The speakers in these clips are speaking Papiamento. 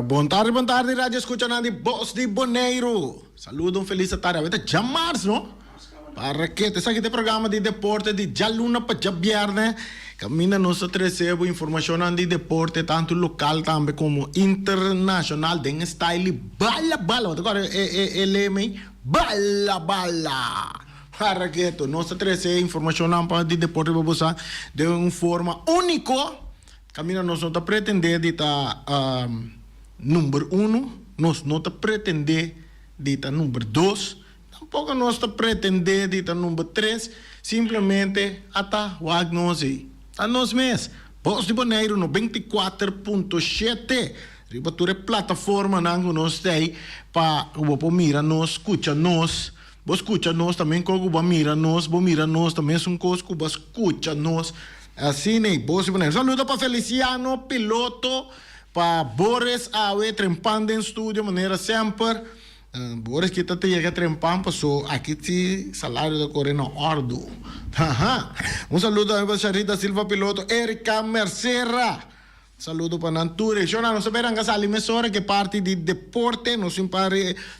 Bon tardi, bon tardi radio escuchanan di Bos di Boneiru. Saludo, un feliz tarde. Awe ta djamars, no? Para ke? Esaki ta e programa di deporte di djaluna pa djabierne. Kaminda nos ta trese bo informashonnan di deporte tantu lokal tambe komo internashonal den e style di bala bala. Bo ta kòrda e e e lema ei? Bala bala! Para ketu? Nos ta trese informashonnan pa di deporte pa bo sa den un forma úniko. Kaminda nos no ta pretendé di ta number uno, nos no ta pretendé di ta number dos. Tampoco nos ta pretende di ta number tres, simplemente a ta wak nos ei. Ta nos mes. Bos di Boneiru 94.7 riba tur e plataformanan ku nos ta ei pa ku bo por mira nos, skucha nos. Bo skucha nos ta men kos ku bo a mira nos, bo mira nos ta mesun kos ku bo a skucha nos. Asina ei, Bos di Boneiru. Saludo pa Feliciano Piloto, pa Boris awe trempan den studio manera semper. Boris ki ta yega trempan paso aki si salario ta kore na ordu. Haha. Un saludo tambe pa Sharita Silva Piloto, Erika Mercera. Saludo pa nan tur. E shownan nos ta bera anka sali mesora ke parti di deporte. Nos tin par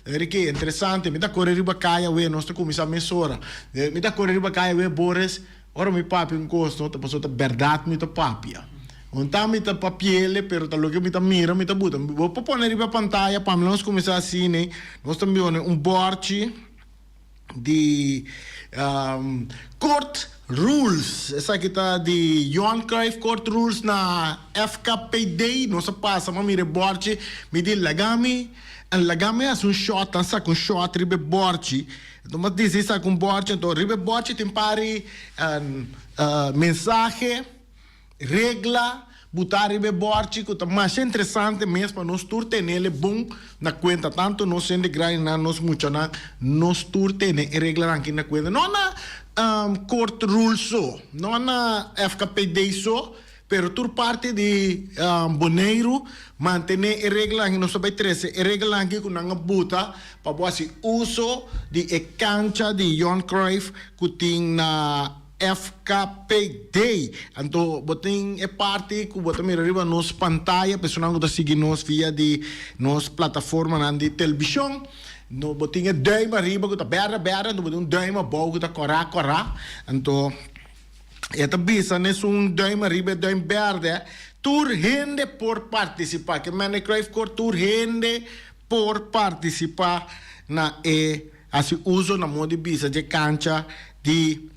Ricky interesante. Mi ta kore riba kaya awe nos ta kuminsá mesora. Mi ta kore riba kaya awe Boris. Ora mi papia un kos no ta pasobra ta bèrdat mi ta papia. Un ta mi ta papiele pero ta loke mi ta mira mi ta buta. Bo por pone riba pantaya pa mi nos kuminsá asina nos ta pone un bòrchi di Court Rules. Esaki ta di Johan Cruyff Court Rules na FKPD. Nos a pasa pa mira e bòrchi. Mi di laga mi laga mi hasi un shòt, a saka un shòt riba e bòrchi. Enton bo disi saka un bòrchi, enton riba e bòrchi tin pari mensahe, regla butá riba e bòrchi ku ta masha interesante mes pa nos tur tenel e bon na kuenta, tantu nos hende grandinan, nos muchanan, nos tur tene e reglanan aki na kuenta. No na Court Rules so, no na FKPD so, Pero tur parti di Boneiru mantené e reglanan aki. Nos ta bai trese e reglanan aki ku nan a buta pa bo hasi uso di e kancha di Johan Cruyff ku tin na FKPD. Anto bo tin e parti ku bo ta mira riba nos pantaya, personanan ku ta sigui nos via di nos plataformanan di telebishon. No bo tin e duim ariba ku ta bèrdè bèrdè, anto bo tin un duim abou ku ta kòrá kòrá. Anto. E ta bisa n'esun duim ariba e duim berde, tur hende por partisipá. Ke mende Cruyff kor tur hende por partisipá na e hasi uso na modo di bisa dje kancha di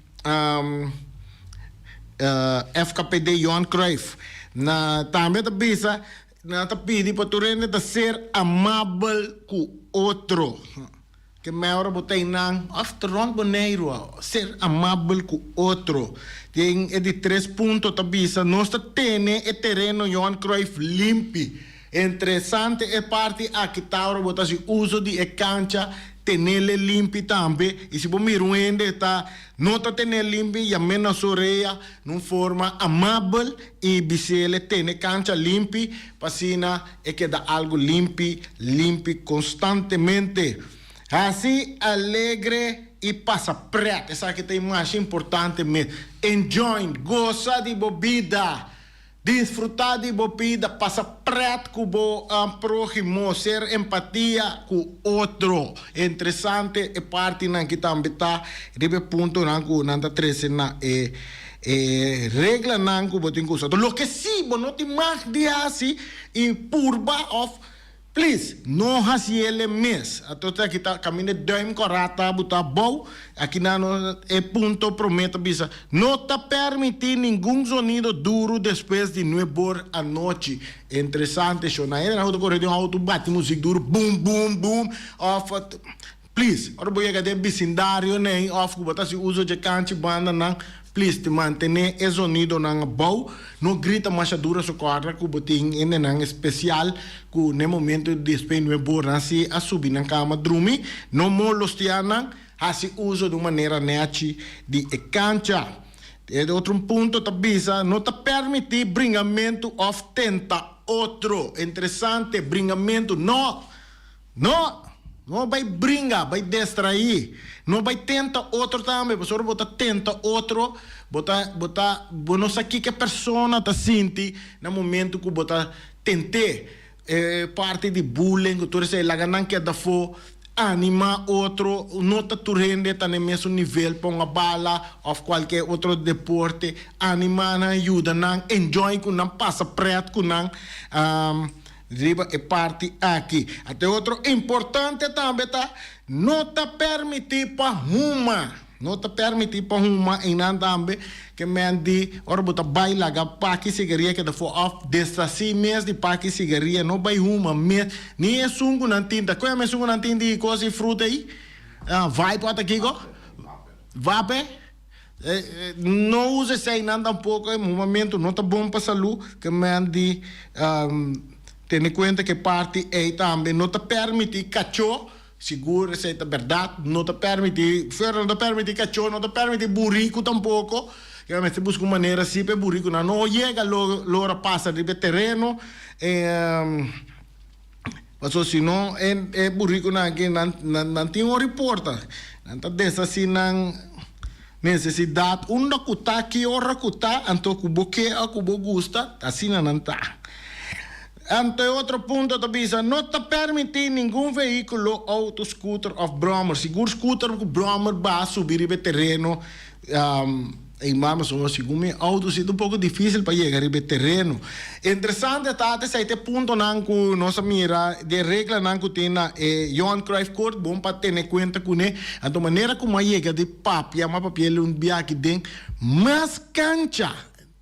FKPD Johan Cruyff. Na tambe ta bisa nan ta pidi pa tur hende ta ser amabel ku otro. Ke mehor bo ta einan of ta rond Boneiru a ser amabel ku otro. Den e di tres punto ta bisa nos ta tene e tereno Johan Cruyff limpi. Interesante e parti aki ta ora bo ta hasi uso di e kancha tenele limpi tambe y si bo mira un hende ta no ta tene limpi yam'e na su orea na un forma amabel y bis'ele tene kancha limpi pa asina E keda algu limpi, limpi konstantemente. Hasi alegre i pasa pret. Esaki ta e mas importante mes. Enjoy, gosa di bo bida. Disfruta di bo bida, pasa pret ku bo próhimo, ser empatia ku otro. Interesante e partinan ki tambe ta riba e puntonan ku nan ta trese na e. E reglanan ku bo tin ku usa. Loke si bo no tin mag di hasi i purba òf please no hasi el e mes. Ato ta aki ta kaminda e duim kòrá ta bo ta abou. Aki nan no e punto promé ta bisa no ta pèrmití ningun zonido duru despues di nuebor anochi. Interesante sho. Na hende nan ku ta kore den outo bati muzik duru bum bum bum òf Please, ora bo yega den bisindario nei of ku bo ta hasi uso dje kanchi bandanan, please ti mantené e zonidonan abou. No grita masha duro so kòrda ku bo tin hendenan espesial ku n'e momento despues nue bornan si a subi nan kama drumi. No molostiá nan, hasi uso di un manera nèchi di e kancha. E otro un punto ta bisa, no ta pèrmití bringamentu of tenta otro. Interesante, bringamentu, no! No! No bai bringa, bai destraí. No bai tenta otro tambe, pasobra bo ta tenta otro, bo ta, bo ta, bo no sa kiko e persona ta sinti na momento ku bo ta tent'é. E parti di bullying ku tur esei laga nan keda afó, animá otro, no ta tur hende ta na e mesun nivel pa un bala òf kualke otro deporte, animá nan, yuda nan, enjoy ku nan, pasa prèt ku nan riba e parti aki. Ate otro importante tambe ta no ta pèrmití pa huma. No ta permiti pa huma einan tambe ke men di ora bo ta bai laga paki sigaria keda for of deshasi mes di paki sigaria no bai huma mes ni esun ku nan tin ta koe esun ku nan tin di kos di fruta ei vape ota kiko vape no usa eseinan tampoko e humamentu no ta bon pa salu ke men di tene kuenta ke parti ei tambe no ta permiti kacho. Sigur esei ta bèrdat, no ta pèrmití ferro, no ta pèrmití kachó, no ta pèrmití buriku tampoko. Ke mester buska un manera si pa e burikunan no yega lora pasa riba e tereno, pasobra si no e burikunan aki nan tin ora i porta, nan ta deshasí nan nesesidat unda ku ta, ki ora ku ta, anto ku bo ke o ku bo gusta, asina nan ta. Anto e otro punto ta bisa, no ta permití ningun vehíkulo, outo, scooter òf bròmer, sigur scooter ku bròmer ba subi riba e tereno, ei mama so sigun mi outo si ta un poko difísil pa yega riba e tereno. Interesante ta esei ta e puntonan ku nos a mira den reglanan ku tin na e Johan Cruyff Court, bon pa tene kuenta kuné. Anto manera ku mi a yega di papia, mi a papia el un biaha aki den mas kancha.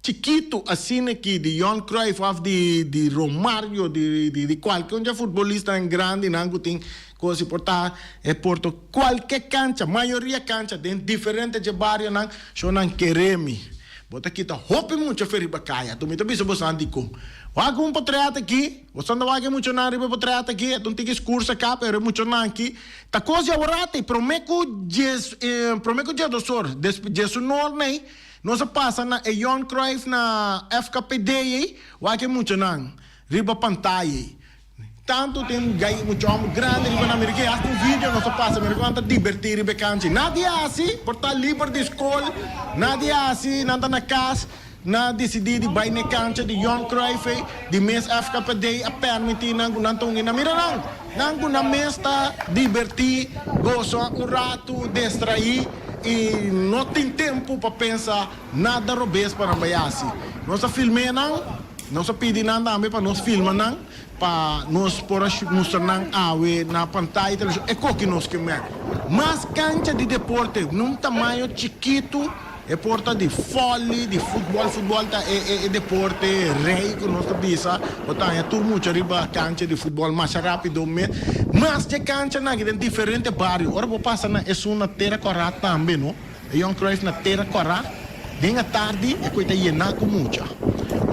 Chikitu asina aki di Johan Cruyff of di di Romario di di di kualke un dje futbolistanan grandinan ku tin kos di por ta e porto kualke kancha mayoria kancha den diferente dje barionan sho nan kere mi bo ta kita hopi mucha fe riba kaya anto mi ta bisa bosan dikon wak un potret aki bosan ta wak e muchanan riba e potret aki e ta un tiki skur saka pero e muchanan aki ta kos di aworati prome ku djes prome ku djedosor djesunor nei. Nos a pasa na e Johan Cruyff na FKPD ei, wak e muchanan riba pantaya ei. Tantu tin gai mucha homber grandi riba nan, mira ke hasta un video nos a pasa, mira kon nan ta diberti riba e kancha ei. Nadie a hasi, por ta liber di skol, nadie a hasi, nan ta na kas, nan a disidí di bai na e kancha di Johan Cruyff ei, di mes FKPD a permití nan ku nan ta ungí nan. Mira nan, nan ku nan mes ta dibertí, gosa un ratu, destraí. I no tin tempu pa pensa nada robes pa nan bai hasi. Nos a film'é nan, nos a pidi nan tambe pa nos filma nan, pa nos por a mustra nan awe na pantaya i televishon e koki nos ke mèk. Mas kancha di deporte, nun tamaño chikitu, e por ta di fòli, di futbòl, futbòl ta e deporte rei ku nos ta bisa, bo ta haña tur mucha riba kancha di futbòl masha rápido mes. Mas dje kanchanan aki den diferente bario. Ora bo pasa na esun na Tera Kòrá tambe no. E Johan Cruyff na Tera Kòrá den atardi e koe ta yená ku mucha.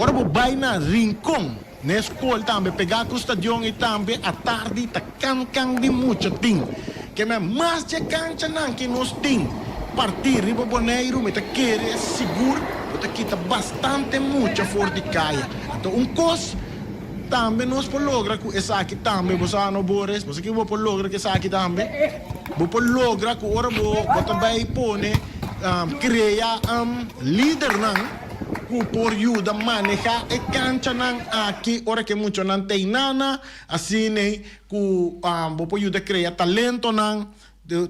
Ora bo bai na Rincon na e skol tambe pegá ku stadion ei tambe atardi ta kan kan di mucha tin. Ke men mas dje kanchanan ki nos tin partí riba Boneiru mi ta kere sigur bo ta kita bastante mucha for di kaya. Anto un kos. Tambe nos por logra ku esaki tambe, bo sa no Boris? Bo sa kiko bo por logra ku esaki tambe? Bo por logra ku ora bo bo ta bai pone krea lidernan ku por yuda maneha e kanchanan aki ora ku e muchanan ta einana, asin'ei ku bo por yuda krea talentonan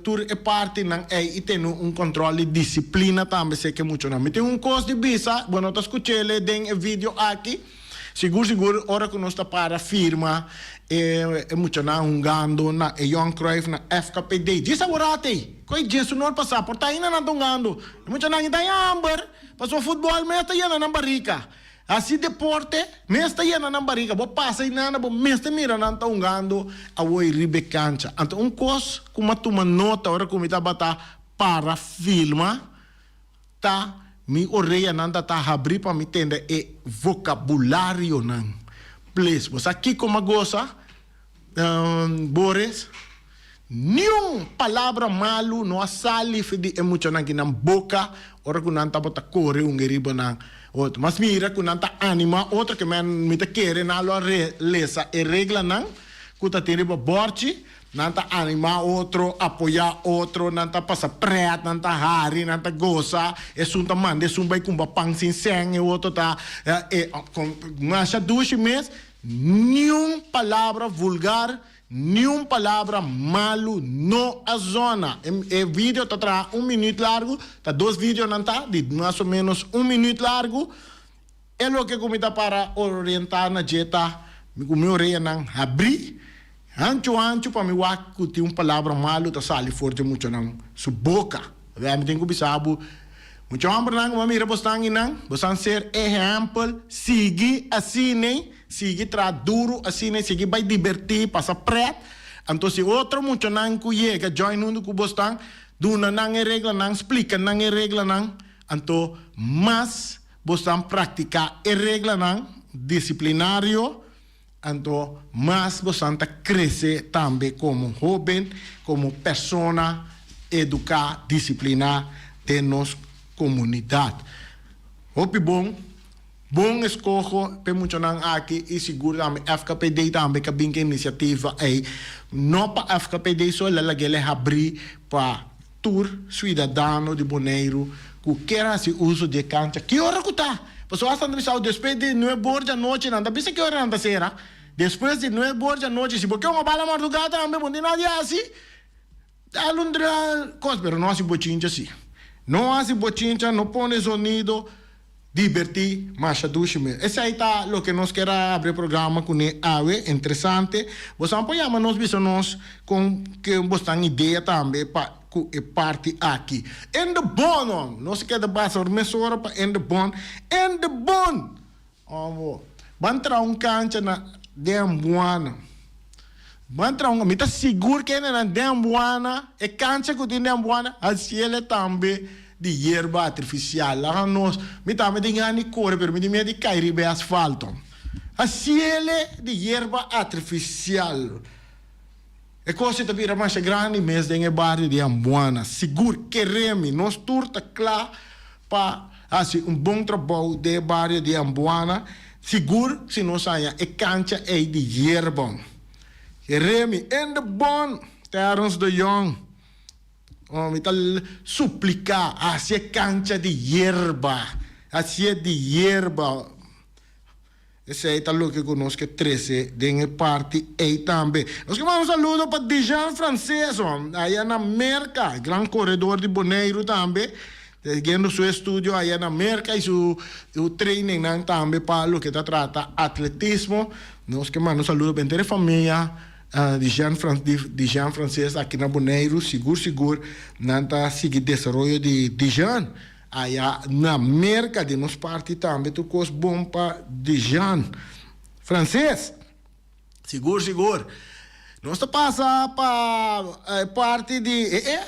tur e partinan ei i tene un control di disciplina tambe seki e muchanan. Mi tin un kos di bisa, bo no ta skuch'el den e video aki. Sigur sigur ora ku nos ta para firma e e muchanan hungando na e Johan Cruyff na FKPD. Djis aworat ei, ku e djes un or pasá, por ta ainda nan ta hungando. E muchanan ta haña hamber, pasobra futbòl mes ta yena nan barika. Hasi deporte mes ta yena nan barika. Bo pasa einana bo mes ta mira nan ta hungando awor riba e kancha. Anto un kos ku mi a tuma nota ora ku mi tabata para filma. Ta mi oreanan ta ta habrí pa mi tende e vokabularionan. Please, bo sa kiko m'a gosa, Boris? Niun palabra malu no a sali for di e muchanan ki nan boka ora ku nan tabata kore un riba nan otro. Mas mira ku nan ta animá otro ke men mi ta kere nan lo a lesa e reglanan ku ta tin riba bòrchi. Nan ta animá otro, apoyá otro, nan ta pasa prèt, nan ta hari, nan ta gosa. Esun ta manda esun bai kumba pan sin sèn, e otro ta e masha dushi mes. Niun palabra vulgar, niun palabra malu no a zona. E video ta traha un minuut largu, ta dos videonan ta di mas o menos un minuut largu. E loke ku mi ta para orientá na dje ta mi ku mi oreanan habrí hanchu hanchu pa mi wak ku tin un palabra malu ta sali for dje muchanan su boka. Wè, mi tin ku bisa bo, mucha hòmbernan ku bo a mira bosnan einan, bosan ser ehèmpel, sigui asin'ei, sigui traha duru asin'ei, sigui bai dibertí, pasa prèt. Anto si otro muchanan ku yega join huntu ku bosnan, duna nan e reglanan, splika nan e reglanan, anto mas Bosnan praktiká e reglanan disiplinario, anto mas bosnan ta krese tambe komo hóben, komo persona eduká, disipliná den nos komunidat. Hopi bon, bon eskoho p'e muchanan aki i sigur tambe FKPD tambe ka bin ku e inisiativa ei. No pa FKPD so, el a lag'el e habrí pa Tur suidadano di Boneiru ku kier hasi uso di e kancha, ki ora ku ta? Pasobra asta nan ta bisa despues di nuebe or di anochi, nan ta bisa ki ora nan ta sera. Despues di nuebe or di anochi, si bo ke un bala mardugá tambe, bo no tin nada di hasi. Dal un kos, pero no hasi bochincha si. No hasi bochincha, no pone zonido. Dibertí masha dushi mes. Esei ta loke nos kier a habri e programa kuné awe. Interesante. Bosan por yama nos bisa nos kon ke bosnan idea tambe pa ku e parti aki. In de bon hom! Nos a keda basa or mesora pa in de bon. In de bon! Hom ban traha un kancha na den Buana. Ban traha un, mi ta sigur ke hendenan den Buana, e kancha ku tin den Buana, hasiel e tambe. Di yerba artifisial. Laga nos, mi tambe tin gana di kore pero mi tin miedu di kai riba e asfalto. Hasiele di yerba artifisial. E kos ei ta bira masha grandi mes den e bario di Ambuana. Sigur, kere mi, nos tur ta kla pa hasi un bon trabou den e bario di Ambuana, sigur si nos haña e kancha ei di yerba. Kere mi, in de bon, Terrence de Jong. Oh, mi ta supliká, hasi e kancha di yerba, hasié di yerba. Esei ta loke ku nos ke trese den e parti ei tambe. Nos ke manda un saludo pa Dijan Franceso, aya na Merka, gran koredor di Boneiru tambe, siguiendo su estudio aya na Merka i su trainingnan tambe pa loke ta trata atletismo. Nos ke manda un saludo pa henter e famia. Di Jean di Jean Frances aki na Boneiru sigur sigur nan ta sigui desaroyo di Dijean aya na Merka di nos parti tambe tur kos bon pa Dijean Frances sigur sigur nos ta pasa pa e parti di e e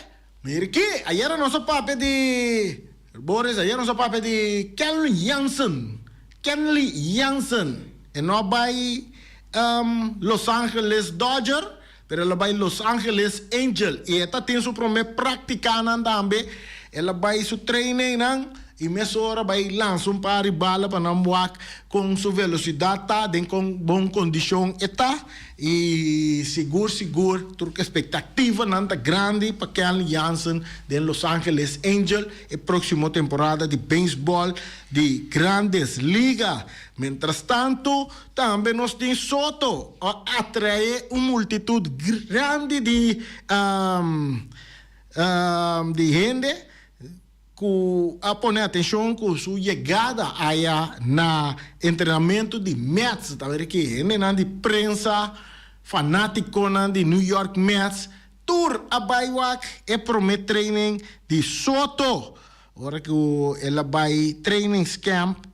mira ki ayera nos a papia di Boris ayera nos a papia di Kenley Jansen Kenley Jansen e no a bai Los Angeles Dodger, pero el a bai Los Angeles Angel y e ta tin su prome practicanan tambe. El a bai su trainingnan y mesora bai lansa un par di bala pa nan wak con su velocidad ta, den con bon condicion e ta. Y sigur sigur tur expectativanan ta grandi pa Kenley Jansen den Los Angeles Angel e proximo temporada di baseball di Grandes Liga. Mientrastanto Tambe nos tin Soto a atraé un multitut grandi di di hende ku a pone atenshon ku su yegada aya na entrenamentu di Mets. Ta weri ki hendenan di prensa, fanátikonan di New York Mets tur a bai wak e promé training di Soto ora ku el a bai trainings camp.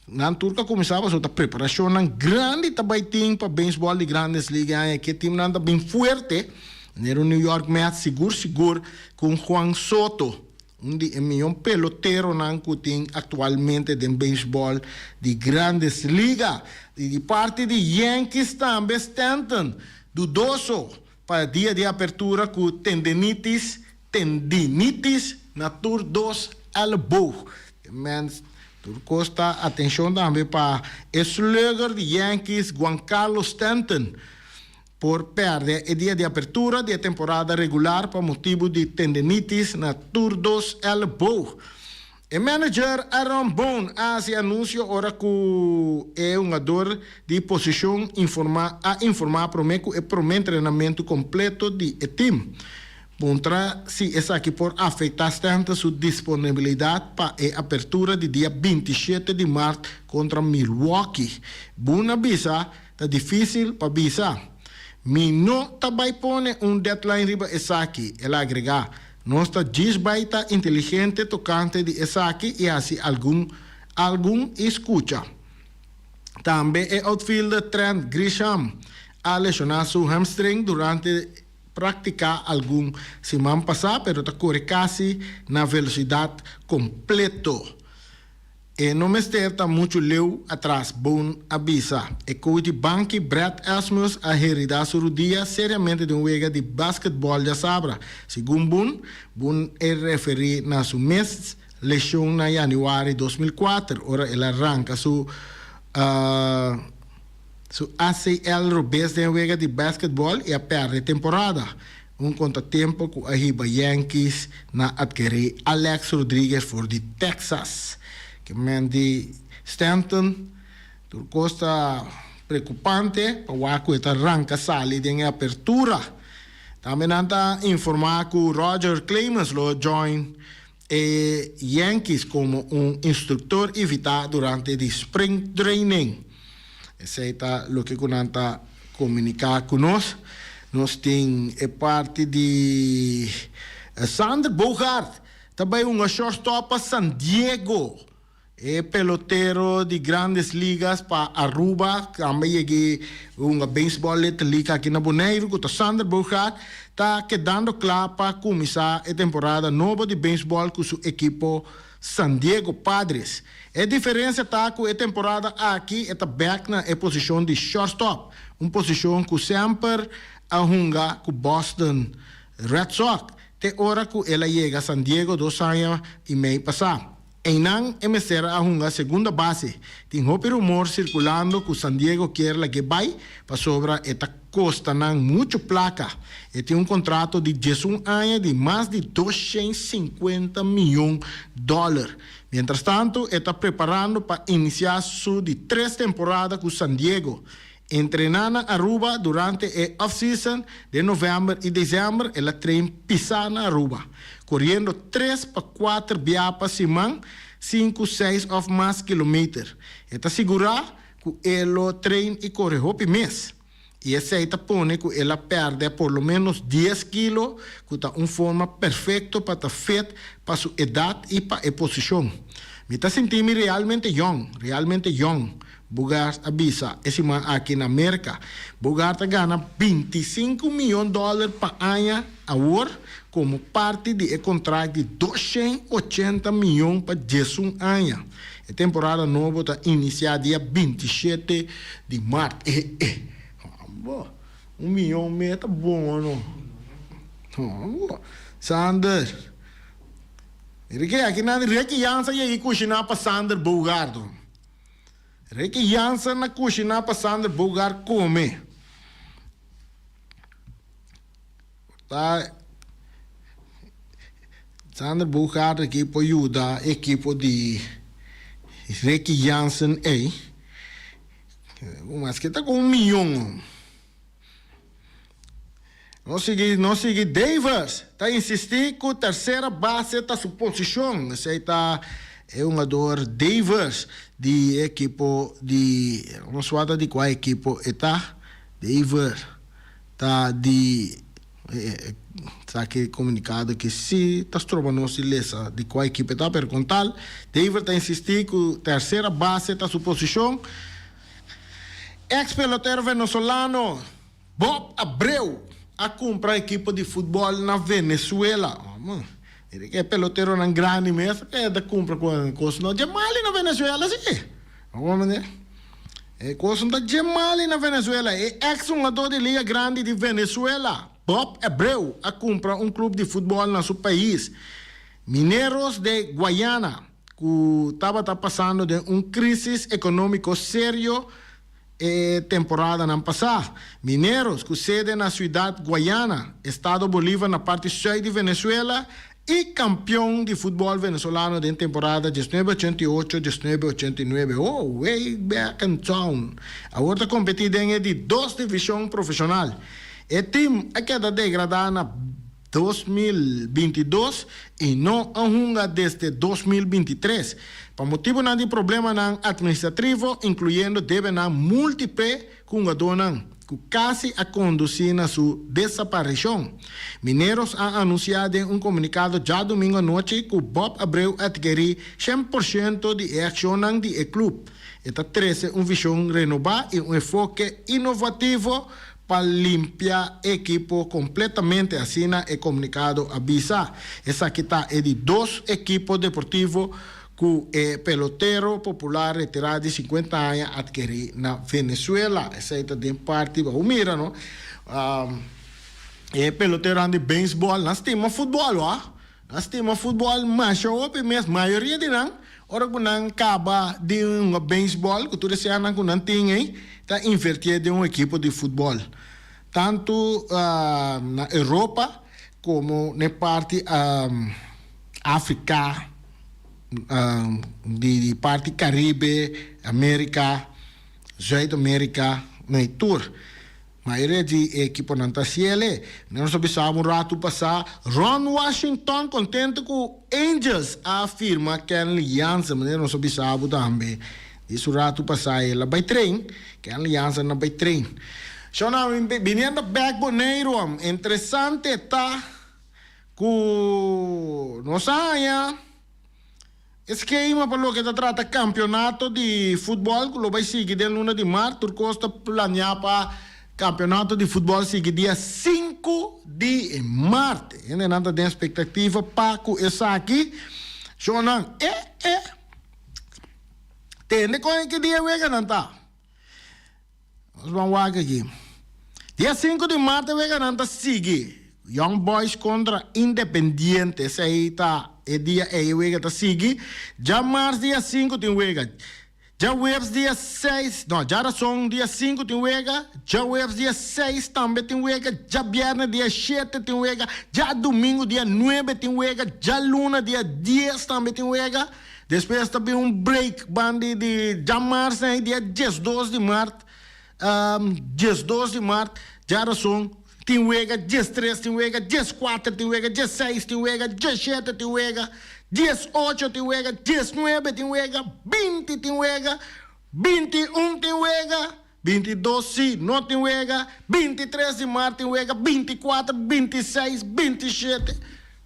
Nan tur ta kuminsá pasobra ta preparashonnan grandi ta bai tin pa beisbòl di Grandes Liga e aña aki. E timnan ta bin fuerte. Manera New York Mets sigur sigur ku un Juan Soto, un di e mihó peloteronan ku tin aktualmente den beisbòl di Grandes Liga. I di parti di Yankees tambe Stanton, dudoso pa dia di apertura ku tendinitis Tendinitis na tur dos elleboog. Mens tur kos ta atencion tambe pa e slugger di Yankees Giancarlo Stanton por perde e dia di apertura di e temporada regular pa motibu di tendinitis na tur dos elleboog. E manager Aaron Boone a hasi anunsio ora ku e hungador di posishon informa a informa promé ku e promé entrenamentu kompleto di e tim. Puntra si esaki por afektá Stanton su disponibilidat pa e apertura di dia 27 di mart kontra Milwaukee. Boone a bisa, Ta difísil pa bisa. Mi no ta bai pone un deadline riba esaki, el a agregá. Nos ta djis bai ta inteligente tokante di esaki i hasi algun algun i skucha. Tambe e outfielder Trent Grisham a leshoná su hamstring durante práktika algun siman pasá pero ta kore kasi na velosidat kompleto. E no mester ta muchu leu atras, Boone a bisa. E coach di banki, Brad Asmus, a herida su rudia seriamente den un wega di basketball djasabra. Segun Boone, Boone e referi na su mes lesion na januari 2004, ora el a ranca su su ACL robes den wega di basketball y a perde temporada. Un kontratempo ku a hiba Yankees na atkerí Alex Rodriguez for di Texas. Ke men di Stanton, tur kos ta preokupante pa wak ku e ta ranka sali den e apertura. Tambe nan ta informá ku Roger Clemens lo join e Yankees komo un instruktor invitá durante di spring training. Esei ta loke ku nan ta komuniká ku nos. Nos tin e parti di Xander Bogaerts ta bai hunga shortstop pa San Diego. E pelotero di Grandes Ligas pa Aruba tambe yeg'é hunga baseball Little League aki na Boneiru ku ta Xander Bogaerts ta kedando kla pa kuminsá e temporada nobo di baseball ku su ekipo San Diego Padres. E diferencia ta cu e temporada aki e ta bek na e posicion di shortstop, un posicion cu semper a hunga cu Boston Red Sox te ora cu el a yega San Diego dos aña y mei pasa. Eynan e mester a hunga segunda base. Tin hopi rumor circulando cu San Diego kier lag'e bay pasobra e ta costa nan mucho placa. E tin un contrato di 11 aña di mas di 250 miyon dollar. Mientrastanto e ta preparando pa inicia su di tres temporada cu San Diego. Entrena na Aruba durante e off-season den november y december el a train pisa na Aruba, coriendo tres pa cuater bia pa siman, cinco, seis of mas kilometer. E ta sigura cu e lo train y core hopi mes. Y esey ta pone cu el a perde por lo menos dies kilo, cu ta un forma perfecto pa ta fit pa su edad y pa e posicion. Mi ta sinti mi realmente yong, realmente yong, Bogaerts a bisa e siman aki na Merca. Bogaerts a gana 25 miyon dollar pa aña awor como parti di e contract di 280 miyon pa 11 aña. E temporada nobo ta inicia dia 27 di maart. Eh eh. Bo, un miyon me ta bon o no? Bo, Sander. Mira ke aki nan Ricky Jansen yegi kushina pa Sander Bogaert. Ricky Jansen na kushina pa Sander Bogaert kome. Ta Xander Bogaerts aki por yuda ekipo di Ricky Jansen ey. Maske ta ku un miyon. Nos sigui, nos sigui. Davis ta insisti ku tersera base ta su posishon. Esey ta e hungador Davis di ekipo di, nos wak di kua ekipo e ta. Davis ta di esaki comunicado ki si ta stroba nos di lesa di cua ekipo e ta, pero con tal David ta insisti cu tercera base ta su posicion. Ex pelotero venezolano Bob Abreu a cumpra ekipo di futbol na Venezuela. Mira ke peloteronan grandi mes ta cumpra cos no dje mali na Venezuela si. E kos no ta dje mali na Venezuela. E eks hungadó di Liga Grandi di Venezuela, Bob Abreu, a kumpra un klub di futbòl na su pais, Mineros de Guayana, ku tabata pasando den un krísis ekonómiko serio e temporadanan pasá. Mineros, ku sede na siudat Guayana, estado Bolívar na parti sùit di Venezuela, i kampion di futbòl venezolano den temporada diesnuebe ochenta i ocho, diesnuebe ochenta i nuebe. Oh, way back in town! Awor ta kompetí den e di dos divishon profeshonal. E tim a keda degradá na 2022 i no a hunga desde 2023 pa motibunan di problemanan atministrativo, inkluyendo debenan múltiple ku hungadónan, ku kasi a kondusí na su desaparishon. Mineros a anunsiá den un komunikado djadumingu anochi ku Bob Abreu a atkerí 100% di e akshonnan di e klup. E ta trese un vishon renobá i un enfoke inovativo pa limpia e ekipo kompletamente, asina e komunikado a bisa. Esaki ta e di dos ekipo deportivo ku e pelotero popular retirá di 50 aña atkerí na Venezuela. Esei ta den parti bo mira no. E peloteronan di beisbòl nan stima futbòl wak. Nan stima futbòl masha hopi mes. Mayoria di nan ora ku nan kaba di hunga beisbòl ku tur e seanan ku nan tin ei ta invertié den un ekipo di futbòl. Tantu na Europa komo na e parti Afrika, di parti Karibe, Amerika, Zuid Amerika, na e tur. Mayoria di e ekiponan ta hasiel. Nos a bisa un ratu pasá, Ron Washington kontento ku Angels a firma Kenley Jansen, manera nos a bisa bo tambe di su ratu pasá el a bai train, Kenley Jansen a bai train. Shona, biniendo bek Boneiru, interesante ta ku nos a haña E skema pa loke ta trata kampionato di futbòl ku lo bai sigui den luna di mart. Tur kos ta planeá pa kampionato di futbòl sigui dia sinku di mart. Hendenan ta den espektativa pa ku esaki. Shownan e e tende kon e ki dia e weganan ta. Nos ban wak aki. Dia sinku di mart e weganan ta sigui. Young Boys kontra Independiente. Esei ta e dia ei e wega ta sigui. Djamars dia sinku tin wega. Djaweps dia seis, no, djarason dia sinku tin wega. Djaweps dia seis tambe tin wega. Djabièrnè dia shete tin wega. Djadumingu dia nuebe tin wega. Djaluna dia dies tambe tin wega. Despues ta bin un break bandi di djamars na e dia 12 di mart, 12 di mart, djarason tin wega, 13 tin wega, 14 tin wega, 16 tin wega, 17 tin wega, 18 tin wega, 19 tin wega, 20 tin wega, 21 tin wega, 22 si no tin wega, 23 di mart tin wega, 24, 26, 27.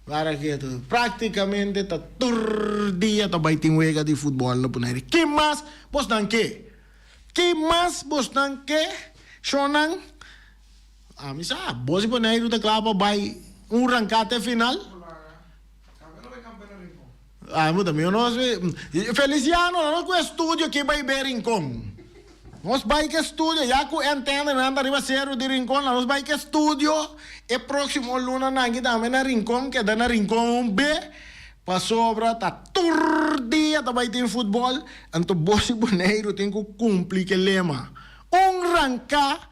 Para ketu, praktikamente ta tur dia ta bai tin wega di futbòl na Bonaire. Ki mas bosnan ke? Ki mas bosnan ke, shonnan? Ami sa, bos di Boneiru ta kla pa bai un ranká te final? Ay, muta mi nos Feliciano, nos ku estudio ki bai be Rincon. Nos bai ke estudio, ya ku antena nan ta riba seru di Rincon, nos bai ke estudio e próximo luna nan ki tambe na Rincon, keda na Rincon un be, pasobra ta tur dia ta bai tin futbol, anto bos di Boneiru tin ku kumpli ke lema. Un ranka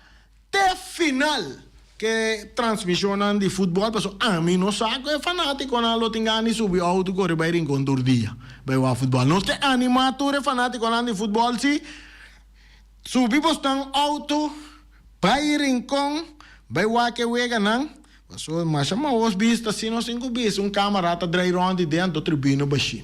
Te final ke transmisionnan di futbol paso ami no sa ku e fanatikonan lo tin gana di subi outo kore bai Rincon tur dia bai wak futbol. Nos te anima tur e fanatikonan di futbol si subi bosnan outo bai Rincon bai wak e weganan paso masha maos bista si nos tin ku bisa un kamara ta drai rond di den anto tribuna bashi.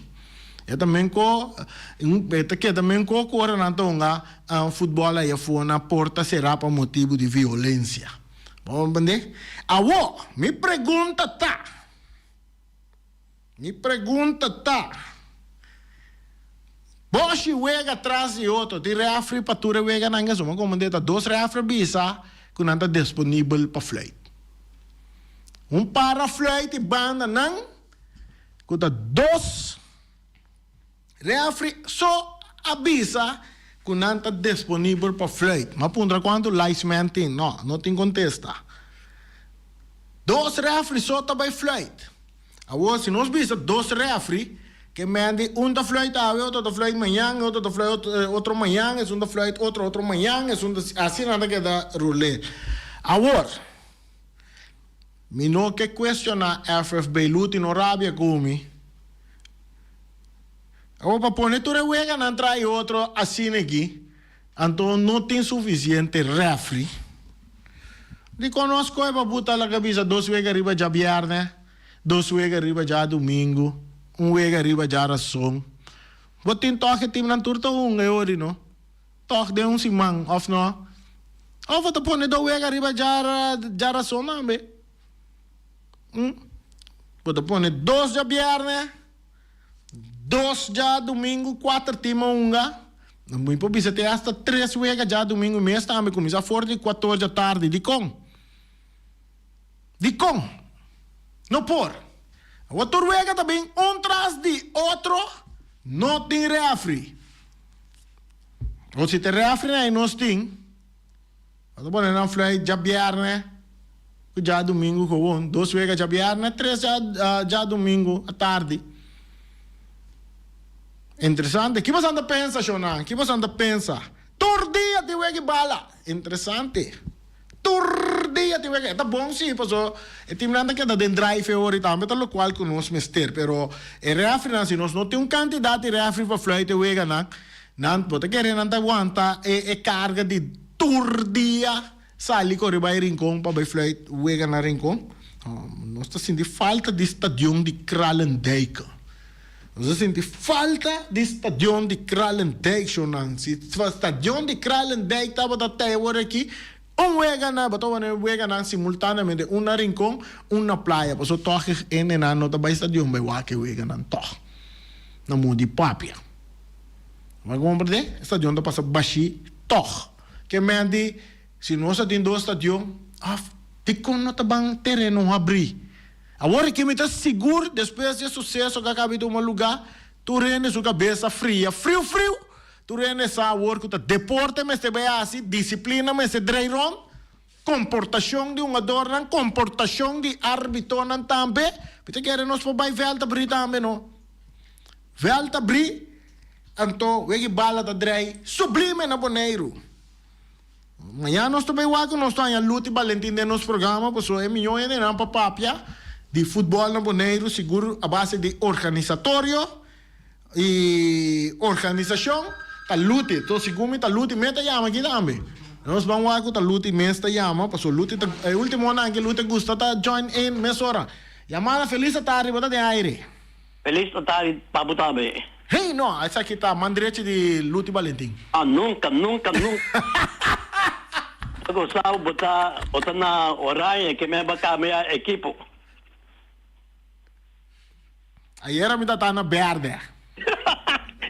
E ta menko e ta keda menko ku ora nan ta hunga futbòl ayafó na porta será pa motibu di violensia. Bo a komprendé? Awor, mi pregunta ta, mi pregunta ta, Boshi wega tras di otro, tin rèfri pa tur e weganan esun? Bo a komprendé? Ta dos rèfri a bisa ku nan ta disponibel pa flùit. Un para flùit i banda nan. Ku ta dos refri so a bisa ku nan ta disponibel pa fluit. Mi a puntra kuantu linesman tin. No, no tin kontesta. Dos refri so ta bai fluit. Awor si nos bisa dos refri, ke men di un ta fluit awe, otro ta fluit mañan, otro ta fluit otro mañan, esun ta fluit otro otro mañan, esun ta asina nan ta keda rul'é. Awor. Mi no ke cuestiona FFB Luti no rabia cu mi. Awor pa pone tur e weganan tras otro asina aki, anto no tin suficiente refri. Dicon nos coge pa buta laga bisa dos wega riba djabierne, dos wega riba djadumingu, un wega riba djarason. Bo tin toch e teamnan tur ta hunga e ori no? Toch den un siman, of no? Of bo ta pone dos wega riba djarason tambe? Hm? Bo ta pone dos djabierne, dos djadumingu, kuater team a hunga. Mi por bisa te hasta tres wega djadumingu mes tambe kuminsá for di kuator djatardi. Dikon? Dikon? No por. Awor tur wega ta bin un tras di otro, no tin refri. Awor si ta refri na e nos tin, nos ta pone nan fluit djabièrnè ku djadumingu gewoon. Dos wega djabièrnè, tres djadumingu atardi. Interesante. Ki boso ta pensa, shownan? Ki boso ta pensa? Tur dia tin wega i bala. Interesante. Tur dia tin wega. E ta bon si, paso e teamnan ta keda den drive e ora i tambe ta lokual ku nos mester. Pero e refrinan, si nos no tin un kantidat di refri pa fluit e weganan, nan bo ta kere nan ta wanta e e karga di tur dia sali kore bai Rincon pa bai fluit wega na Rincon? Nos ta sinti falta di stadion di Kralendijk. Nos a sinti falta di stadion di Kralendijk, shownan. Si stadion di Kralendijk tabata tei awor aki, un wega na, bo ta wone weganan simultaneamente, un na Rincon, un na Playa. Pasobra tòg e hendenan no ta bai stadion bai wak e weganan tòg. Na modo di papia. Bo a komprendé? E stadion ta pasa bashí tòg. Ke men di, si nos a tin dos stadion, òf dikon no ta ban tereno habrí? Awor aki mi ta sigur despues di e suseso ku a kaba di tuma lugá, tur hende su kabes a fria friu friu. Tur hende sa awor ku ta deporte mester bai hasi, disiplina mester drei rond, komportashon di hungadornan, komportashon di arbitonan tambe. Mi ta kere nos por bai vèlt abrí tambe no. Vèlt abrí, anto weki bala ta drei sublime na Boneiru. Mañana nos ta bay wak cu nos ta haña Luti Balentin den nos programa pasobra e miño hendenan pa papia di futbol na Boneiru sigur a base di organisatorio y organisacion ta Luti. Enton sigur mi ta Luti mes ta yama aki tambe. Nos ban wak cu ta Luti mes ta yama pasobra Luti ta e ultimo nan ki Luti gusta ta join in mesora. Yamada Feliz atardi bo ta den aire. Feliz atardi pa bo tambe. Hey no, esaki ta man drechi di Luti Balentin. Ah nunca, nunca, nunca. Ta gozao bo ta bo ta na Oranje ke me ba cambia ekipo. Ayera mi ta ta na berde.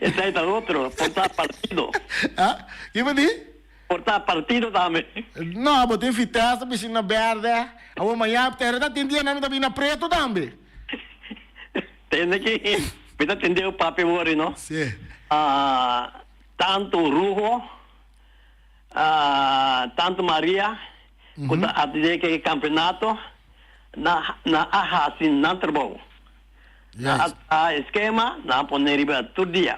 Esei ta otro, por ta partido. Ah, ki bo di? Por ta partido tambe. No, bo tin Vitesse bishi na berde. Awor mañana tere ta tin dia nan mi ta bin na preto tambe. Tende ki mi ta tende u papia wori no. Sí. Tantu Ruho, tantu Maria ku ta atendé ke kampeonato na na a hasi nan trabou. Nan a traha e skema, nan a pone riba tur dia.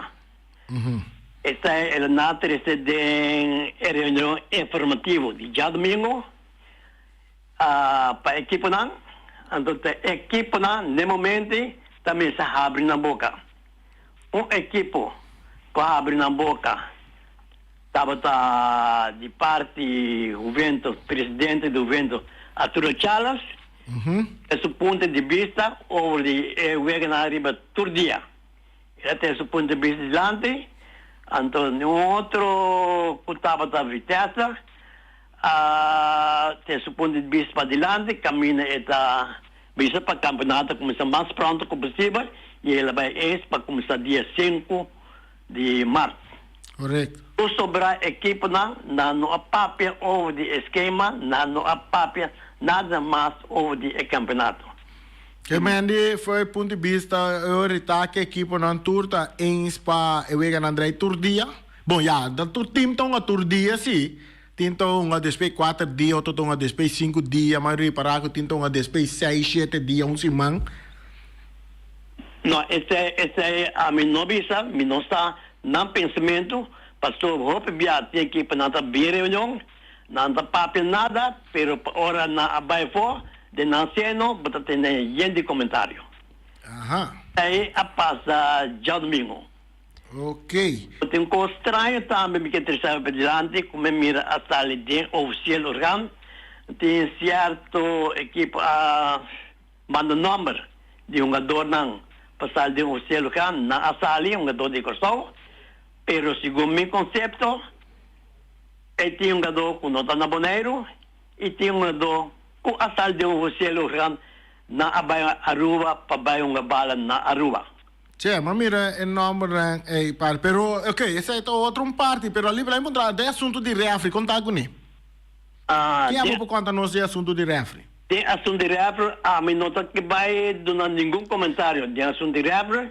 Esei el a trese den e reunion informativo di djadumingu. Pa ekiponan, anto ta ekiponan n'e momento ta mester habri nan boka. Un ekipo ku a habri nan boka tabata di parti Juventus, presidente di Juventus Arturo Chalas, e su punto di bista over di e weganan riba tur dia. El a tene su punto di bista dilanti, anto un otro ku tabata Vitesse a tene su punto di bista padilanti, kaminda e ta bisa pa kampeonato a kuminsá mas pronto ku posibel i el a bai eens pa kuminsá dia sinku di mart. Korekto. Tur sobrá ekiponan nan no a papia over di e skema, nan no a papia nada mas over di e kampeonato. Ke men di for e punto di bista ahorita ke ekiponan tur ta eens pa e weganan drai tur dia? Bon ya, ta tur team ta hunga tur dia si. Tin ta hunga despues kuater dia, otro ta hunga despues sinku dia, ma ripara ku tin ta hunga despues seis, shete dia, un siman. No, esei, esei ami no bisa, mi no sa nan pensamentu, pasobra hopi bia tin ekiponan ta bin reunion, nan ta papia nada, pero pa ora nan a bai afó, Den nan seno bo ta tene yen di komentario. Aha. Ei a pasa djadomingo. Ok. Bo tin un kos straño tambe mi ke trese pa dilanti ku mi mira a sali den ofisiel organ. Tin sierto ekipo a manda nòmber di hungadornan pa sali den ofisiel organ. Nan a sali hungador di Kòrsou, pero segun mi konsepto ei tin hungador ku no ta na Boneiru i tin hungador ku a sali den ofisiel organ nan a bai Aruba pa bai hunga bala na Aruba. Che, m'a mira e nombernan ey par, pero ok, esey ta otro un parti, pero alí Ibrahim puntra den asunto di refri, con ta cune? Ah, Ke abo den por conta nos den asunto di refri? Den asunto di refri, ami no ta ke bay duna ningun comentario den asunto di refri,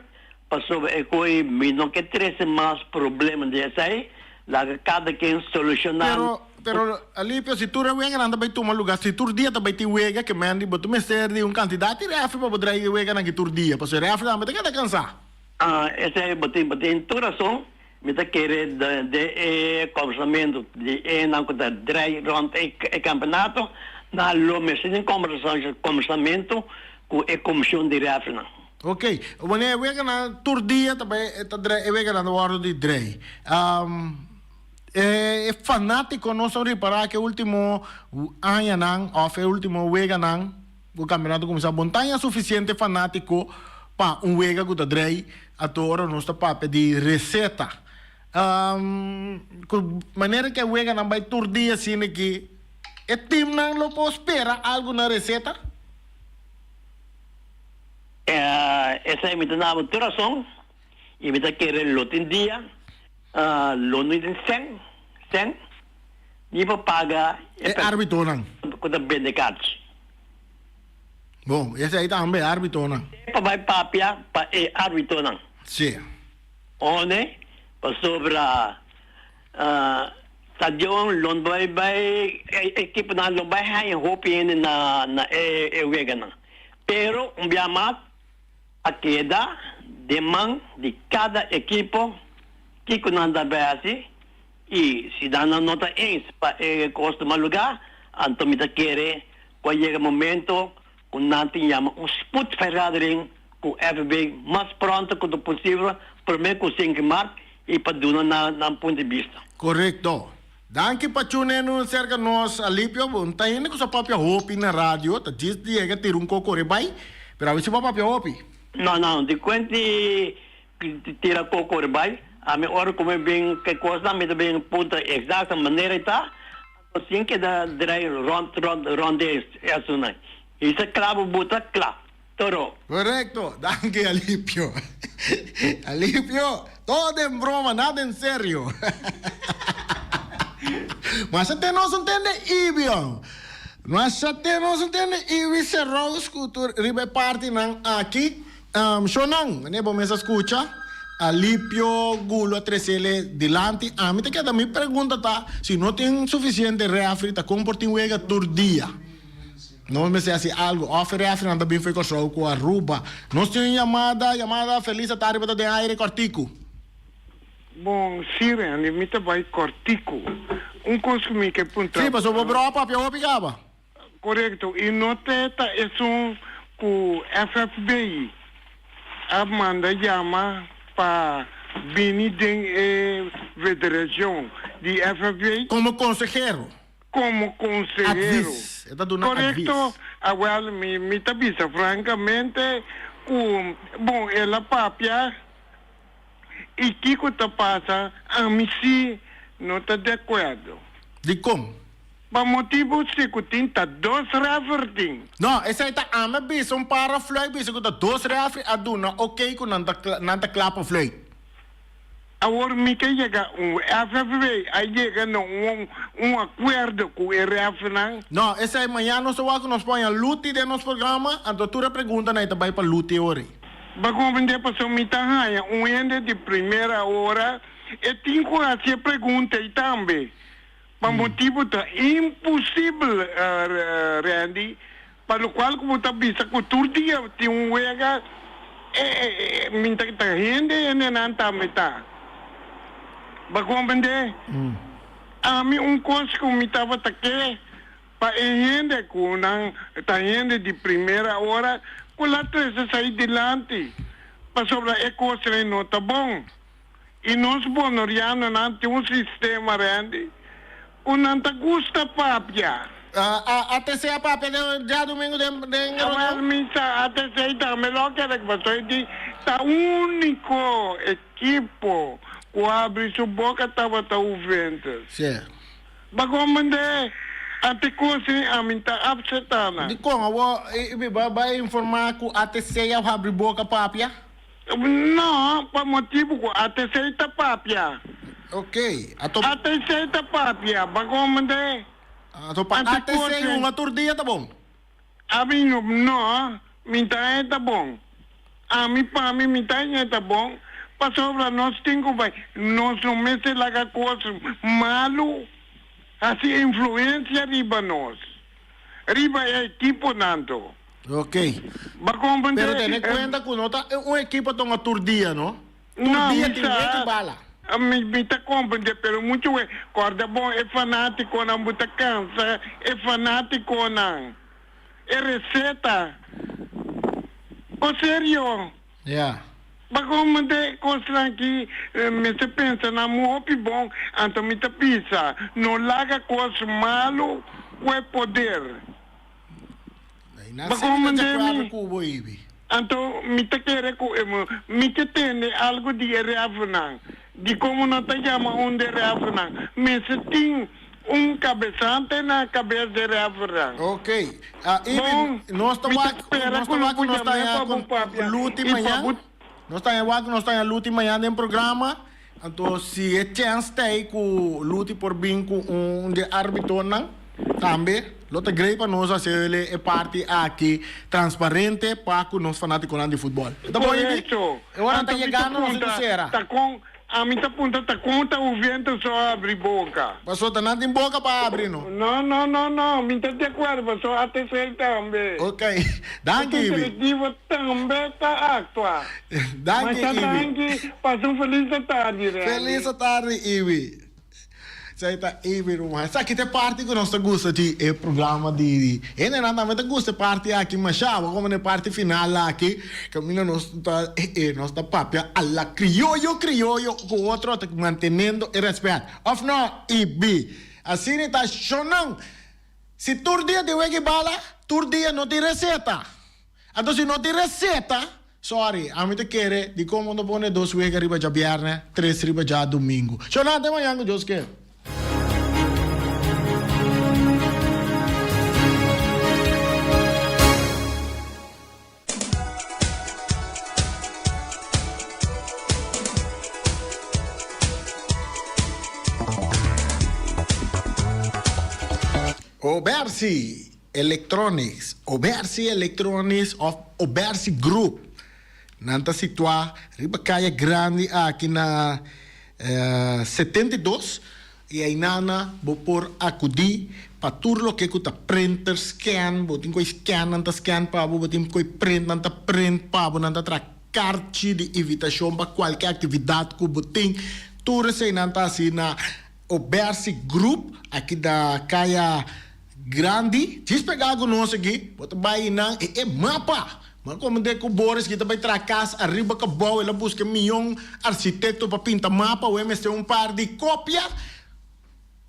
pasobra e koe mi no ke trece mas problema den esey, laga cada ken soluciona. Pero, pero, Alipio, si tur e weganan ta bay tuma lugar, si tur dia ta bay tin wega, ke men di bo ta mester di un cantidad di refri pa bo drai e weganan ki tur dia, pasobra e refri tambe ta keda cansa. Ah, esey bo tin, bo tin tur rason. Mi ta kere den e combersamentu di enan cu ta drai rond e campeonato, nan lo mester tin combersacion, combersamentu cu e comision di refrinan. Ok, wanneer e weganan tur dia ta bay, ta drai, e weganan ta wordo di drai. E fanátiko nos a ripará ku e último añanan òf e último weganan ku kampionato kuminsá bon ta haña sufisiente fanátiko pa un wega ku ta drei ato ora nos ta papia di reseta. Ku manera ku e weganan bai tur dia asina aki e timnan lo por spera algu na reseta? Esei mi ta daba tur rason i mi ta kere lo tin dia. Lo no tin sèn, sèn, ni pa paga e E árbitonan. ku ta bende karchi. Bon, esei tambe, e árbitonan. Pa bai papia pa e árbitonan. Sí. One, pasobra stadion lo no bai bai, e ekiponan lo bai haña hopi hende na na e weganan. Pero un bia mas A keda den man di kada ekipo kiko nan ta bai hasi i si nan no ta eens pa e kos tuma lugá, anto mi ta kere ku a yega momento ku nan tin yama un spoedvergadering ku FB mas pronto ku ta posibel promé ku sinku mart i pa duna nan nan punto di bista. Korekto. Danki pa tune serka nos Alipio. Bo no ta hende ku sa papia hopi na radio, ta djis di yega tira un koko ribai, pero awe si bo a papia hopi. No, no, di kuenti tira koko ribai, ami ora ku mi bin ke kosnan mi ta bin puntra exacto manera i ta, anto sin keda drai rond rond rond di e asunnan. Hisa kla bo buta kla. Toro. Correcto, danki Alipio. Alipio, todo en broma, nada en serio. Masha te nos un tende Ibion. Masha te nos un tende Ibi Serous ku tur riba e partinan aki. Um, Shonan, wanneer bo mes a skucha, Alipio Gulo a tresele dilanti. Ami ta keda mi pregunta ta, si no tin sufisiente refri, ta kon por tin wega tur dia? Nos mester hasi algu. Òf e refrinan ta bin fo'i Kòrsou ku Aruba. Nos tin un yamada, yamada Feliz a tardi bo ta den aire kòrtiku. Bon, sí Randy, mi ta bai kòrtiku. Un kos ku mi ke puntra. Sí, pasobra bo brò a papia hopi kaba. Korekto, i no te ta esun ku FFBI a manda yama pa bini den e federashon di FFBI? Komo konsehero. Como consehero. Advis. E ta duna advis. Corecto. Awel, mi, mi ta bisa francamente cu, bon, el a papia y kico ta pasa, ami si no ta de acuerdo. Dicon? Pa motibo si cu tin ta dos refer tin. No, esey ta ami a bisa un par a fluit bisa cu ta dos refri a duna ok cu nan ta, nan ta cla pa fluit. Awor mi ke yega un FFB a yega na un un akuerdo ku e refnan? No, esei mañana nos ta wak ku nos poña Luti den nos programa, anto tur e preguntanan ei ta bai pa Luti ori. Ba comprende pasobra mi ta haña un hende di primera ora e tin ku hasi e pregunta ei tambe. Pa motibu ta imposibel Randy, pa lokual ku bo ta bisa ku tur dia tin un wega e mi ta ta hende hendenan tambe ta. Bo a komprende? Ami un kos ku mi tabata ke. Pa e hende ku nan ta hende di primera ora ku la trese esei dilanti, pasobra e kosnan no ta bon. I nos bonorianonan tin un sistema, Randy, ku nan ta gusta papia. ATC a papia den djadumingu den den Awel reunion? mi sa ATC tambe lo kere ku pasobra e di ta úniko ekipo ku a abri su boka tabata Juventus. Sí. Bago mende ante kosi ami ta apseta nan. Dikon awor i bo a bai informa ku ATC a habri boka papia? No, pa motibu ku ATC ta papia. Ok, ato. ATC ta papia, bago mende Ato pa ante ATC kosi. hunga tur dia ta bon? Ami no, no, mi ta e ta bon. Ami pa mi, mi ta e ta bon, pasobra nos tin ku bai, nos no mester laga kos malu hasi influensia riba nos, riba e ekiponan to. Ok. Bo a komprende? Pero tene kuenta ku no ta un ekipo tonga tur dia, no? Tur No, dia mi tin weki sa, bala. mi, mi ta komprende, pero muchu we, kòrda bon e fanátikonan, bo ta kansa e fanátikonan. E receta. O serio? Ja. Bago manda e cosnan aki mester pensa nan mu hopi bon anto mi ta bisa no laga cos malo cu e poder. Na Bago si mi ta manda de acuerdo mi cu bo Ibi. anto mi ta kere cu e mi ke tende algo di e refnan di como nan ta yama un de refnan mester tin Un kabesante na kabes de referan. Ok. Ah, Ibi, Bon, nos ta mi ta wak, spera nos ku ta lo wak bo nos ta yam'é haña pa bo kon papia Luti i pa mañan. bo. Nos ta haña wak nos ta haña Luti mañan den programa. Anto si e chèns ta ei ku Luti por bin ku un di e árbitonan tambe, lo ta grei pa nos hasi e parti aki transparente pa ku nos fanátikonan di futbòl. Ta bon, Ibi? Korekto. E ora ta Anto mi ta yegando nos punta, tin sera. ta kon Ami ta puntra ta kon ta Juventus so abri boka. Paso ta nan tin boka pa abri no. No no no no mi ta di akuerdo paso ATC tambe. Ok danki Ibi. Selectivo tambe ta aktua. Danki Masha Ibi. danki pasa un felis atardi Randy. Felis atardi Ibi. Esei ta Ibi ruman. Esaki ta e parti ku nos ta gusta di e programa di hendenan tambe ta gusta e parti aki masha. Bo komo na e parti final aki kaminda nos ta nos ta papia a la krioyo krioyo ku otro ta manteniendo e rèspèt. Òf no Ibi? Asina ta shonnan. Si tur dia tin weki bala, tur dia no tin reseta. Anto si no tin receta, sorry, ami ta kere di como no pone dos wega riba djabierne, tres riba djadumingu. Shona, te mañan cu Dios ke. Obersi! Electronics, Obersi Electronics of Obersi Group. Nan ta situá riba kaya grandi aki na 72 i einana bo por akudí pa tur loke ku ta printer, scan, bo tin ku e scan nan ta scan pa bo, bo tin ku e print nan ta print pa bo, nan ta traha karchi di invitashon pa kualke aktividat ku bo tin. Tur esei nan ta hasi na Obersi Group aki na kaya Grandi, djis pegá ku nos aki, bo ta bai nan e e mapa. Bo a komende ku Boris ki ta bai traha kas ariba kabou, el a buska e mion arsitekto pa pinta mapa, awor e mester un par di kopia.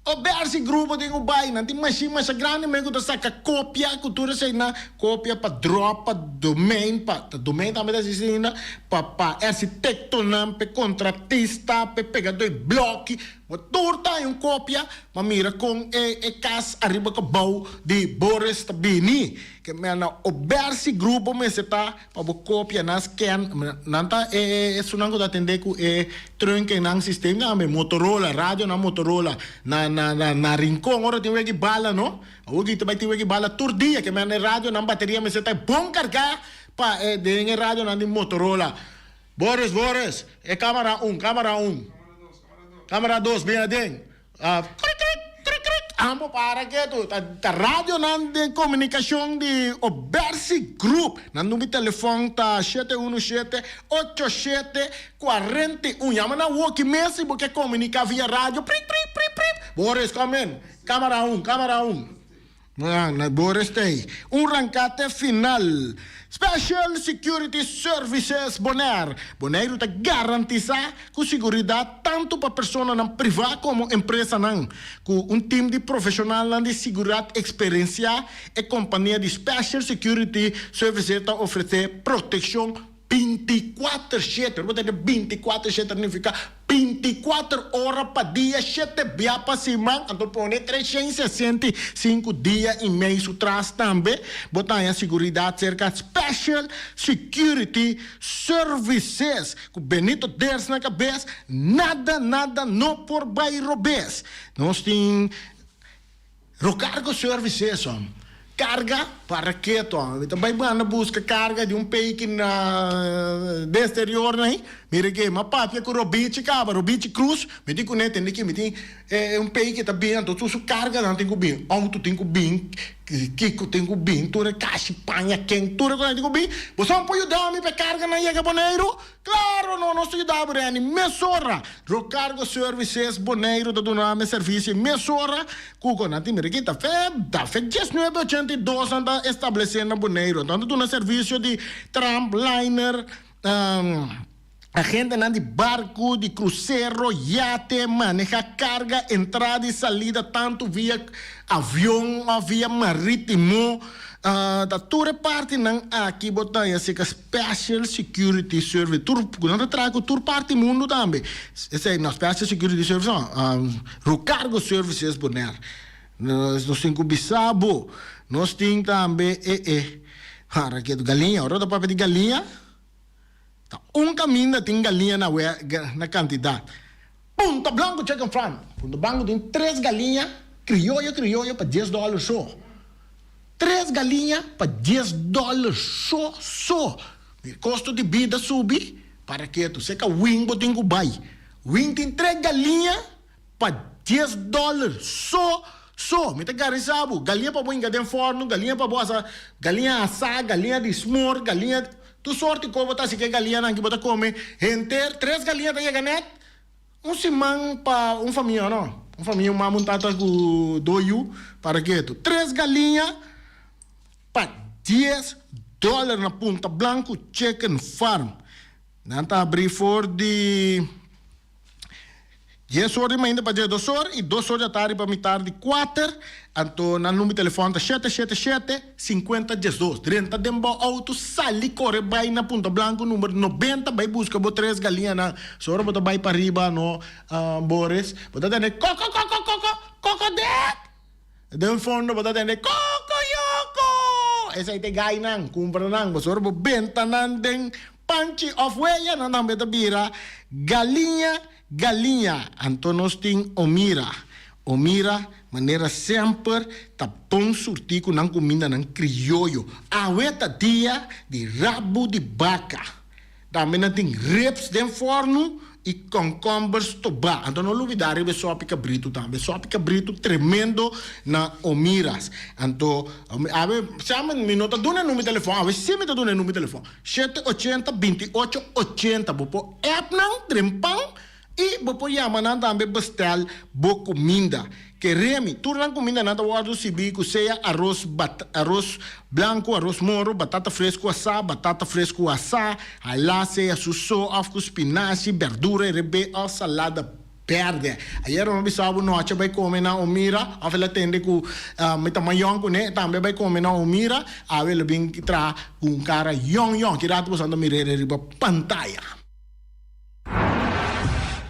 Obersi grupo tin ku bai, nan tin mashin masha grandi men ku ta saka kopia ku tur esei nan, kopia pa drop, pa domein, pa, ta domein tambe ta existi ainda, pa pa e arsitektonan, pa e kontratista, pa e pegadó e bloki. Bo tur ta haña un kopia pa mira kon e e kas ariba kabou di Boris ta bini. Ke men na obersi grupo mester ta pa bo kopia nan scan. Nan ta e e esunnan ku ta atende ku e trunkennan sistem tambe Motorola, radionan Motorola na na na na Rincon ora tin weki bala no. Awor ki ta bai tin weki bala tur dia ke men e radionan bateria mester ta bon kargá pa e den e radionan di Motorola. Boris, Boris, e kamara un, kamara un. Kamara dos, bin aden. Krik, krik, krik, krik. Ambo para ketu. Ta, ta radionan den komunikashon di Obersi Group. Nan number di telefòn ta 717 87 41. Yama nan woki mes si bo ke komuniká via radio. Prik, prik, prik, prik. Boris, kom in. Kamara un, kamara un. Na Boris t'ei. Un rankate final. Special Security Services Bonaire. Boneiru ta garantisá ku siguridat tantu pa personanan privá komo empresanan. Ku un tim di profeshonalnan di siguridat eksperensiá, e kompania di Special Security Services ta ofresé protekshon Bintikuater shete, ora bo ta di bintikuater shete ta nifiká bintikuater ora pa dia, shete bia pa siman, anto pone 365 dia i mei su tras tambe, bo ta haña siguridat serka Special Security Services. Ku Benito Ders na kabes, nada nada no por bai robes. Nos tin. Rocargo Services hom. Carga para keto hom. Mi ta bai banda busca carga di un peiki na den exterior nan. Mira ke m'a papia ku Robichi kaba, Robichi Cruz. Mi di kuné tende ki mi tin un peiki ta bin anto tur su carganan tin ku bin. Auto tin ku bin, kiko tin ku bin, tur e kashi paña ken tur e kos tin ku bin. Boso no por yuda mi pa e carganan yega Boneiru? Claro no, nos ta yuda bo Renny mesora. Rocargo Services Boneiru ta duna mi servicio mesora cu cu nan tin mira aki ta fe ta fe 1982 nan ta establece na Boneiru. Nan ta duna servicio di tramp, liner, agentenan di barco, di crucero, yate, maneha carga, entrada y salida tanto via avion of via maritimo. Ta tur e partinan aki bo ta haña cerca Special Security Service. Tur, ku nan ta traha ku tur parti mundu tambe. Esei no, Special Security Service no, Rocargo Services Bonaire. Nos tin ku bisa bo. Nos tin tambe e e, ha, raketu, galiña. Ora bo ta papia di galiña, ta un kaminda tin galiña na we, na kantidat. Punta Blanco Chicken Farm. Punta Blanco tin tres galiña krioyo krioyo pa dies dòler so. Tres galiña pa dies dòler so so. Mi kosto di bida subi para ketu. Seka Wing bo tin ku bai. Wing tin tres galiña pa dies dòler so so. Mi ta garisa bo. Galiña pa bo hinka den fòrnu, galiña pa bo asa, galiña asá, galiña di smor, galiña tur sorti kos bo ta hasi ku e galiñanan ki bo ta kome henter. Tres galiña ta yega nèt. Un siman pa un famia no. Un famia un mama un tata ku dos yu para ketu. Tres galiña pa dies dòler na Punta Blanco Chicken Farm. Nan ta abri for di dies or di mainta pa diesdos or i dos or di atardi pa mitar di kuater. Anto nan number di telefòn ta shete shete shete sinkuenta diesdos. Drenta den bo outo sali kore bai na Punta Blanco number nobenta bai buska bo tres galiñanan. So ora bo ta bai pariba no Boris bo ta tende koko koko koko koko dek. Den fondo bo ta tende koko yoko. Esei ta e gainan kumpra nan bo. So ora bo benta nan den panchi of weya nan tambe ta bira galiña Galiña, anto nos tin Omira. Omira, manera semper, ta bon surtí ku nan kumindanan krioyo. Awe ta dia di rabu di baka. Tambe nan tin ribs den fòrnu i kònkòmber stobá. Anto no lubidá riba e sòpi kabritu tambe. Sòpi kabritu tremendo na Omira's. Anto, awe, sa mi no ta duna e number di telefòn, awe sí mi ta duna e number di telefòn. Shete ochenta binti ocho ochenta. Bo por app nan trempan i bo por yama nan tambe bestel bo kuminda. Keremi, tur nan kumindanan ta wòrdu sibí ku sea aros bat aros blanku, aros moro, batata fresku asá, batata fresku asá, halá sea su so òf ku spinashi, bèrdura herebé òf salada. Perde. Ayer mi a bisa bo nochi a bai come na Omira, of el a tende cu mi ta mas yong cune, e tambe a bai come na Omira, awe el a bin traha cu un cara yong yong, ki rato boso anda mir'e riba pantaya.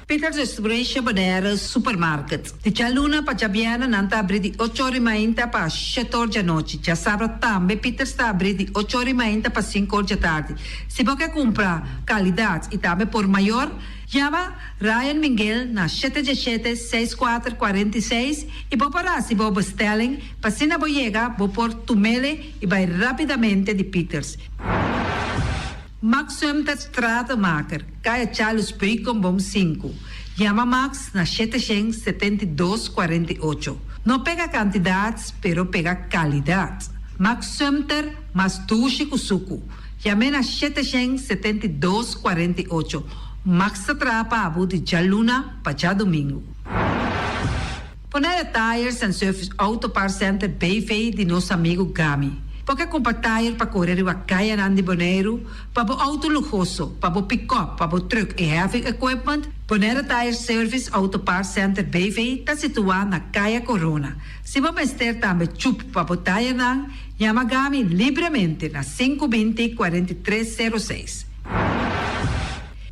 Peter Distribution Bonaire Supermarket. Di djaluna pa djabièrnè nan ta abrí di ocho or i mainta pa shete or djanochi. Djasabra tambe Peters ta abrí di ocho or i mainta pa sinku or djatardi. Si bo ke kumpra kalidat i tambe por mayor, Yama Ryan Minguel na shete djeshete seis kuater 46 i bo por hasi bo bestelling pa asina bo yega bo por tumele i bai rapidamente di Peters. Max Sumter Stratenmaker, Kaya Charles Beukenboom sinku. Yama Max na 772 48. No pega kantidat pero pega kalidat. Max Sumter mas dushi ku suku. Yam'é na 772 48. Max ta traha pa bo di djaluna pa djadumingu. Bonaire Tires and Service Auto Parts Center BV di nos amigu Gami. Bo ke kumpra tayer pa kore riba kayanan di Boneiru, pa bo outo luhoso, pa bo pikòp, pa bo trùk i heavy equipment? Bonaire Tire Service Auto Parts Center BV ta situá na Kaya Corona. Si bo mester tambe chup pa bo tayernan, yama Gami libremente na 520 43 06.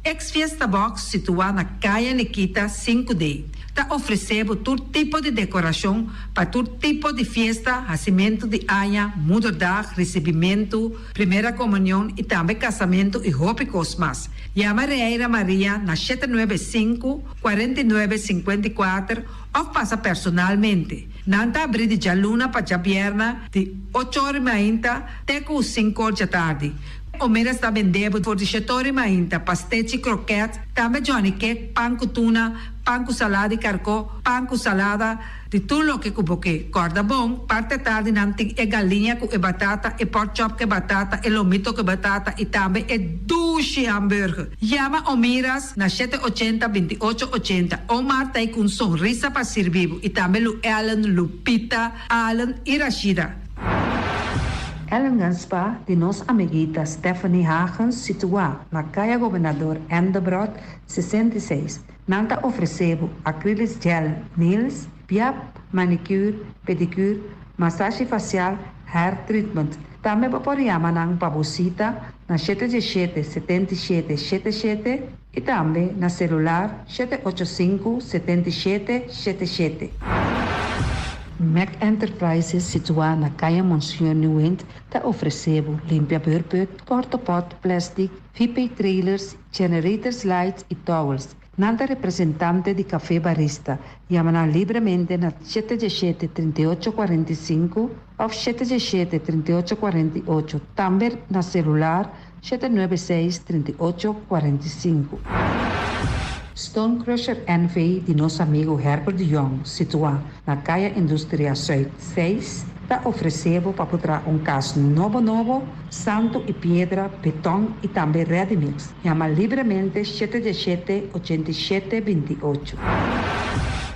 Ex Fiesta Box situá na Kaya Nikita 5D ta ofresé bo tur tipo di dekorashon pa tur tipo di fiesta, hasimentu di aña, moederdag, risibimentu, primera komunion i tambe kasamentu i hopi kos mas. Yama Reira Maria na 795 49 54 òf pasa personalmente. Nan ta abrí di djaluna pa djabièrnè di ocho or i mainta te ku sinku or djatardi. Omeras ta bende bo for di shetor i mainta, pastechi, kroket, tambe johnny cake, pan ku tuna, pan ku salada di karkó, pan ku salada, di tur loke ku bo ke. Kòrda bon, parti atardi nan tin e galiña ku e batata, e pork chop ku e batata, e lomito ku e batata i tambe e dushi hamburger. Yama Omiras na shete ochenta, 28 80. Omar ta ei ku un sonrisa pa sirbi bo i tambe Lu Ellen, Lupita, Allen i Rashida. Ellingham Spa di nos amiguita Stephanie Hagens situá na Kaya Gobernador Endebrot 66. Nan ta ofresé bo acrylic gel nails, piap, manicure, pedicure, masashi fasial, hair treatment. Tambe bo por yama nan pa bo sita na 717 77 77 i tambe na selular 785 77 77. Mac Enterprises situá na Kaya Monsieur Nieuwind ta ofresé bo limpia beurput, porta-pot, plastic, VP trailers, generators lights i towels. Nan ta representante di Café Barista. Yama nan libremente na 717 38 45 òf 717 38 48. Tambe na selular 796 38 45. Stone Crusher NV di nos amigu Herbert de Jong, situá na Kaya Industria Zuid 6, ta ofresé bo pa traha un kas nobo nobo, santu i piedra, beton i tambe ready mix. Yama libremente 717 87 28.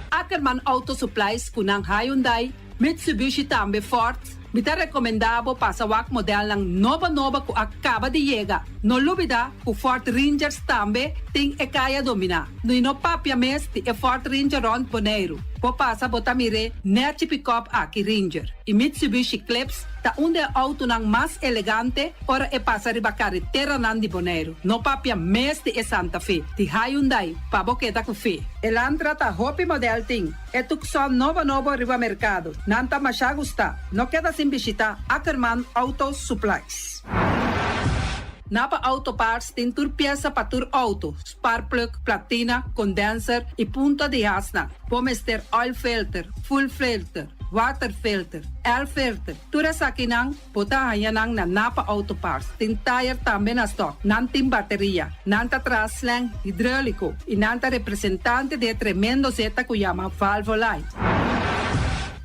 Ackerman Auto Supplies ku nan Hyundai, Mitsubishi tambe Ford. Mi ta rekomendá bo pasa wak modelnan nobo nobo ku a kaba di yega. No lubidá ku Ford Rangers tambe tin e kaya dominá. No no papia mes di e Ford Ranger rònt Boneiru. Bo pasa bo ta mir'é nèchi pick-up aki Ranger. I Mitsubishi Eclipse ta un di e outonan mas elegante ora e pasa riba kareteranan di Boneiru. No papia mes di e Santa Fe. Di Hyundai, pa bo keda ku fe. Elantra ta hopi model tin. E Tucson nobo nobo riba merkado. Nan ta masha gusta. No keda sin bishitá Ackerman Auto Supplies. Napa Auto Parts tin tur piesa pa tur outo, spark plug, platina, condenser i punta di hasnan. Bo mester oil filter, fuel filter, water filter, air filter. Tur esakinan bo ta haña nan na Napa Auto Parts. Tin tire tambe na stock. Nan tin bateria. Nan ta traha slang hidráuliko i nan ta representante di e tremendo zeta ku yama Valvoline.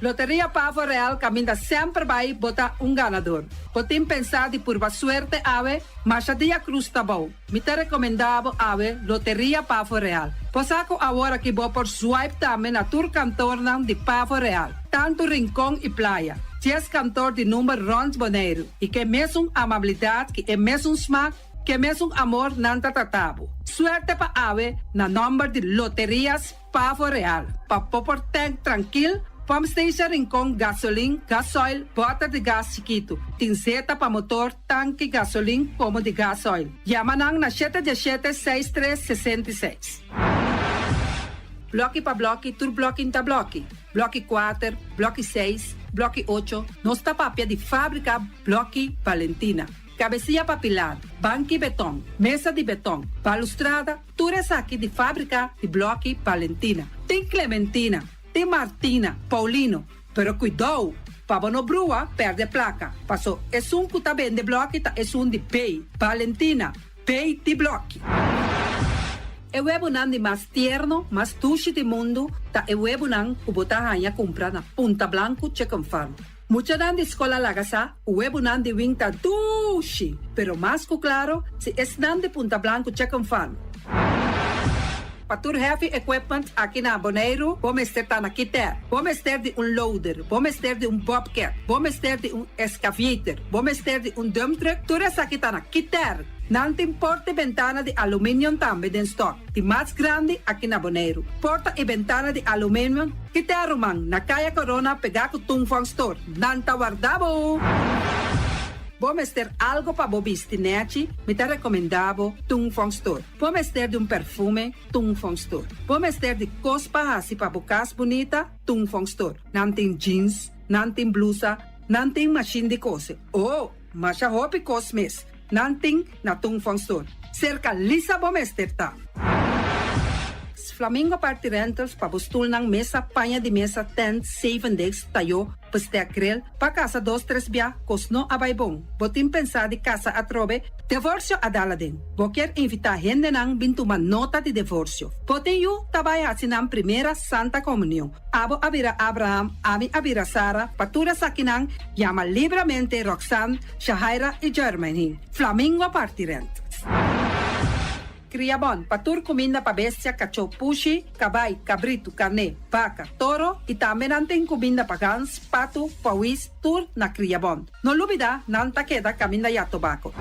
Loteria Pavo Real kaminda semper bai bo ta un ganador. Bo tin pensá di purba suerte awe, masha dia krus ta bou. Mi ta rekomendá bo awe Loteria Pavo Real. Bo sa ku awor aki bo por swipe tambe na tur kantornan di Pavo Real, tantu Rincon i Playa. 10 kantor di number rònt Boneiru i ku e mesun amabilidat, ku e mesun smak, ku e mesun amor nan ta trata bo. Suerte pa awe na nòmber di Loterias Pavo Real. Pa bo por tank trankil, Pump Station Rincon, gasolin, gasoil, bòter di gas chikitu. Tin zeta pa motor, tanki, gasolin, komo di gasoil. Yama nan na 717 63 66. Blòki pa blòki, tur blòki ta blòki. Blòki 4, blòki 6, blòki 8. Nos ta papia di fábrika Blòki Valentina. Kabesia pa pilar, banki beton, mesa di beton, balustrada, tur esaki di fábrika di Blòki Valentina. Tin Clementina, tin Martina, Paulino, pero kuidou, pa bo no brua, pèrdè plaka. Paso, esun ku ta bende blòki ta esun di B, Valentina, B di blòki. E webunan di mas tierno, mas dushi di mundu, ta e webunan ku bo ta haña kumpra na Punta Blanco Chicken Farm. Muchanan di skol a laga sa ku webunan di Wing ta dushi, pero mas ku klaro si esnan di Punta Blanco Chicken Farm. Pa tur heavy equipment aki na Boneiru, bo mester ta na Kiter. Bo mester di un loader, bo mester di un bobcat, bo mester di un excavator, bo mester di un dump truck, tur esaki ta na Kiter. Nan tin porta i bentana di aluminium tambe den stock, di mas grandi aki na Boneiru. Porta i bentana di aluminium, Kiter ruman, na Kaya Corona pegá ku Tung Fong Store. Nan ta warda bo! Bo mester algo pa bo bisti nèchi? Mi ta rekomendá bo Tung Fong Store. Bo mester di un perfume? Tung Fong Store. Bo mester di kos pa hasi pa bo kas bunita? Tung Fong Store. Nan tin jeans, nan tin blusa, nan tin mashin di kose. Oh, masha hopi kos mes nan tin na Tung Fong Store. Serka Lisa bo mester ta. Flamingo Party Rentals pa bo stulnan, mesa, paña di mesa, tent, zevendegs, tayó, bestek grill, pa kasa dos tres bia, kos no a bai bon. Bo tin pensá di kasa atrobe? Devorsio a dal aden. Bo kier invitá hendenan bin tuma nota di devorsio. Bo tin yu ta bai hasi nan primera Santa Komunion. Abo a bira Abraham, ami a bira Sara, pa tur esakinan yama libramente Roxanne, Shahaira i Jermaine. Flamingo parti rent. Kria bon pa tur kuminda pa bestia, kachó, pushi, kabai, kabritu, karné, baka, toro i tambe nan tin kuminda pa gans, patu, pawis, tur na Kria Bon. No lubida nan ta keda kaminda ya tobako.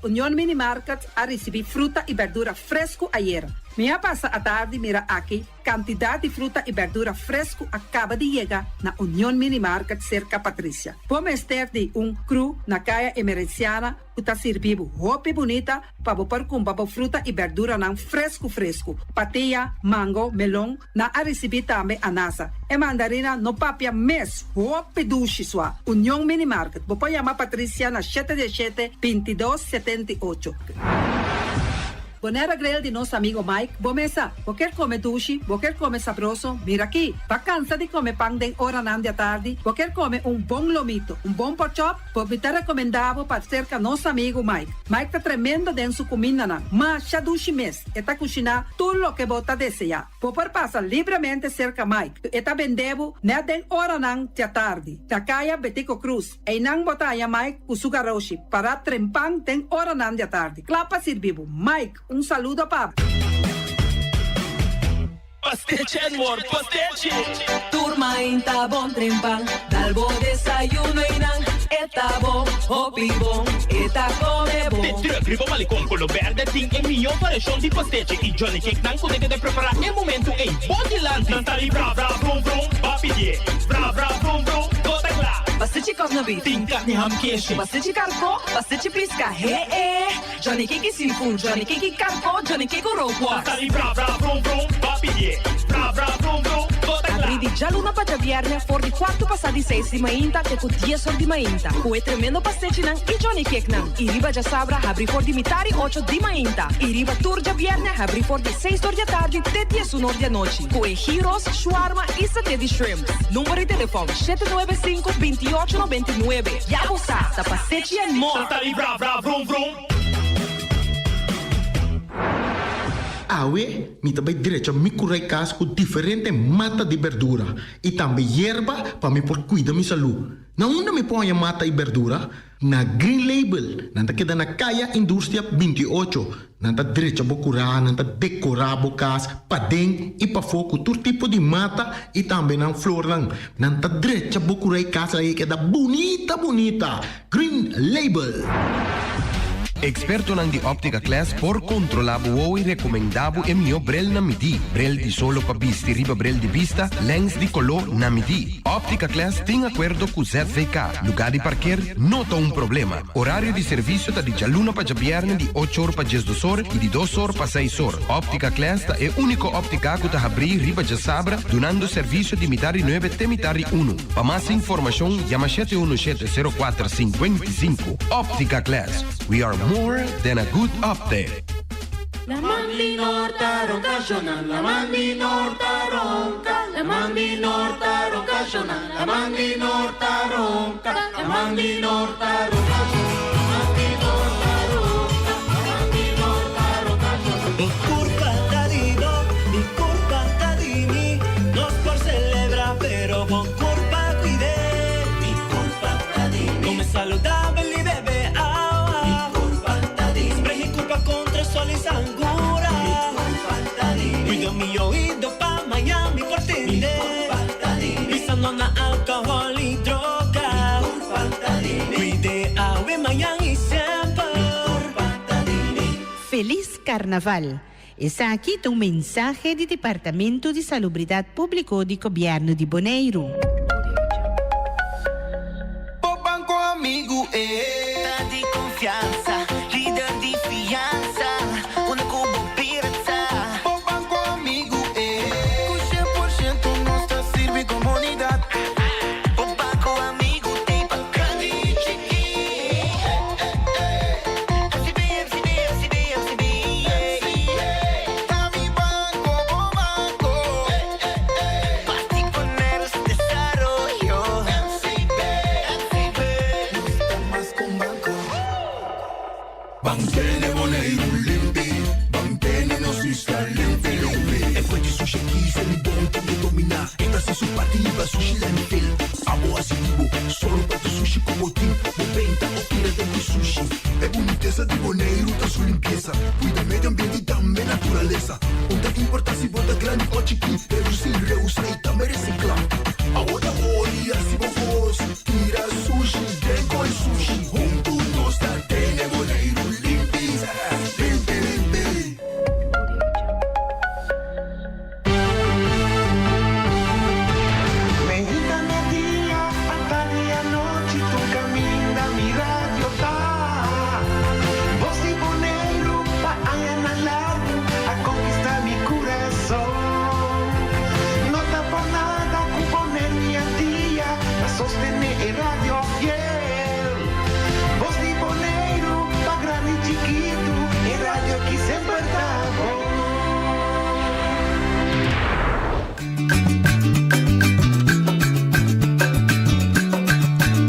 Union Mini Market a risibí fruta i berdura fresku ayera. Mi a pasa atardi mira aki kantidat di fruta i berdura fresku a kaba di yega na Union Mini Market serka Patricia. Bo mester di un kru na Kaya Emerenciana ku ta sirbi bo hopi bunita pa bo por kumpra bo fruta i berduranan fresku fresku. Patia, mango, melon, nan a risibí tambe anasa. E mandarina no papia mes, hopi dushi sua. Union Mini Market, bo por yama Patricia na shete diesshete, bintidos, setenti'ocho. Bonera Grill di nos amigo Mike, bo mesa. Bo kier come dushi, bo kier come sabroso, mira aki. Bo a cansa di come pan den oranan di atardi, bo kier come un bon lomito, un bon porkchop, Bo mi ta recomenda bo pa cerca nos amigo Mike. Mike ta tremendo den su cumindanan. Masha dushi mes. E ta cushina tur loke bo ta desea. Bo por pasa libremente cerca Mike. E ta bende bo net den oranan di atardi. Na caya Betico Cruz. Eynan bo ta haña Mike cu su garoshi para trempan den oranan di atardi. Cla pa sirbi bo. Mike, un saludo pa bo. Pastechi and more pastechi! Tur mainta bon trempan, dal bo desayuno y nan e ta bon, hopi bon, e ta come bon. De truck riba Malecon Colo Berde tin e mihó variashon di pastechi y Johnny Cake nan ku ta keda prepará e momentu ei bo dilanti. Nan ta di bra bra brum brum, ba pidié bra bra brum brum, bo ta kla. Pastechi kòsna beef. Tin karni ham keshi. Pastechi karkó, pastechi piska, he e. Johnny Cake seafood, Johnny Cake karko, Johnny Cake rookworst. Ta di bra bra brum brum, ba pidié bra bra brum brum, bo ta kla. Abrí di djaluna pa djabièrnè for di kuartu pasá di seis di mainta te ku dies or di mainta ku e tremendo pastechinan i Johnny Cakenan. I riba djasabra habrí for di mitá di ocho di mainta i riba tur djabièrnè habrí for di seis or di atardi te diesun or di anochi ku e gyros, shwarma i saté di shrimp. Number di telefòn, shete nuebe sinku, binti ocho nobenta i nuebe. Ya bo sa, ta pastechi and more! Ta di bra bra vrum vrum. Awe mi ta bai drecha mi kurai kas ku diferente mata di berdura i tambe yerba pa mi por kuida mi salú. Na unda mi por haña mata i berdura? Na Green Label. Nan ta keda na Kaya Industria 28. Nan ta drecha bo kurá, nan ta dekorá bo kas paden i pafó ku tur tipo di mata i tambe nan flornan. Nan ta drecha bo kurá i kas laga e keda bunita bunita. Green Label. Ekspertonan di Optica Class por kontrolá bo wowo i rekomendá bo e mihó brel na midí. Brel di solo pa bisti riba brel di bista, lèns di koló na midí. Optica Class tin akuerdo ku ZVK. Lugá di parker no ta un problema. Orario di servisio ta di djaluna pa djabièrnè di ocho or pa diesdos or i di dos or pa seis or. Optica Class ta e úniko óptika ku ta habrí riba djasabra dunando servisio di mitar di nuebe te mitar di unu. Pa mas informashon yama shete unu shete sero kuater sinkuenta i sinku. Optica Class, we are more than a good optic. La man di Norta ronka shonan, la man di Norta ronka, la man di Norta ronka shonan, la man di Norta ronka, la man di Norta ronka shonan, la man di Norta ronka, la man di Norta ronka shonan. Mi kurpa ta di bo, mi kurpa ta di mi. Nos por selebrá, pero bo kurpa kuid'é. Mi kurpa ta di mi. Kome saludabel i bebe awa. Mi kurpa ta di mi. Sprei mi kurpa kontra sol i sangura. Mi kurpa ta. atendé. Bisa no na alcohol y droga. Cuid'é awe, mañan y semper. Felis Carnaval! Esaki ta un mensahe di Departamento di Salubridad Publico di Gobierno di Boneiru. Bo banco amigu e ta di confiansa, lider di fiansa, unda cu bo bira ta. Bo banco amigu e cu cien por ciento nos ta sirbi comunidad. Bo banco amigu t'ey pa grandi y chiki. FCB, FCB, FCB, FCB, yeah. Ta mi banco, bo banco. Parti poner su desaroyo. FCB, FCB. Nos ta mas cu un banco. Ban tene Boneiru limpi, ban tene nos isla limpi limpi. E fuente sushi aki se mi bon tin e dominá. E ta hasi su parti riba sushi landfill. Abo hasi di bo, sòru pa tur sushi ku bo tin. Bo benta òf tira den ku sushi. E bunitesa di Boneiru ta su limpiesa. Kuida medio ambiente i tambe naturalesa. Un ta importá si bo ta grandi òf chikí, redusí, reusá i tambe resiklá. Abo ta hori hasi bo kos, tira sushi den koi sushi. Huntu nos ta tene Boneiru limpi, limpi limpi. Meinta media, atardi anochi tur caminda mi radio ta. Voz di Boneiru pa añanan largu a conquista mi curason. No ta por nada cu Boneiru y Antia ta sostene e radio fiel. Voz di Boneiru pa grandi y chikitu e radio aki semper ta bon.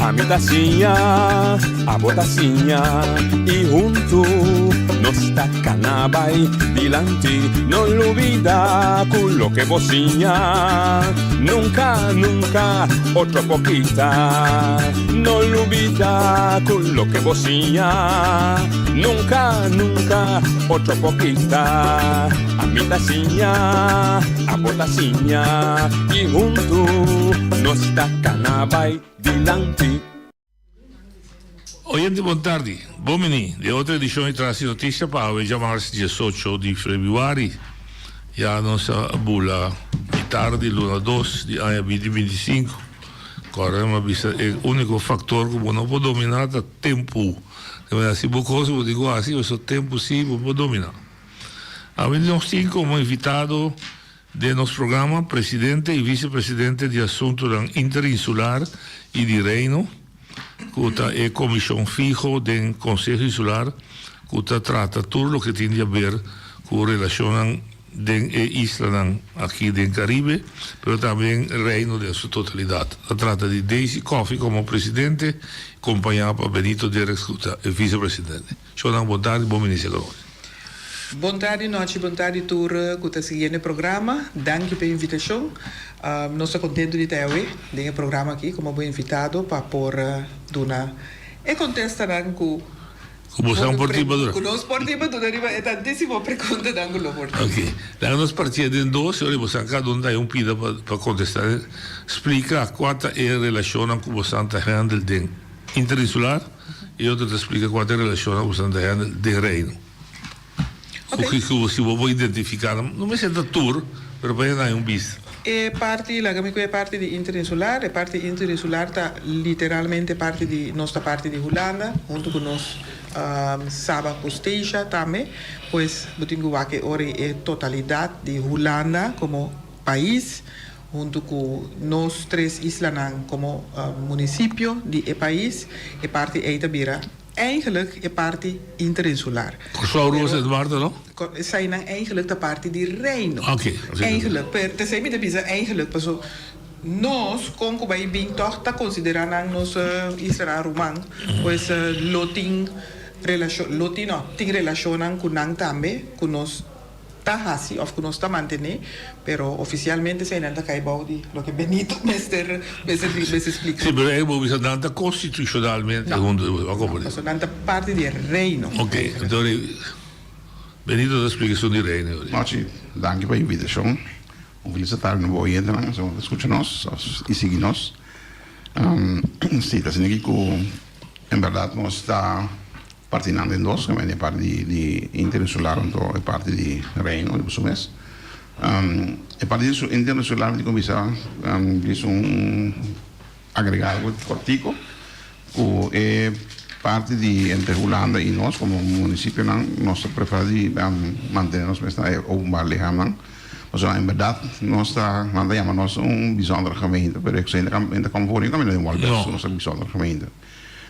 Ami ta siña, abo ta siña y huntu nos ta cana bay dilanti. No lubida cu loke bo siña nunca, nunca otro por kita. No lubida cu loke bo siña nunca, nunca otro por kita. Ami ta siña, abo ta siña y huntu nos ta cana bay dilanti. Oyente bon tardi, bon bini den otro edicion di Tras di Noticia pa awe djamars diesocho di febrüari. Ya nos a bula mitar di luna dos di aña binti bintisinko. Kòrda mi a bisa e úniko faktor ku bo no por dominá ta tempu. Di manera si bo kos bo tin ku hasi pasobra tempu si bo por dominá. Awe nos tin komo invitado den nos programa presidente i visepresidente di Asuntunan Interinsular i di Reino, ku ta e komishon fiho den Konseho Insular ku ta trata tur loke tin di haber ku relashonnan den e islanan aki den Karibe, pero tambe den Reino den su totalidat. Ta trata di Daisy Coffie komo presidente, kompañá pa Benito Derks ku ta e visepresidente. Shownan bon tardi, bon bini Señor. Bon tardi nochi, bon tardi tur ku ta siguiendo e programa. Danki pa e invitashon. Nos ta kontentu di ta awe den e programa aki komo bo invitado pa por duna e kontestanan ku Ku boso por tin pa duna. Ku nos por tin pa duna riba e tantísimo preguntanan ku lo por tin. Ok. Laga nos partia den dos, ora boso kada un ta un pida pa kontestá. Splika kua ta e relashonnan ku boso ta handle den interinsular. E otro ta splika kua ta e relashonnan ku boso ta hende den Reino. Ku ki ku si bo por identifiká nan, no mester ta tur, pero pa hende haña un bista. E parti, laga mi ku e parti di interinsular, e parti interinsular ta literalmente parti di, nos ta parti di Hulanda, huntu ku nos Saba ku Statia tambe, pues bo tin ku wak e ora e totalidat di Hulanda komo pais, Huntu ku nos tres islanan komo munisipio di e pais, e parti ei ta bira eigenlijk e parti interinsular. Kòrsou, Aruba, Sint Maarten no? Eseinan eigenlijk ta parti di Reino. Oké. Eigenlijk, pero t'esei mi ta bisa eigenlijk, paso nos kon ku bai bin tòg ta konsiderá nan nos islanan ruman, pues lo tin relashon, lo tin no, tin relashonnan ku nan tambe ku nos. ta hasi of ku nos ta mantené, pero ofisialmente eseinan ta kai bou di loke Benito mester mester mester splika. Sí, pero ei bo bisa nan ta konstitushonalmente huntu, bo a komprendé? No, pasobra nan ta parti di e reino. Ok, anto Benito ta splika esun di reino. Nochi, danki pa invitashon. Un felis atardi na bo oyentenan ku ta skucha nos i sigui nos. Si, ta asina aki ku en bèrdat nos ta partinan den dos, e parti di interinsular anto e parti di Reino riba su mes. E parti interinsular mi tin ku bisa djis un Agrega algo kortiko ku e parti di entre Hulanda i nos komo munisipionan nos ta preferá di mantene nos mes na e openbaar lichaamnan pasobra en bèrdat nos ta nan ta yama nos un bijzondere gemeente pero esei no ta konforme ku kaminda den Walbes ku nos ta bijzondere gemeente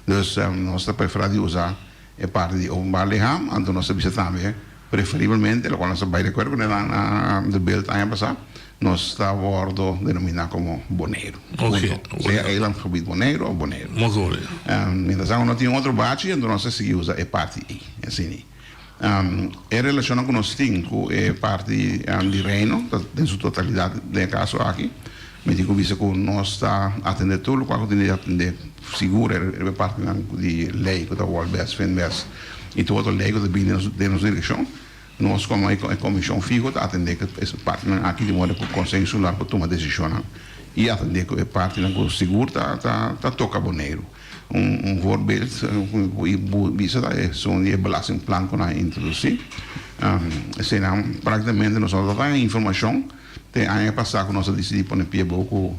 dus nos ta preferá di usa e parti di openbaar lichaam anto nos ta bisa tambe Preferiblemente, locual nos ta bay de acuerdo cu nan na de beeld aña pasa, nos ta wordo denomina como Boneiru. Punto. Sea eilandgebied Boneiru of Boneiru. Mientras tanto no tin otro bachi, enton nos ta sigui usa e parti ey. Asina. E relacionnan cu nos tin cu e parti di Reino, ta den su totalidad den e caso aki, mi tin cu bisa cu nos ta atende tur locual cu tin di atende sigur riba e partinan di ley cu ta Wolbes, Finbes. I tur otro lei ku ta bini den nos direkshon, nos komo e komishon fiho ta atendé ku e partinan aki di moda ku Konseho Insular por tuma desishonnan i atendé ku e partinan ku sigur ta toka Boneiru. Un voorbeeld ku mi por bisa ta esun di e belastingplan ku nan a introdusí. Eseinan praktikamente nos no ta haña informashon te aña pasá ku nos a disidí pone pie bou ku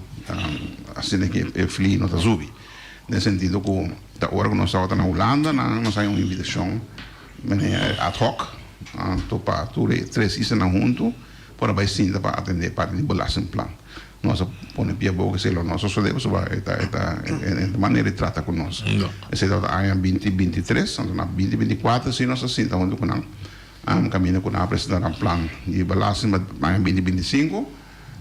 asina ku e fli no ta subi. Den sentido ku ta ora ku nos tabata na Hulanda nan nos haña un invitashon manera ad hoc anto pa tur e tres islanan huntu por a bai sinta pa atendé parti di belastingplan. Nos a pone pia boka esei lo no a sosodé pasobra e ta e ta e ta manera di trata ku nos. Esei tabata aña binti 23 anto na binti 24 si nos a sinta huntu ku nan kaminda ku nan a presentá nan plan di belasting pa aña binti 25.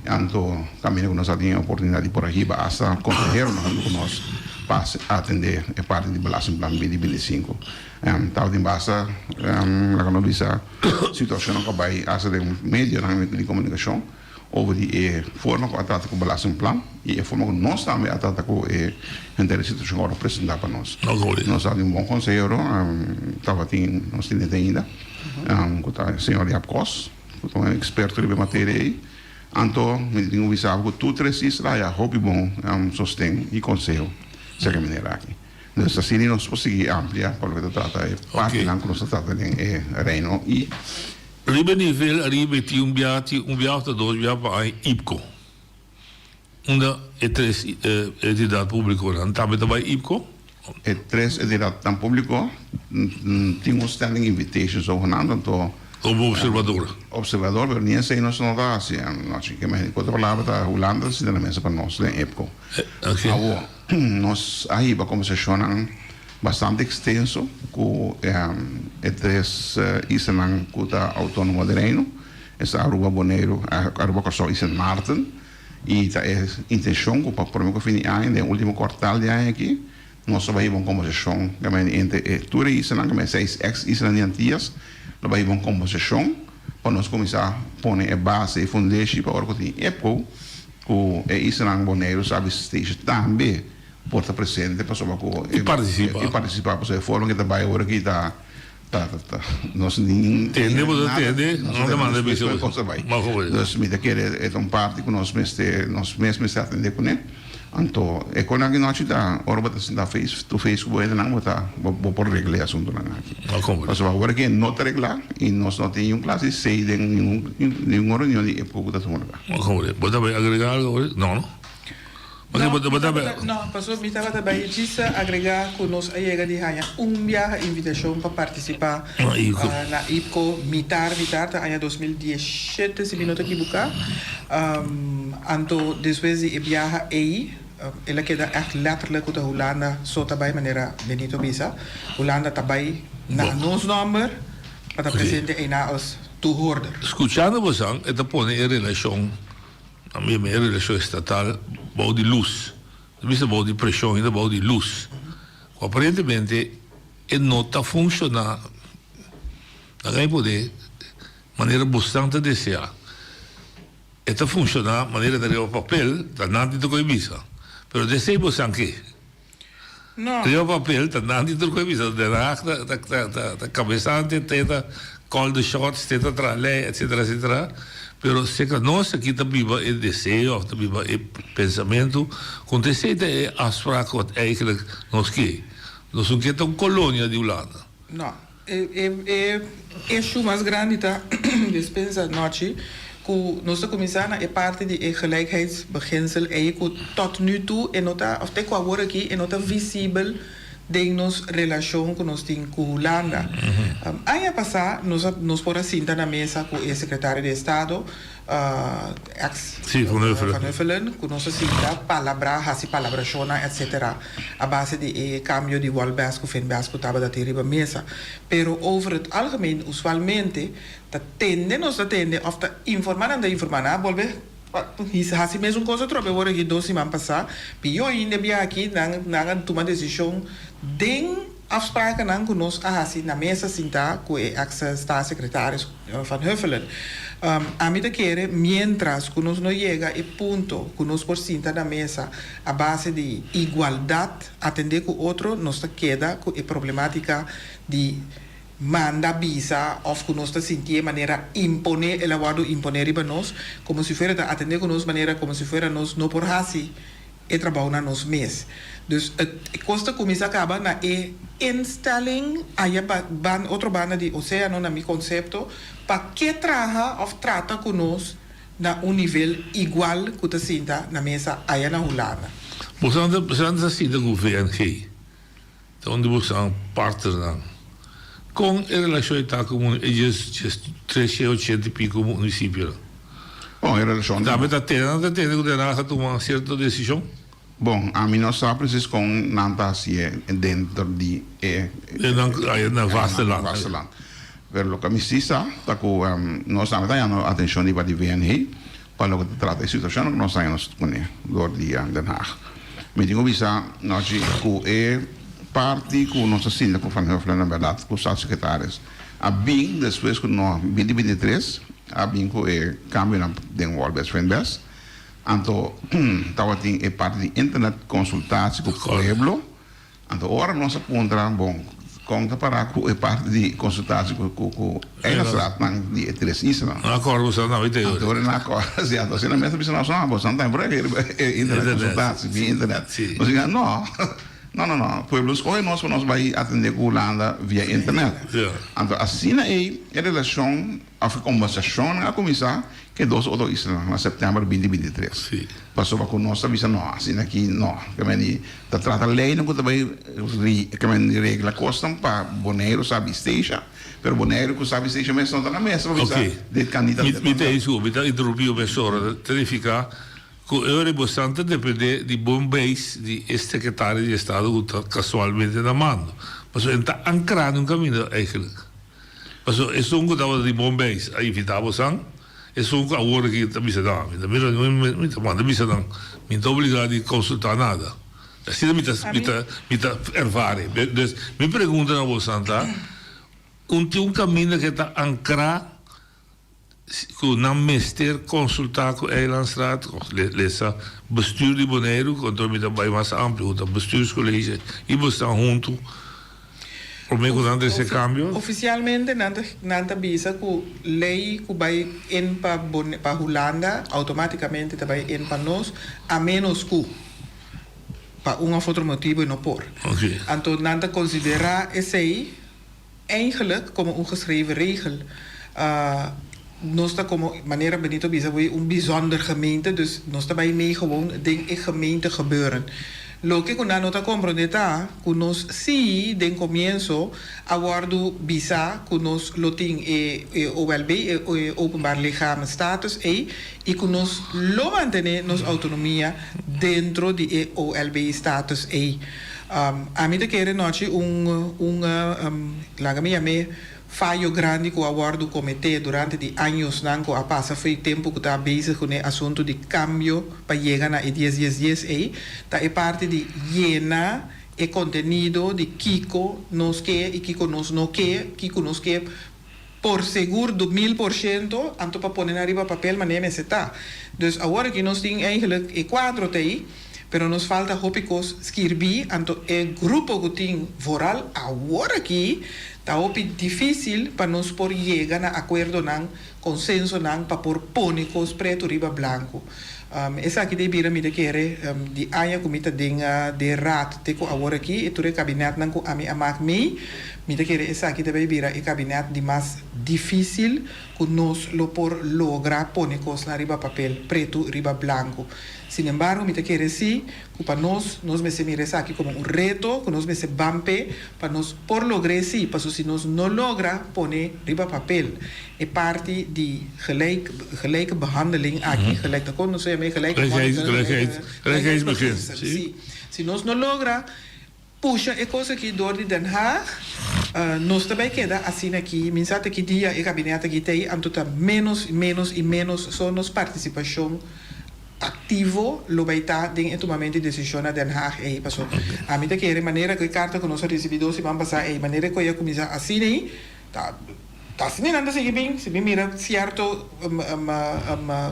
Anto kaminda ku nos a tin e oportunidat di por a hiba asta konseheronan huntu ku nos pa atendé e parti di belastingplan binti 25. Tabatin basta, laga nos bisa, situashonnan ku a bai asta den medionan di komunikashon over di e forma ku a trata ku belastingplan i e forma ku nos tambe a trata ku e henter e situashon ku a wòrdu presentá pa nos. Nos tabatin un bon konsehero, tabatin, nos tin e te ainda, ku ta señor Jaap Kos. Ku ta un eksperto riba e materia ei. Anto mi tin ku bisa bo ku tur tres isla haya hopi bon sosten i konseho serka e manera aki. Dus asina nos por sigui amplia pa loke ta trata e partinan ku nos ta trata den e Reino i. Riba e nivel ariba e tin un bia, tin un bia òf ta dos bia pa aña IPCO. Unda e tres entidat públikonan tambe ta bai IPCO? E tres entidatnan públiko tin un standing invitation zogenaamd, anto. Komo observador? Observador, pero ni esei nos no ta hasi anochi. Ke men, ku otro palabra ta Hulanda ta sinta na mesa pa nos den IPCO. Awor, nos a hiba kombersashonnan bastante ekstenso ku e tres islanan ku ta outónomo den Reino. Esta Aruba, Boneiru, Aruba, Kòrsou i Sint Maarten. I ta e intenshon ku pa prome ku fin di aña, den ultimo kuartal di aña aki, nos lo bai hiba un kombersashon kaminda entre e tur e islanan, kaminda e seis eks islanan di Antias, lo bai hiba un kombersashon pa nos kuminsá pone e base, e fundeshi pa ora ku tin EPCO ku e islanan Boneiru, Saba i Statia tambe por ta presente pasobra ku I partisipá. I partisipá pasobra e forma ku e ta bai ora aki ta Ta ta ta nos nin Tende bo ta tende, no ta manda bisa bo. Cosa bai. Dus mi ta kere e ta un parti ku nos mester nos mes mester atende kuné. Anto e kon aki nochi ta ora bo ta sinta face to face ku bo hendenan bo ta bo por regla e asuntunan aki. Pasobra awor aki e no ta reglá i nos no tin niun klase di say den ningun ningun reunion di EPCO ku ta tuma lugá. Bo ta bai agrega algo awor? No no. No, mi tabata, no, pasobra mi tabata bai djis a agregá ku nos a yega di haña un biaha invitashon pa partisipá na IPCO mitar mitar ta aña 2017 si mi no ta ekibuká. Anto despues di e biaha ei el a keda ègt lèterlik ku ta Hulanda so ta bai manera Benito a bisa, Hulanda ta bai na nos nòmber pa ta presente einan as toehoorder. Skuchando bosan e ta pone e relashon. A mi e relashon estatal bou di lus. No bisa bou di preshon, ainda bou di lus. Ku aparentemente e no ta funshoná na gran poder manera bosnan ta deseá. E ta funshoná manera ta riba papel, ta nan tin tur ku e bisa. Pero desei bosnan ke. Riba papel ta nan di tur ku e bisa. Den Haag ta ta ta kabesante, te ta call the shots, te ta traha lei, etcetera, etcetera. Pero serka nos aki ta biba e deseo of ta biba e pensamentu ku ta esei ta e afspraak wat eigenlijk nos ke. Nos no ke ta un kolonia di Hulanda. No. E e issue mas grandi ta despensa nochi ku nos ta kuminsá na e parti di e gelijkheidsbeginsel ei ku tot nu toe e no ta of te ku awor aki e no ta visibel den nos relashon ku nos tin ku Hulanda. Aña pasá nos a nos por a sinta na mesa ku e sekretario di estado, ex Sí, Van Huffelen. Van Huffelen, ku nos a sinta palabrá, hasi palabrashonnan etsetera a base di e kambio di Wolbes ku Finbes ku tabata tin riba mesa. Pero over het algemeen usualmente ta tende nos ta tende òf ta informá nan ta informá. Nan a bolbe Hasi mesun kos atrobe ora ki dos siman pasá, pió ainda e bia aki nan nan a tuma desishon den afsprakennan ku nos a hasi na mesa sintá ku e eks staatssecretaris Van Huffelen. Ami ta kere mientras ku nos no yega e punto ku nos por sinta na mesa a base di igualdat atendé ku otro nos ta keda ku e problematika di manda bisa of ku nos ta sintié manera imponé, el a wòrdu imponé riba nos, komo si fuera ta atendé ku nos manera komo si fuera nos no por hasi e trabou na nos mes. Dus e kos ta kuminsá kaba na e instelling aya ba ban otro banda di oséano na mi konsepto pa ke traha of trata ku nos na un nivel igual ku ta sinta na mesa aya na Hulanda. Boso ta sinta ku VNG? Ta un di boso partnernan. Kon e relashon ta ku e djes djes tres shen ochenta i piko munisipionan? Bon, e relashon ta. Tambe ta tene, nan ta tene ku Den Haag a tuma sierto desishon? Bon, ami no sa presis kon nan ta hasié denter di e. Den nan aya na vasteland. Vasteland. Pero loke ami si sa ta ku nos tambe ta hañando atenshon di parti VNG Pa loke ta trata e situashon ku nos haña nos kuné dor di Den Haag. Mi tin ku bisa nochi ku e parti ku nos a sinta ku Van Huffelen en bèrdat ku staatssecretaris a bin despues ku no binti 23 a bin ku e kambionan den Wolbes Finbes anto tabatin e parti di internet konsultatie ku pueblo. Anto ora nos a puntra, bon, kon ta pará ku e parti di konsultatie ku ku ku eilandsraadnan di e tres islanan? Nan a kòrda boso nan wit Anto ora nan a kòrda, si, anto asina mes a bisa nos, no, boso nan tambe por a riba e internet konsultatie via internet. Nos a bisa, no, no, no, no, pueblo skohe nos pa nos bai atendé ku Hulanda via internet. Anto asina ei e relashon òf e kombersashonnan a kuminsá Ke dos otro islanan na sèptèmber binti 23. Pasobra ku nos ta bisa no, asina aki no. Ke men di ta trata leinan ku ta bai ke men di regla kosnan pa Boneiru sa bisteisha, pero Boneiru ku sa bisteisha mes no ta na mesa pa bisa dit kan dit Mi mi ta hesku, mi ta interumpi bo mesora, ta nifiká ku e ora bosan ta dependé di bon beis di e sekretario di estado ku ta kasualmente na mando. Pasobra e no ta ankrá den un kaminda eigentlik. Pasobra esun ku tabata di bon beis a invitá bosan, esun ku awor aki ta bisa nan, mi ta mira, mi ta manda bisa nan, mi no ta obligá di konsultá nada. Asina mi ta, mi ta, mi ta ervare. Dus, mi pregunta na bosan ta, un tin un kaminda ke ta ankrá Ku nan mester konsultá ku Eilandsraad, òf lesa Bestuur di Boneiru, ku anto mi ta bai mas amplio, ku ta Bestuurscollege i bo stan huntu promé ku nan trese kambio. Ofisialmente nan ta nan ta bisa ku lei ku bai in pa pa Hulanda outomátikamente ta bai in pa nos, a ménos ku pa un òf otro motibu e no por. Anto nan ta konsiderá esei. Eigenlijk como un geschreven regel. Nos ta como, manera Benito bisa bo, un bijzonder gemeente, dus nos ta bay mee gewoon den e gemeente gebeuren. Loke cu nan no ta comprende ta cu nos si den comienzo a wordo bisa cu nos lo tin e OLB, e Openbaar Lichamen status ey, y cu nos lo mantene nos autonomia dentro di e OLB status ey. Ami ta kere nochi un un laga mi yam'é fayo grandi ku a wòrdu kometé durante di añosnan ku a pasa fo'i tempu ku ta bezig ku n'e asuntu di kambio pa yega na e dies dies dies ei, ta e parti di yena e kontenido di kiko nos ke i kiko nos no ke, kiko nos ke por segur du 1000%, anto pa pone nan riba papel manera mester ta. Dus awor aki nos tin eigenlijk e kuadro ta ei. Pero nos falta hopi kos skirbí, anto e grupo ku tin vooral awor aki ta hopi difísil pa nos por yega na akuerdonan, konsensonan pa por pone kos pretu riba blanku. Esaki ta e bira mi ta kere di aña ku mi ta den den raad te ku awor aki e tur e kabinètnan ku ami a mak mee, mi ta kere esaki ta bai bira e kabinèt di mas difísil ku nos lo por logra pone kosnan riba papel pretu riba blanku. Sinembargo mi ta kere si ku pa nos, nos mester mira esaki komo un reto ku nos mester ban p'e pa nos por logr'é sí, paso si nos no logra pone riba papel e parti di gelijk, gelijke behandeling aki, gelijk, ta kon nos ta yam'é gelijke Gelijkheid, gelijkheidsbeginsel, sí. Si nos no logra pusha e kos aki dor di Den Haag, nos ta bai keda asina aki, mi sa ta ki dia e kabinet aki ta ei, anto ta ménos i ménos i ménos so nos partisipashon aktivo lo bai ta den e tumamentu di desishon na Den Haag ei. Paso ami ta kere manera ku e karta ku nos a risibí dos siman pasá ei, manera ku ei a kuminsá asina ei, Ta ta asina nan ta sigui bin, si mi mira cierto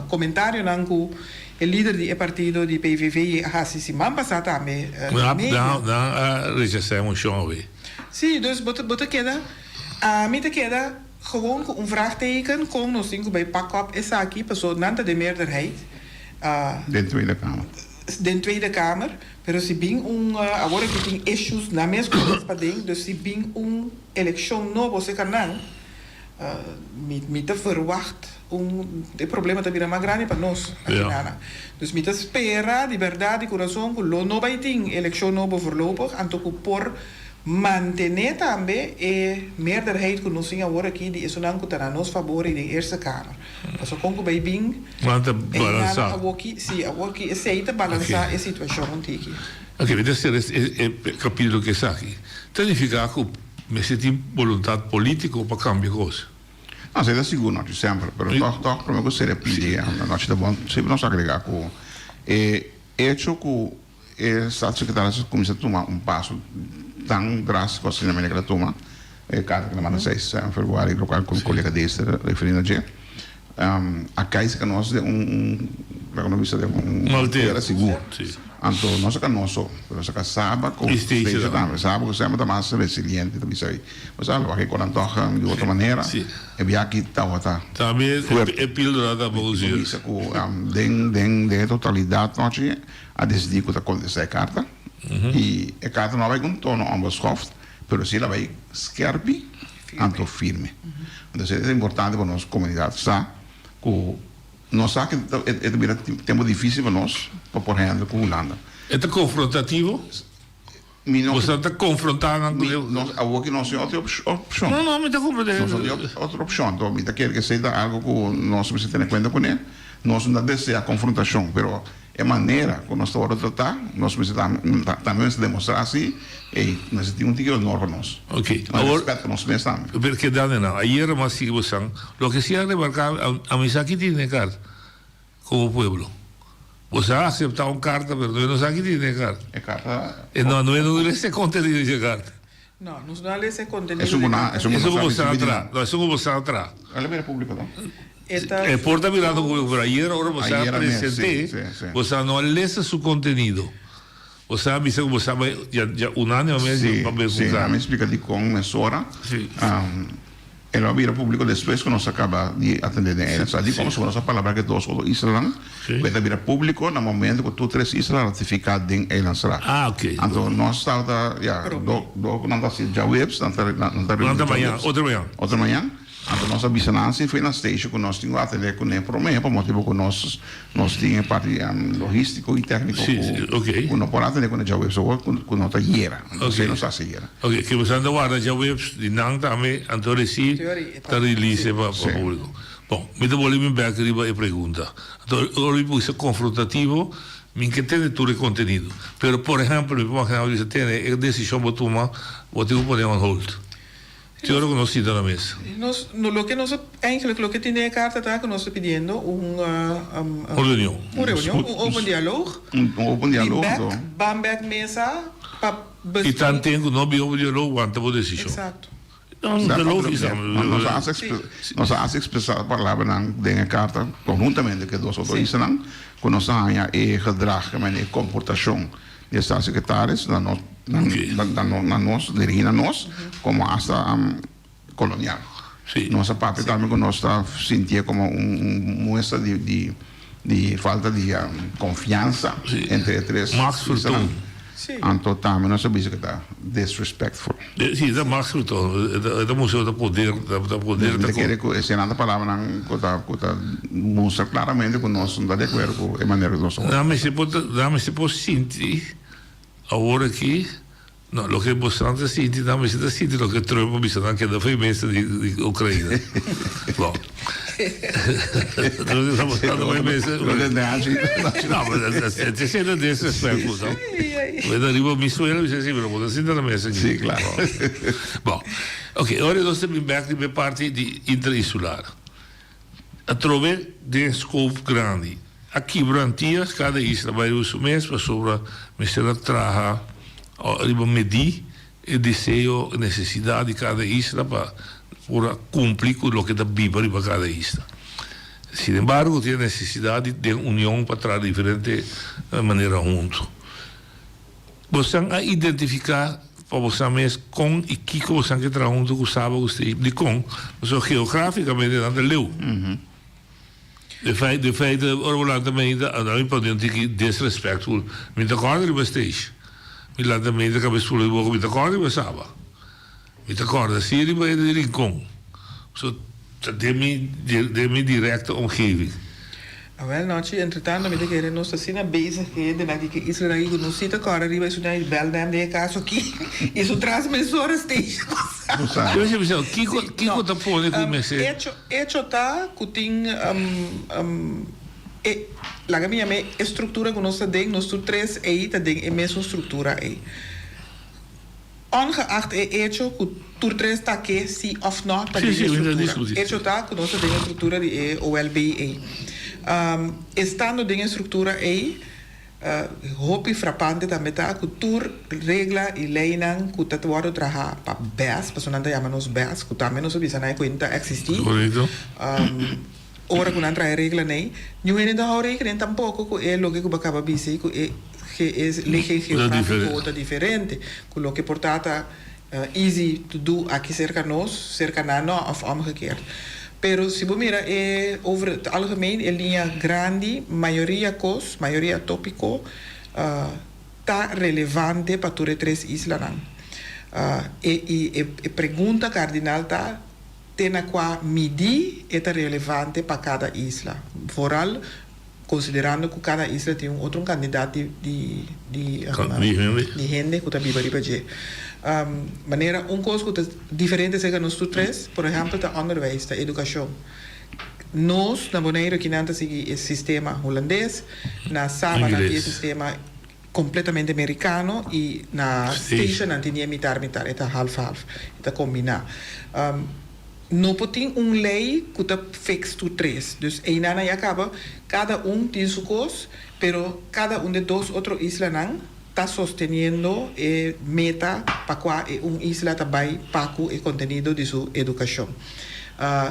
comentarionan cu e lider di e partido di PVV a haci siman pasa tambe den media. Nan nan a rechasa e mocion awe. Si, dus bo ta bo ta keda, ami ta keda gewoon cu un vraagteken con nos tin cu bay pak op esaki, paso nan ta den meerderheid. Den Tweede Kamer. Den Tweede Kamer, pero si bin un, awor aki tin issues nan mes cu mes paden, dus si bin un. Elekshon nobo serka nan, mi mi ta verwacht un e problema ta bira mas grandi pa nos aki nana. Dus mi ta spera di bèrdat di kurason ku lo no bai tin elekshon nobo voorlopig, anto ku por mantené tambe e meerderheid ku nos tin awor aki di esunnan ku ta na nos fabor i den Eerste Kamer. Pasobra kon ku bai bin Nan ta e balansá. nana awoki, si awoki esei ta balansá e situashon un tiki. Oke, mi ta sera e kapítulo ku esaki. Ta nifiká ku mester tin boluntat polítiko pa kambia kos. No, esei ta sigur nochi semper, pero tòg tòg promé ku sera e pidi nochi ta bon semper nos agregá ku e echo ku e staatssecretaris a kuminsá tuma un paso tan drástiko asina manera ku el a tuma e karta ku el a manda seis februari lokual ku kolega Dees ta referí na dje. A kai saka nos den un, laga nos bisa den un tera sigur. Anto no saka nos so, pero saka Saba ku Stacia tambe. Saba ku semper ta mas resiliente ta bisa ei. Bo sa lo wak e konan tòg di otro manera. E biaha aki tabata fuerte. E píldora ta bon zuur. Bo bisa ku den den e totalidat nochi a disidí ku ta kontestá e karta. I e karta no a bai ku un tono onbeschoft, pero si el a bai skèrpi. Anto firme. Entonces e ta importante pa nos comunidad sa cu nos sa cu e ta bira tempo dificil pa nos pa por handle cu Hulanda. E ta confrontativo? Mi no. Boso ta confronta nan cu e. Nos awor ki nos tin otro opcion. No, no, mi ta comprende. Nos no tin otro opcion. Anto mi ta kere cu esey ta algo cu nos mester tene cuenta cune. Nos no ta desea confrontacion, pero E manera ku nos ta wòrdu tratá, nos mester tambe mester demostrá si ei mester tin un tiki honor pa nos. Ok, Un awor rèspèt pa nos mes tambe. Pero keda den nan. Ayera mas sigui bosan. Loke si a remarká, a mi sa ki tin den e karta komo pueblo. Bosan a aseptá un karta, pero no no sa ki tin den e karta. E karta. E no, no no lesa e kontenido di e karta. No, nos no a lesa e kontenido Esun di ku nan, karta. esun ku Esun nos ku a bosan a risibí di traha. nan. No, esun ku bosan a traha. El a bira públiko no? E ta. E por ta mirando públiko, pero ayera ora bosan a Ayera mes, sí, present'é, sí, sí. bosan no a lesa su kontenido. Bosan a bisa ku bosan a bai ya ya unánimemente Sí, pa bai sí, ku ami splika dikon mesora. Sí. El a bira públiko despues ku nos a kaba di atendé den eiland. Sa dikon pasobra nos a palabra ku e dos otro islanan Sí. ku e ta bira públiko na momento ku tur tres isla ratifiká den eilandsraad. Ah, oké. Anto nos tabata, ya, do do ku nan ta hasi djaweps, nan ta nan ta Nan reuni ta mañan, djaweps. otro mañan. Otro mañan. Anto nos a bisa nan sin fue na station ku nos tin ku atendé kuné promé pa motibu ku nos nos tin e parti logístiko i tékniko Sí, sí, ku oké. ku no por atendé kuné djaweps awor ku ku no ta yera. Anto Oké. esei nos hasi yera. Oké, ke boso ta warda djaweps di nan tambe anto resi ta release pa pa Sí. públiko. Bon, mi ta bolbe mi bèk riba e pregunta. Anto ora mi bisa konfrontativo mi ke tene tur e kontenido. Pero por ehèmpel mi por maginá bo bisa tene e desishon bo tuma bo tin ku pone on hold. Ki ora ku nos sinta na mesa? Nos, no, loke nos a, eigenlijk loke tin den e karta ta ku nos ta pidiendo un, Un reunion. un reunion, un open dialoog. Un open dialoog, Di anto. bek, ban bek mesa pa I bespreken. tanten ku no bin open dialoog, wanta bo desishon. Exacto. No, ta logisch. Nos a hasta nos a hasta expresa palabranan den e carta conhuntamente cu e dos otro islanan cu nos a haña e gedrag, e comportacion di e staatssecretaris na nos na nos dirigi na nos como hasta colonial. Nos a papia tambe cu nos ta sintié como un muestra di di falta di confiansa entre e tres islanan. Anto tambe nos a bisa cu ta disrespectful. Si, ta machtsvertoon. E ta mustra ta poder, ta poder. Mi ta kere cu eseinan ta palabranan cu ta cu ta mustra claramente cu nos no ta di acuerdo cu e manera cu nos ta wak. Nan mester por nan mester por sinti awor aki. No, loke bosonan ta sinti, nan mester ta sinti loke Trump a bisa nan keda fo'i mesa di di Ukraina. Bon. Trump ta botando fo'i mesa. No, pero e ta disrespectful, no? Bo ta riba mi suelo, mi si, pero bo ta sinta na mesa aki. Sí, claro. Bon. Ok, ora nos ta bin bek riba e parti di interinsular. Atrobe den scope grandi. A kibra Antillas, kada isla bai riba su mes pasobra mester a traha riba medí e deseo, e nesesidat di kada isla pa por a kumpli ku loke ta biba riba kada isla. Sinembargo tin e nesesidat di den union pa traha diferente manera huntu. Bosan a identifiká pa bosan mes kon i kiko bosan ke traha huntu ku Saba ku Steve? Dikon? Pasobra geografikamente nan ta leu. De feit, de feit, ora bo lanta meinta, a mi pone un tiki disrespectful. Mi ta kòrda riba stage. Mi lanta meinta kabes fula di boka, mi ta kòrda riba Saba. Mi ta kòrda si riba e di Rincon. So, ta den mi, den mi directe omgeving. Awel, nochi, entretanto mi ta kere nos ta asina bezig ku e hendenan aki, ku e islanan aki, ku nos si ta kòrda riba esun nan i bèl nan den e kaso aki i su transmisor station. Yo mester bisa, kiko, kiko ta pone ku mester. Echo, echo ta ku tin e, laga mi yam'é e struktura ku nos ta den, nos tur tres ei ta den e mesun struktura ei. Ongeacht e echo ku tur tres ta ke si òf nò ta den e struktura. Echo ta ku nos ta den e struktura di e OLB ei. Estando den e struktura ei, Hopi frapante tambe ta ku tur regla i leinan ku ta wòrdu traha pa bes, pasobra nan ta yama nos bes, ku tambe nos a bisa nan e ku e no ta eksistí. Ora ku nan traha e reglanan ei, niun hende no ta hou rekening tampoko ku e loke ku bo a kaba bisa ei ku e lege geográfiko ta diferente, ku loke por ta ta easy to do aki serka nos, serka nan no, of omgekeerd. Pero si bo mira e over het algemeen e liña grandi, mayoria kos, mayoria tópiko ta relevante pa tur e tres islanan. E i e pregunta kardinal ta te na kua midí e ta relevante pa kada isla. Vooral Konsiderando ku kada isla tin un otro kandidat di di di di hende ku ta biba riba dje. Manera un kos ku ta diferente serka nos tur tres, por ehèmpel ta ònderwijs, ta edukashon. Nos na Boneiru kinan ta sigui e sistema hulandes, na Saba nan tin e sistema kompletamente merikano i na Statia nan tin e mitar mitar, e ta half half, e ta kombiná. No por tin un lei ku ta fix tur tres. Dus einan a ya kaba, kada un tin su kos, pero kada un de dos otro islanan ta sosteniendo e meta pa kua e un isla ta bai pa ku e kontenido di su edukashon.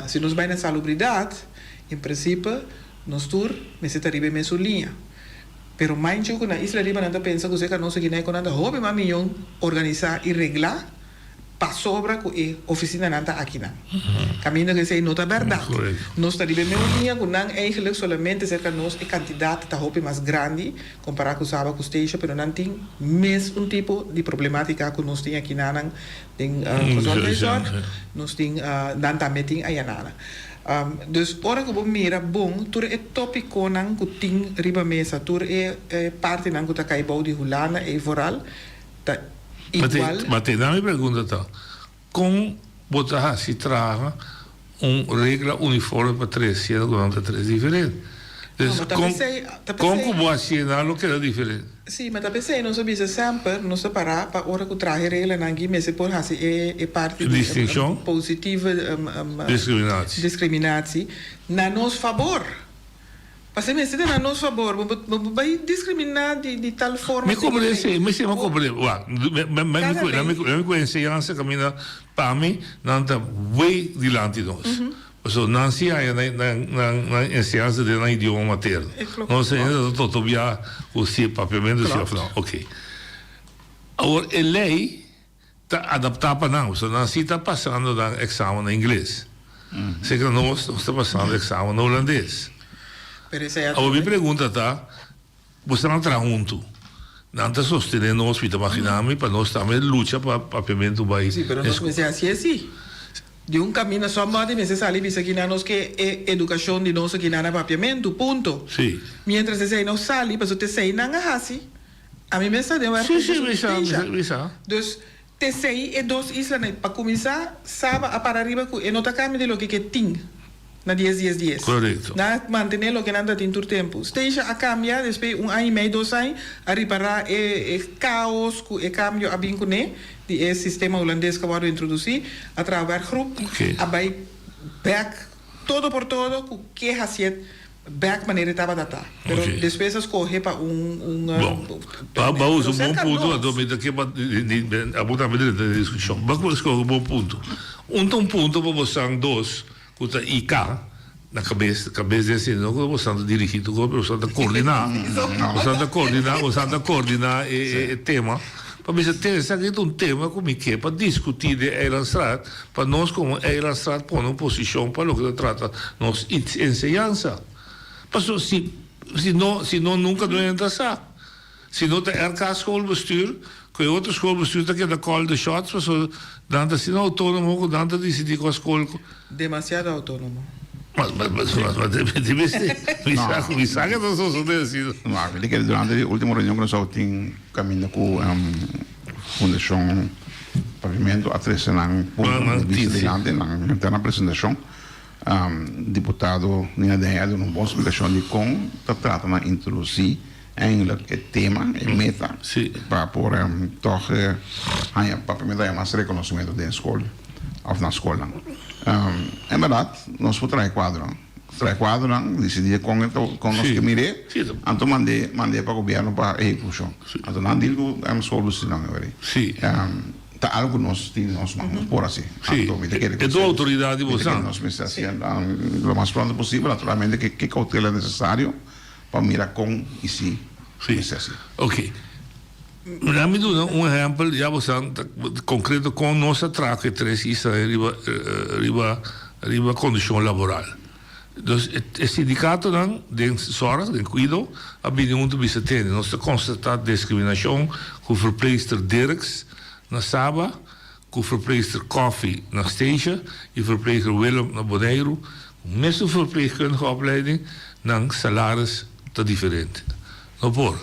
Si nos bai na salubridat, en prinsipe nos tur mester ta riba e mesun liña. Pero mainchu ku na isla riba nan ta pensa ku seka nos aki na e konan ta hopi mas miyon organisá i reglá pasobra ku e ofisinanan ta akinan. Kaminda ku esei no ta bèrdat. Nos ta riba e meun liña ku nan eigenlik solamente serka nos e kantidat ta hopi mas grandi kompará ku Saba ku Statia pero nan tin mes un tipo di problematika ku nos tin akinanan den gezondheidszorg nos tin nan tambe tin ayananan. Dus ora ku bo mira bon tur e topikonan ku tin riba mesa tur e partinan ku ta kai bou di Hulanda ei vooral ta igual. Ma te na mi pregunta ta, kon bo ta hasi traha un regla uniforme pa tres siendo ku nan ta tres diferente? Dus kon kon ku bo hasié nan lo keda diferente? Sí, ma ta p'esei nos a bisa semper nos ta pará pa ora ku traha e reglanan aki mester por hasi e e parti di positieve Discriminatie. discriminatie na nos fabor. Pasobra mester ta na nos fabor, bo bo bo bai diskriminá di di tal forma Mi komprendé esei, mi esei mi komprendé. Wak, mi mi mi mi ku enseñansa kaminda pa mi nan ta way dilanti nos. Pasobra nan si haña nan nan nan nan enseñansa den nan idioma materno. Nos ainda ta totobiá ku si e papiamentu si òf no. Oké. Awor e lei ta adaptá pa nan, pasobra nan si ta pasando nan eksamen na ingles. Seka nos, nos ta pasando eksamen na hulandes. Awor mi pregunta ta, boso nan traha huntu, nan ta sostené nos, mi ta maginá mi, pa nos tambe lucha pa papiamentu bai. Sí, pero nos mester hasié sí. Di un kaminda somebody mester sali bisa kinan nos ke e edukashon di nos akinan na papiamentu, punto. Sí. Miéntras esei no sali, pasobra t'esei nan a hasi. Ami mes ta den werk Sí, sí, mi sa, mi sa. Dus, t'esei e dos islanan. Pa kuminsá, Saba a para riba ku e no ta kambia di loke ke tin na dies dies dies. Korekto. Nan a mantené loke nan ta tin tur tempu. Statia a kambia despues un aña i mei, dos aña, a ripará e e kaos ku e kambio a bin kuné di e sistema hulandes ku a wòrdu introdusí, a traha werkgroep, a bai bèk todo por todo ku ke hasié. Bek manera e tabata ta. Pero despues a scoge pa un un Bon, pa ba usa un bon punto anto mi ta ke pa abo tambe drenta den discusion. Ba ku scoge un bon punto. Un ta un punto pa bosan dos ku ta IK na kabes, kabes den sentido no ku bosan ta dirigi tur kos pero bosan ta coordina, bosan ta coordina, bosan ta coordina e e tema pa bisa tene esaki ta un tema ku mi ke pa discuti den Eilandstraat. Pa nos komo Eilandstraat pone un posishon pa loke ta trata nos enseñansa. Pasobra si si no si no nunka no entra sa. Si no ta RK schoolbestuur ku e otro schoolbestuur ta keda call the shots pasobra nan ta asina outonomo ku nan ta disidí kua skol ku. Demasiado outonomo. Ma ma ma ma mi sa ku mi sa ke ta sosodé asina. No, mi ta kere durante di ultimo reunion ku nos a tin kaminda ku. Fundashon Papiamentu a trese nan punto di bista dilanti nan henter nan presentashon. Diputado Nina Den Heyer a duna un bon splikashon di kon ta trata na introdusí eindelijk e tema, e meta, pa por tòg haña Papiamentu haña mas rekonosementu den skol òf na skolnan. En bèrdat nos por traha e kuadronan. Trae kuadronan, disidí kon e ta, kon nos ke mir'é, anto mand'é, mand'é pa gobièrnu pa ehekushon. Anto nan dil ku schoolbestuurnan e wòrdu. Ta algu ku nos tin den nos man, nos por hasi. Anto mi ta kere ku E tur outoridat di mi ta bosan. kere nos mester hasi lo mas pronto posibel, naturalmente ke ke koutela nesesario pa mira kon i si mester hasi. Oké. Mira mi duna un ehèmpel ya bosan ta konkreto kon nos a traha ku e tres islanan riba riba riba kondishon laboral. Dus e sindikatonan den sòrg, den kuido, a bini huntu bisa tende nos ta konstatá diskriminashon ku verpleegster Dirks na Saba, ku verpleegster Koffie na Statia i verpleger Willem na Boneiru, ku mesun verpleegkundige opleiding, nan salaris ta diferente. No por.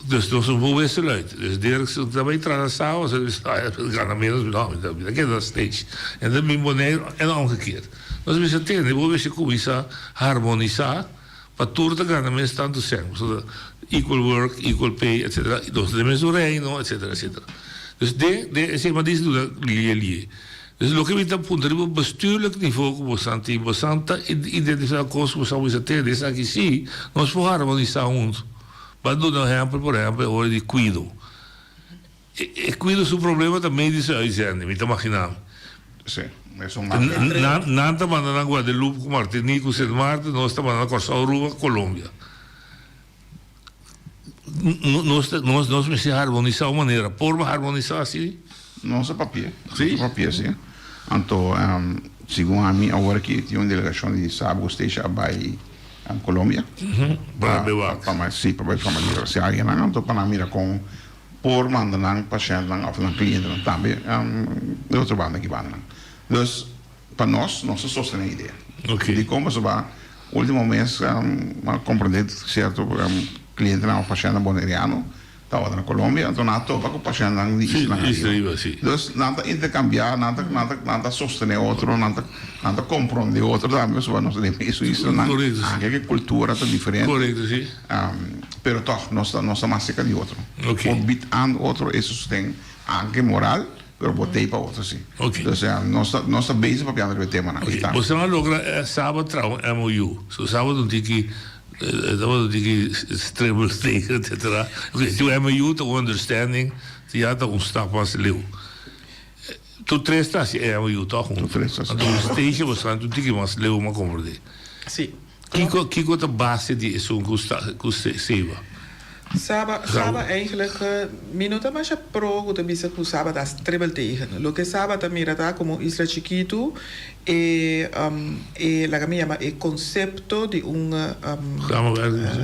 Dus nos no por wissel uit. Dus Dirk ta bay traha Saba, so bisa, ah, e gana menos, no, mi ta mi ta keda na stage. En ta bin Boneiru en omgekeerd. Nos bisa tende, bo mester cuminsa harmonisa pa tur ta gana mes tanto cen. Pasobra equal work, equal pay, etcetera. Nos ta den mesun reino, etcetera, etcetera. Dus den, den esey mas dici duna lie lie. Dus loke mi ta puntra riba bestuurlijk niveau ku bosan tin, bosan ta identifica cos ku bosan bisa tende, esaki si, nos por harmonisa hunto. Bo a duna ehèmpel, por ehèmpel, e ora di kuido. E e kuido su problema ta medische uitzending, mi ta maginá mi. Sí, esun mas. Nan nan ta manda nan Guadeloupe ku Martinique ku Sint Maarten, nos ta manda nan Kòrsou, Aruba, Colombia. Nos ta nos nos mester harmonisá un manera. Por bo harmonisá así? Nos a papia. Sí? Nos a papia, sí. Anto, segun ami, awor aki tin un delegashon di Saba ku Stacia a bai. Colombia. Pa bewak. Pa pa si, pa bai familiarisá nan, anto pa nan mira kon por manda nan pashèntnan òf nan klientenan tambe di otro banda ki banda nan. Dus pa nos, nos ta sostené e idea. Dikon? Pasobra último mes a komprendé sierto klientenan òf pashèntnan boneriano Tabata na Colombia, anto nan a topa ku pashèntnan di islanan ariba. Dus nan ta interkambiá, nan ta nan ta nan ta sostené otro, nan ta nan ta komprondé otro tambe pasobra nos ta den mesun islanan, anke ku e kultura ta diferente. Pero tòg nos ta nos ta mas serka di otro. Por bit aan otro e sosten anke moral. Pero bo t'ei pa otro si. Dus nos ta nos ta bezig papiando riba e temanan aki tambe. Boso a logra Saba traha un MOU. So Saba ta un tiki tabata un tiki stribbel tegen etcetera. Oke si un MOU ta un understanding si ya ta un stap mas leu. Tur tres ta hasi e MOU tòg huntu. Tur tres ta hasi. Anto Stacia boso a un tiki mas leu mi a komprendé. Si. Kiko kiko ta base di esun ku sta ku Seba? Saba Saba eigenlijk mi no ta masha pro ku ta bisa ku Saba ta stribbel tegen. Loke Saba ta mira ta komo un isla chikitu e e laga mi yama e konsepto di un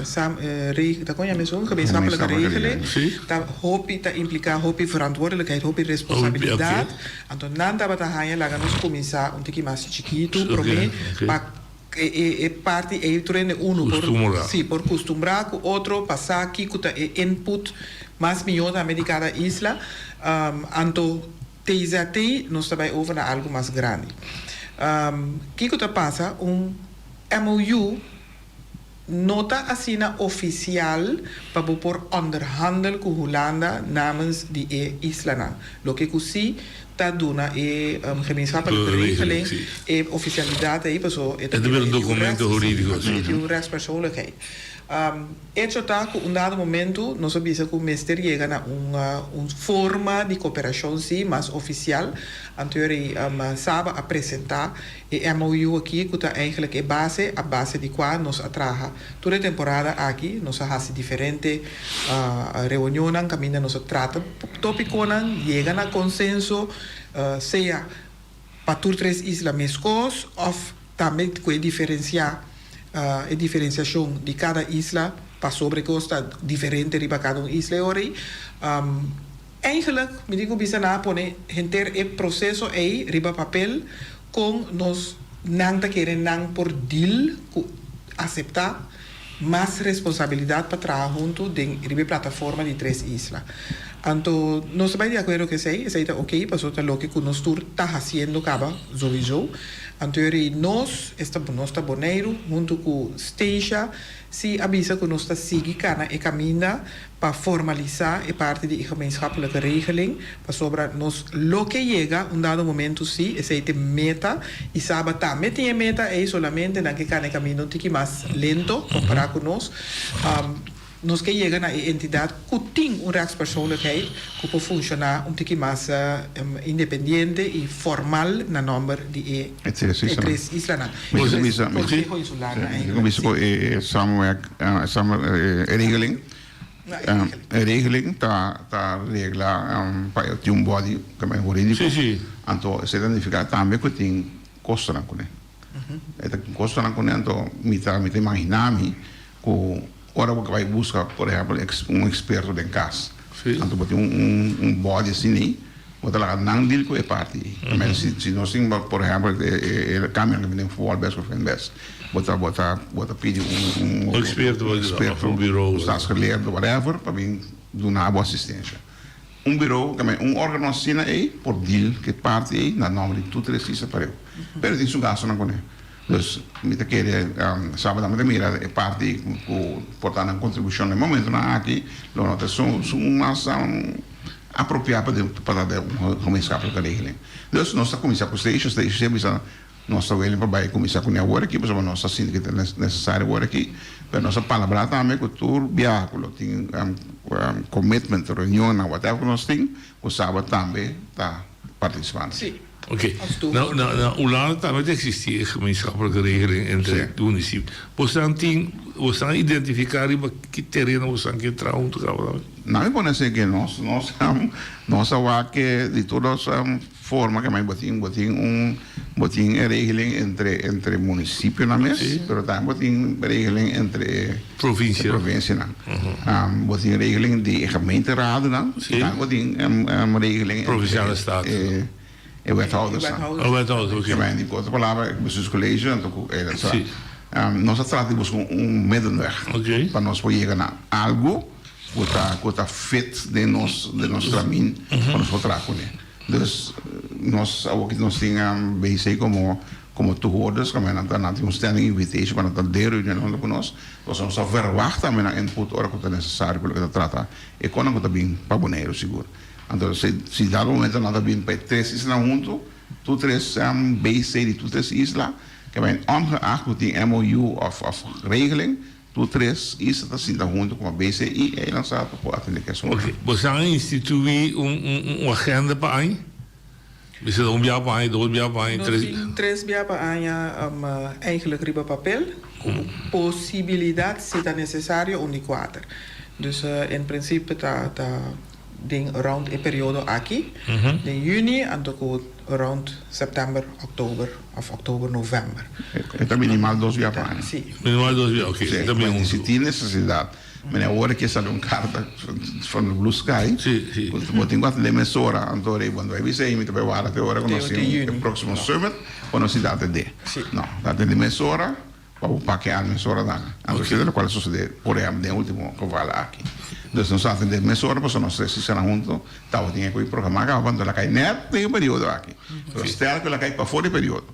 sam reg ta kon yama esun gemeenschappelijke regeling ta hopi ta implika hopi verantwoordelijkheid hopi responsabilidat anto nan tabata haña laga nos kuminsá un tiki mas chikitu promé pa E parti ei tur hende unu por si por kustumbrá ku otro pa sa kiko ta e input mas mihó tambe di kada isla. Anto TZT nos ta bai over na algu mas grandi. Kiko ta pasa? Un MOU no ta asina ofisial pa bo por onderhandel ku Hulanda namens di e islanan. Loke ku si ta duna e gemeenschappelijke regeling e ofisialidat ei paso e ta bira un documento huridico. E tin un rechtspersoonlijkheid. Echo ta ku un dado momento nos a bisa ku mester yega na un un forma di koperashon si mas ofisial. Anto yori Saba a presenta E MOU aki ku ta eigenlijk e base a base di kua nos a traha tur e temporada aki. Nos a hasi diferente reunionnan kaminda nos a trata topikonan, yega na konsenso, sea pa tur tres isla meskos òf tambe ku e diferensia e diferensiashon di kada isla pasobra e kos ta diferente riba kada un isla e ora ei. Eigenlijk, mi tin ku bisa nan a pone henter e proseso ei riba papel kon nos nan ta kere nan por deal ku aseptá mas responsabilidat pa traha huntu den riba e plataforma di tres isla. Anto nos ta bai di akuerdo ku esei, esei ta oké pasobra ta loke ku nos tur ta hasiendo kaba souiso. Anto yori nos, esta nos ta Boneiru huntu ku Stacia si a bisa ku nos ta sigui kana e kaminda pa formalisá e parti di e gemeenschappelijke regeling, pasobra nos lo ke yega un dado momento sí, esei ta e meta, i Saba tambe tin e meta ei, solamente nan ke kana e kaminda un tiki mas lento kompará ku nos. Nos ke yega na e entidat ku tin un rechtspersoonlijkheid ku por funshoná un tiki mas independiente i formal na nòmber di e E tres e tres islanan. Mi ta bisa, mi Konseho Insular ta bisa ku e samenwerk, e regeling, e regeling ta ta regla pa e tin un body hurídiko, anto esei ta nifiká tambe ku tin kostonan kuné. E ta kostonan kuné, anto mi ta mi ta imaginá mi ku ora bo bai buska por ehèmpel un eksperto den kas, anto bo tin un un body asina ei, bo ta laga nan deal ku e parti ei. Tambe si si nos tin por ehèmpel e kambionan ku bini den futbòl bes òf fen bes, bo ta bo ta bo ta pidi un un eksperto, un un staatsgeleerde whatever pa bin duna bo asistensha. Un biro, tambe un organo asina ei por deal ku e parti ei na nòmber di tur tres isla pareu. Pero tin su gastunan kuné. Dus mi ta kere Saba tambe ta mira e parti ku por ta nan kontribushon na e momentunan aki lo no ta esun mas apropiá pa pa ta den un gemeenschappelijke regeling. Dus nos ta kuminsá ku Stacia, Stacia a bisa nos ta willing pa bai kuminsá kuné awor aki pasobra nos ta sinti ku ta nesesario awor aki, pero nos a palabrá tambe ku tur biaha ku lo tin commitment, reunionnan, whatever ku nos tin, ku Saba tambe ta partisipando. Oké. Na, na, na Hulanda tambe ta existi e gemeenschappelijke regeling entre de municipio. Bosan tin, bosan a identifica riba ki tereno bosan ke traha hunto caba tambe? Na mi pone esei ke nos, nos, nos a wak ke di tur dos forma ke mai bo tin, bo tin un, bo tin e regeling entre, entre municipionan mes, pero tambe bo tin regeling entre e Provincia. E provincianan. Bo tin regeling di e gemeenteradennan, y tambe bo tin regeling entre Provinciale Staten. E wethoudersnan. Oh, wethouders, oké. Ke men, ku otro palabra, e bestuurscollege, anto ku e sa. Nos a trata di buska un middenweg. Oké. Pa nos por yega na algu ku ta ku ta fit den nos den nos tramin pa nos por traha kuné. Dus nos awoki nos tin BC komo komo toehoorders, ku nan ta nan tin un standing invitation pa nan ta den reunion huntu ku nos. Pasobra nos ta verwagt tambe nan input ora ku ta nesesario ku loke ta trata e konan ku ta bin pa Boneiru sigur. Anto si si dado momento nan ta bin pa e tres islanan huntu, tur tres BC di tur tres isla ke bai ongeacht ku tin MOU òf òf regeling, tur tres isla ta sinta huntu komo BC i e lansa pa por atende ku e asuntu. Oke, boso a instituí un un agenda pa aña? Bisa un bia pa aña, dos bia pa aña, Nos tres. tin tres bia pa aña eigenlijk riba papel, ku posibilidat si ta nesesario un di kuater. Dus en prinsipe ta ta den rond e periodo aki, den juni anto ku rond sèptèmber, òktober òf òktober, novèmber. E ta minimal dos bia pa aña. Si. Minimal dos bia, oke. Si, si tin nesesidat. Mene awor ke sali un karta from the blue sky ku bo tin ku atendé mesora anto rei bo bai bisa mi ta bai warda te ora ku nos tin e próksimo summit pa nos sinta atendé. No, ta atendé mesora pa bo pake al mesora tambe. Anto esei ta lokual a sosodé por ehèmpel den e último geval aki. Dus nos a atendé mesora pasobra nos tres sisana hunto tabatin e ku programá kaba anto el a kai nèt den e periodo aki. Pero stel ku el a kai pafó di e periodo.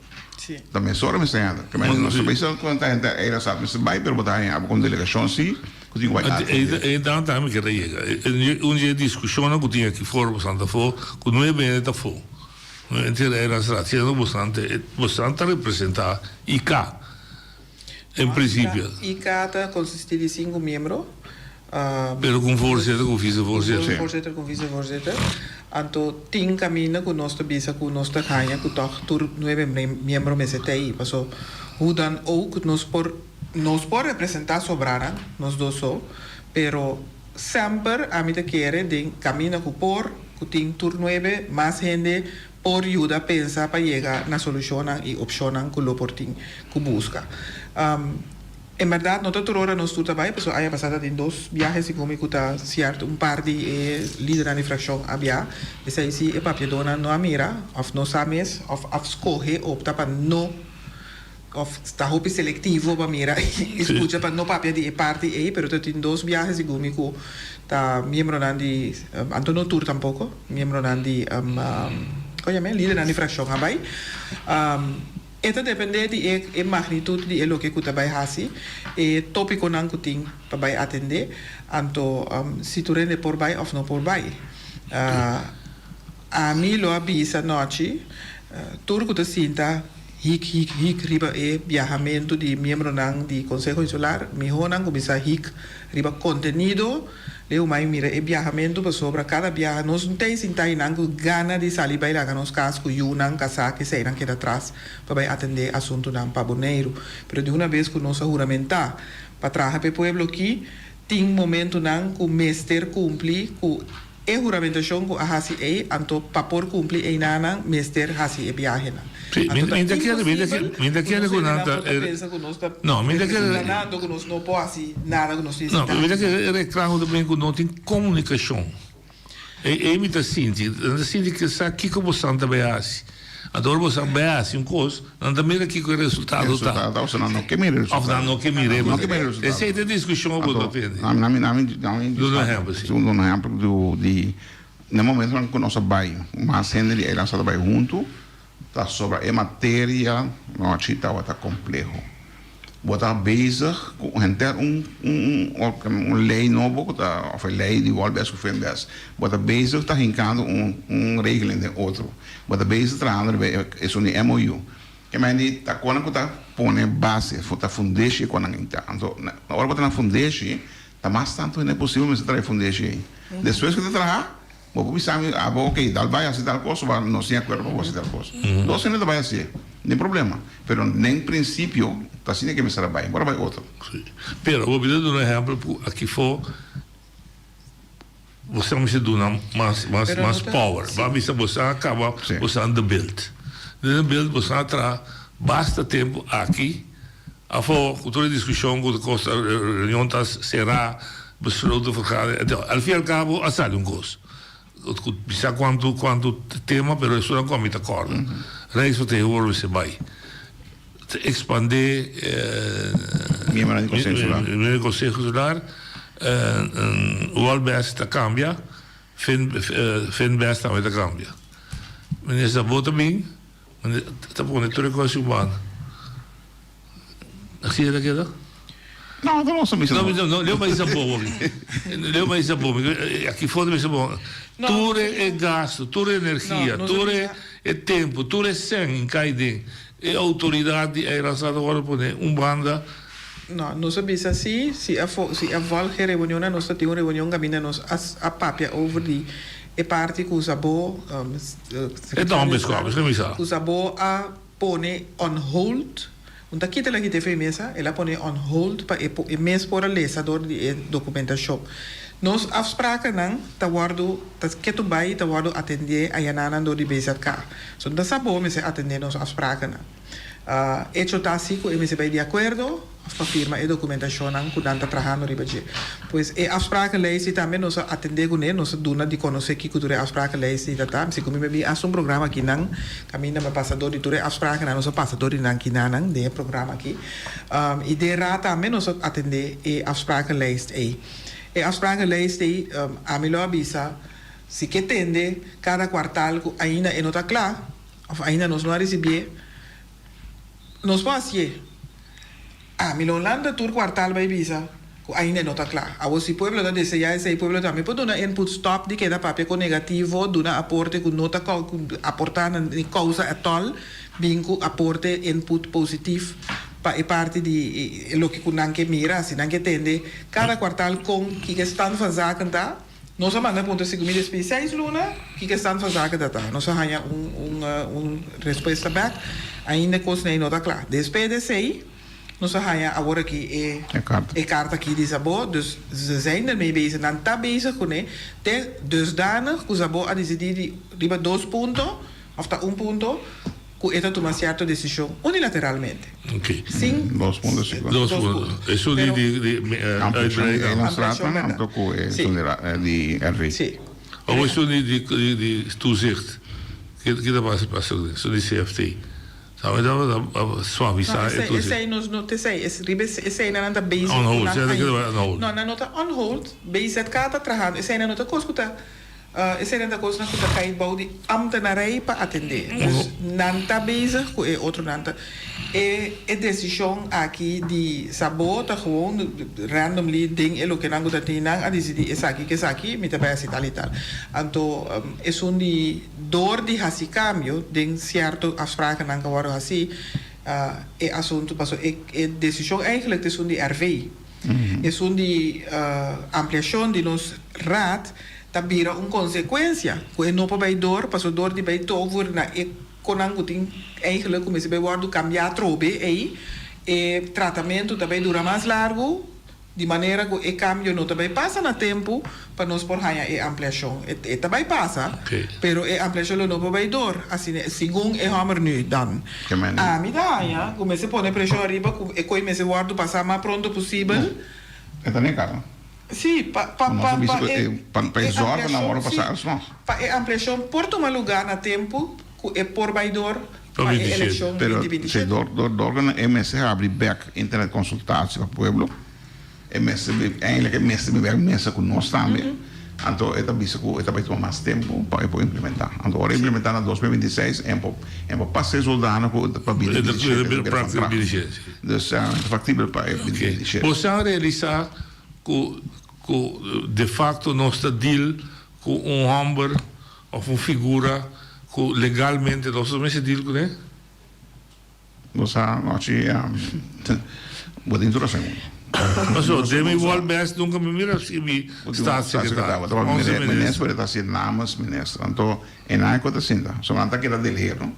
Ta mesora mester hende. Ke mester nos ta bisa ku ta hende ei rasat mester bai pero bo ta haña abo kon delegashon si ku tin ku bai atende. E dan tambe mi kere yega. Un di e diskushonnan ku tin aki for bosan ta afó ku no e bende ta afó. No henter ei rasat siendo bosan ta bosan ta representá IK. En principio. IK ta consisti di cinco miembro. Pero cu un voorzitter, cu un vicevoorzitter. Cu un voorzitter, cu un vicevoorzitter. Anto tin caminda cu nos ta bisa cu nos ta haña cu toch tur nuebe miembro mester ta ei. Paso hoe dan ook nos por nos por representa sobranan, nos dos so, pero semper ami ta kere den caminda cu por cu tin tur nuebe mas hende por yuda pensa pa yega na solushonnan i opshonnan ku lo por tin ku buska. En bèrdat no ta tur ora nos tur ta bai, pasobra aña pasá ta tin dos biahe segun mi ku ta sierto un par di e lidernan di frakshon a bia. Esei si e papiadónan no a mira òf no sa mes òf a skohe opta pa no Of ta hopi selectivo pa mira y scucha pa no papia di e parti ey, pero ta tin dos biahe segun mi cu ta miembronan di, anto no tur tampoco, miembronan di, con yama e, lidernan di fraccion a bay. E ta depende di e e magnitud di e loke cu ta bay haci, e topiconan cu tin pa bay atende, anto si tur hende por bay of no por bay. Ami lo a bisa nochi tur cu ta sinta hik hik hik riba e biahamentu di miembronan di Conseho Insular, miho nan cuminsa hik riba contenido leu mai mira e biahamentu pasobra cada biaha nos no ta sinta einan cu gana di sali bay laga nos cas cu yunan, casa, keseinan keda atras pa bay atende asuntunan pa Boneiru. Pero di una bes cu nos a huramenta pa traha pa e pueblo aki tin momentunan cu mester cumpli cu E huramentashon ku a hasi ei, anto pa por kumpli einanan mester hasi e biahenan. Sí, Anto ta mi ta kere, mi ta imposibel kere, mi ta ku kere nos ku nan hendenan ta por ta pensa ku nos ta No, mi ta kere representando ku nos no por hasi nada ku nos tin No, sintá. mi ta kere e reklamo ta bin ku no tin komunikashon. Ei, ei mi ta sinti, nan ta sinti ke sa kiko bosan ta bai hasi. Anto ora bosan bai hasi un kos, nan ta mira kiko e resultado ta. Resultado, òf nan no ke mira e resultado. Òf nan no ke mira e No ke mira e resultado. Esei ta e diskushon ku bo ta tende. Anto, nami, nami, nami. Duna un ehèmpel, si. Duna un ehèmpel du di na e momentonan ku nos a bai, mas hende di eiland sa ta bai huntu, ta sobra e materia nochi tabata kompleho. Bo ta bezig ku henter un un lei nobo ku ta òf e lei di Wolbes ku Finbes. Bo ta bezig ta hinkando un un regeling den otro. Bo ta bezig trahando riba esun di MOU. Ke men di ta konan ku ta pone base, ta fundeshi e konan ei ta. Anto na ora bo ta na fundeshi ta mas tantu hende posibel mester traha e fundeshi ei. Despues ku ta traha Bo por bisa mi, abo ok, dal bai hasi tal kos, o no sin akuerdo pa bo hasi tal kos. Dos hende ta bai hasié, nin problema. Pero den prinsipio ta asina ke mester a bai, por a bai otro. Sí. Pero bo bira duna ehèmpel ku aki fo bo sa mester duna mas mas mas power. Bo a bisa bo sa a kaba bo sa de beeld. Den de beeld bo sa a traha basta tempu aki. Afo, ku tur e diskushon ku ta kosta reunion ta será, besloten vergadering, et al fin al kabo a sali un kos. Ku bisa kuantu kuantu tema pero esun ku ami ta kòrda. Rijksvertegenwoordiger mester bai. Ta ekspandé Miembronan di Konseho Insular. Miembronan di Konseho Insular, Wolbes ta kambia, Finbes tambe ta kambia. Minister bo ta bin. Ta pone tur e kos un banda. Asina ta keda? No, ta nos a bisa. No, no, no, leu bisa bo aki. Leu bisa bo. Aki for bisa bo. Tur e gasto, tur e energia, tur e tempo, tur e sèn in kai den e outoridat di Eilandstraat a wòrdu pone un banda. No, nos a bisa si, si a si a volg e reunionnan, nos ta tin un reunion kaminda nos a a papia over di e parti ku Zabo, E ta homber skòp, esei mi sa. ku Zabo a pone on hold, un ta kita el a kita e for e mesa, el a pone on hold pa e e mes por a lesa dor di e dokumentashon. Nos afsprakennan ta wòrdu ta ketu bai ta wòrdu atendé ayananan dor di BZK. So no ta Zabo mester atendé nos afsprakennan. Echo ta si ku e mester bai di akuerdo òf pa firma e dokumentashonnan ku nan ta trahando riba dje. Pues e afsprakenlijst ei tambe nos a atendé kuné, nos a duna di konosé kiko tur e afsprakenlijst ei ta ta. Si ku mi bin hasi un programa akinan, kaminda mi a pasa dor di tur e afsprakennan, nos a pasa dor di nan kinanan den e programa aki. I den raad tambe nos a atendé e afsprakenlijst ei. E afsprakenlijst ei ami lo a bisa si ke tende kada kuartal ku ainda e no ta kla, Of ainda nos no a ricibié, nos por hacié. Ami lo lanta tur cuartal bay bisa cu ainda e no ta cla. Awor si pueblo ta desea esey, pueblo tambe por duna input, stop di keda papia cu negativo, duna aporte cu no ta aporta na ni causa at all, bin cu aporte, input positief pa e parti di loke cu nan ke mira, si nan ke tende cada cuartal con kiko e stand van zaken ta. Nos a manda puntra si ku mi despí seis luna kiko e stand van zaken ta ta. Nos a haña un un un respuesta bèk, ainda e kosnan ei no ta kla. Despues di esei nos a haña awor aki e e karta aki di Zabo, dus ze zijn ermee bezig, nan ta bezig kuné te dusdanig ku Zabo a disidí di riba dos punto òf ta un punto ku e ta tuma sierto desishon unilateralmente. Oké. Sin. Dos punto sigur. Dos punto. Esun di di di uitbreiding. Eilandstraat anto ku esun di RV. Si. Of esun di di di toezicht. Ki ta pasa pasa ku esun di CFT. Sabe ta suavisa e toezicht. Esei nos no ta esei. Riba esei nan ta bezig. On hold. On hold. No, nan no ta on hold. BZK ta trahando. Esei nan no ta kos ku ta. Eseinan ta kosnan ku ta kai bou di ambtenarij pa atendé. Dus nan ta bezig ku e otronan ta. E e desishon aki di Sabo ta gewoon randomly den e lokenan ku ta tin nan a disidí esaki ku esaki mi ta bai hasi tal i tal. Anto esun di dor di hasi kambio den sierto afsprakennan ku a wòrdu hasí e asuntu pasobra e e desishon eigenlijk ta esun di RV. Esun di ampliashon di nos raad ta bira un konsekuensia ku e no por bai dor, pasobra dor di bai tover na e konan ku tin eigenlijk ku mester bai wòrdu kambiá atrobe ei, e tratamentu ta bai dura mas largu, di manera ku e kambio no ta bai pasa na tempu pa nos por haña e ampliashon. E ta bai pasa, pero e ampliashon lo no por bai dor, asina segun e hòmber nu dan. Ami ta haña ku mester pone preshon ariba ku e koi mester wòrdu pasá mas pronto posibel. E ta nega. Sí, pa pa pa pa e Pa e zòrg nan wòrdu pasá alsnog. Pa e ampliashon por tuma lugá na tempu ku e por bai dor pa e elekshon Pero binti binti si shete. dor dor dor ku e mester habri bèk internet konsultatie pa pueblo, e mester bi eindelijk e mester bi bèk mesa ku nos tambe. Anto e ta bisa ku e ta bai tuma mas tempu pa e por implementá. Anto ora e implementá na 2026 en por en por pasa e zoldano ku pa binti binti shete ta bira van kracht. Dus ta faktibel pa e binti binti shete. Boso a realisá ku ku de facto nos ta deal ku un hòmber òf un figura ku legalmente nos no mester deal kuné? Bo sa nochi bo tin tur rason. Paso den mi wòl bes nunka mi mira skibi staatssecretaris. Onze minister. Minister ta hasi namens minister. Anto e nan ku ta sinta. So nan ta keda delegeer no.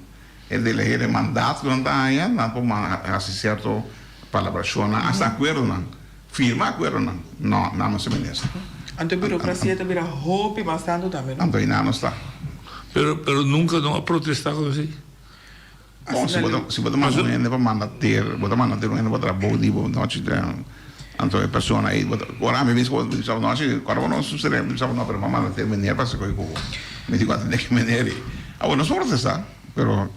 E delegeer e mandaat ku nan ta haña nan por hasi sierto palabrashonnan hasta akuerdonan. Firma akuerdonan no namens e minister. Anto e burokrasia ta bira hopi mas tantu tambe no. Anto e nan no sta. Pero pero nunka no a protesta ku esei. Bon, si bo ta, si bo ta manda un hende pa manda ter, bo ta manda ter un hende pa traha bou di bo nochi, anto e persona ei, bo ta, ora ami bisa bo bisa bo nochi, ora bo no sucede, mi bisa bo no, pero mi a manda ter meneer pa haci koe ku bo. Mi di ku a tende ki meneer ei. Awor nos por protesta, pero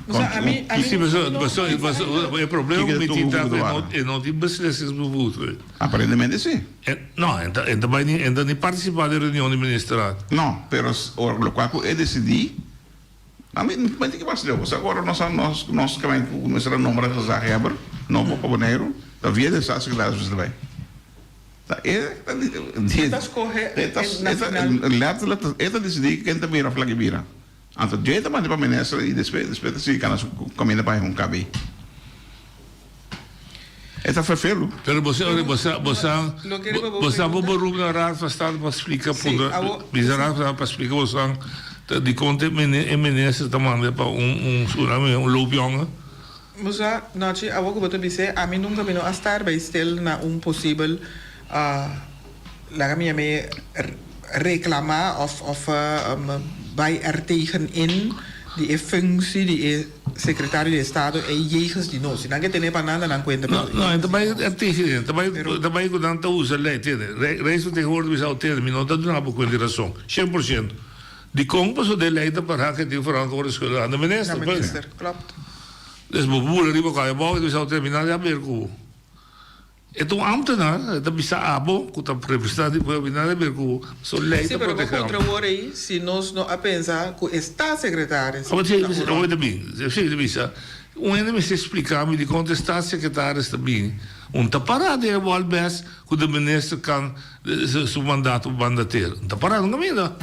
O sea, ami, ami, Sí, paso, paso, paso, e problema ku mi tin ta ku e no, e no tin beslissingsbevoegdheid. Aparentemente sí. E, no, e ta, e ta bai ni, e ta ni participa den reunion di ministerraad. No, pero lokual ku e decidí. Ami no tin ke pasa leu, pasobra ora nos a nos nos kaba ku mester a nombra gezaghebber nobo pa Boneiru. Ta via di staatssecretaris mester bai. Ta e ta E ta scoge e ta na e ta final. letterlijk e ta dicidi ken ta bira of laki bira. Anto dje ta manda pa minister y despues despues ta sigui cana su caminda pa un KB. E ta ferfelu. Pero bo sa, bo sa, bo sa, Lo kere pa bo bo sa bo pregunta? beroep na Raad van State pa splika Sí, punta, awo, bisa Raad van State pa splika bo san ta dikon te mene e minister ta manda pa un un su name un loopjongen. Bo sa, Nochi, awo ku bo ta bis'é, ami nunka mi no a star bai stil na un posibel, laga mi yam'é reklamá òf òf bai er tegen in di e functie di e sekretario di estado ei jegens di nos. Si nan ke tene pa nan, ta nan kuenta, No, pero no, e jegens ta di bai nos. er tegen in, ta bai Pero. ta bai ku nan ta usa lei, tende. Rei Rijksvertegenwoordiger bisa awo tende, mi no ta duna bo kuenta di rason, shen por shento. Dikon pasobra e lei ta pará ku e tin verantwoording schuldig aan de minister, Na punt. minister, klopt. Dus bo bula riba kaya abou i ta bisa bo terminá di haber ku bo. E ta un ámtenar, e ta bisa abo ku ta representante di pueblo, nada di haber ku bo. So lei Sí, ta pero bo protegé puntra amo. wor ei si nos no a pensa ku e staatssecretaris Awor ta un awor ròl. ta bin, sí, ta bisa, un hende mester splika mi dikon ta staatssecretaris ta bini. Un ta pará den e wòl bes ku de minister kan su mandato mandateer. Un ta pará nunka minda.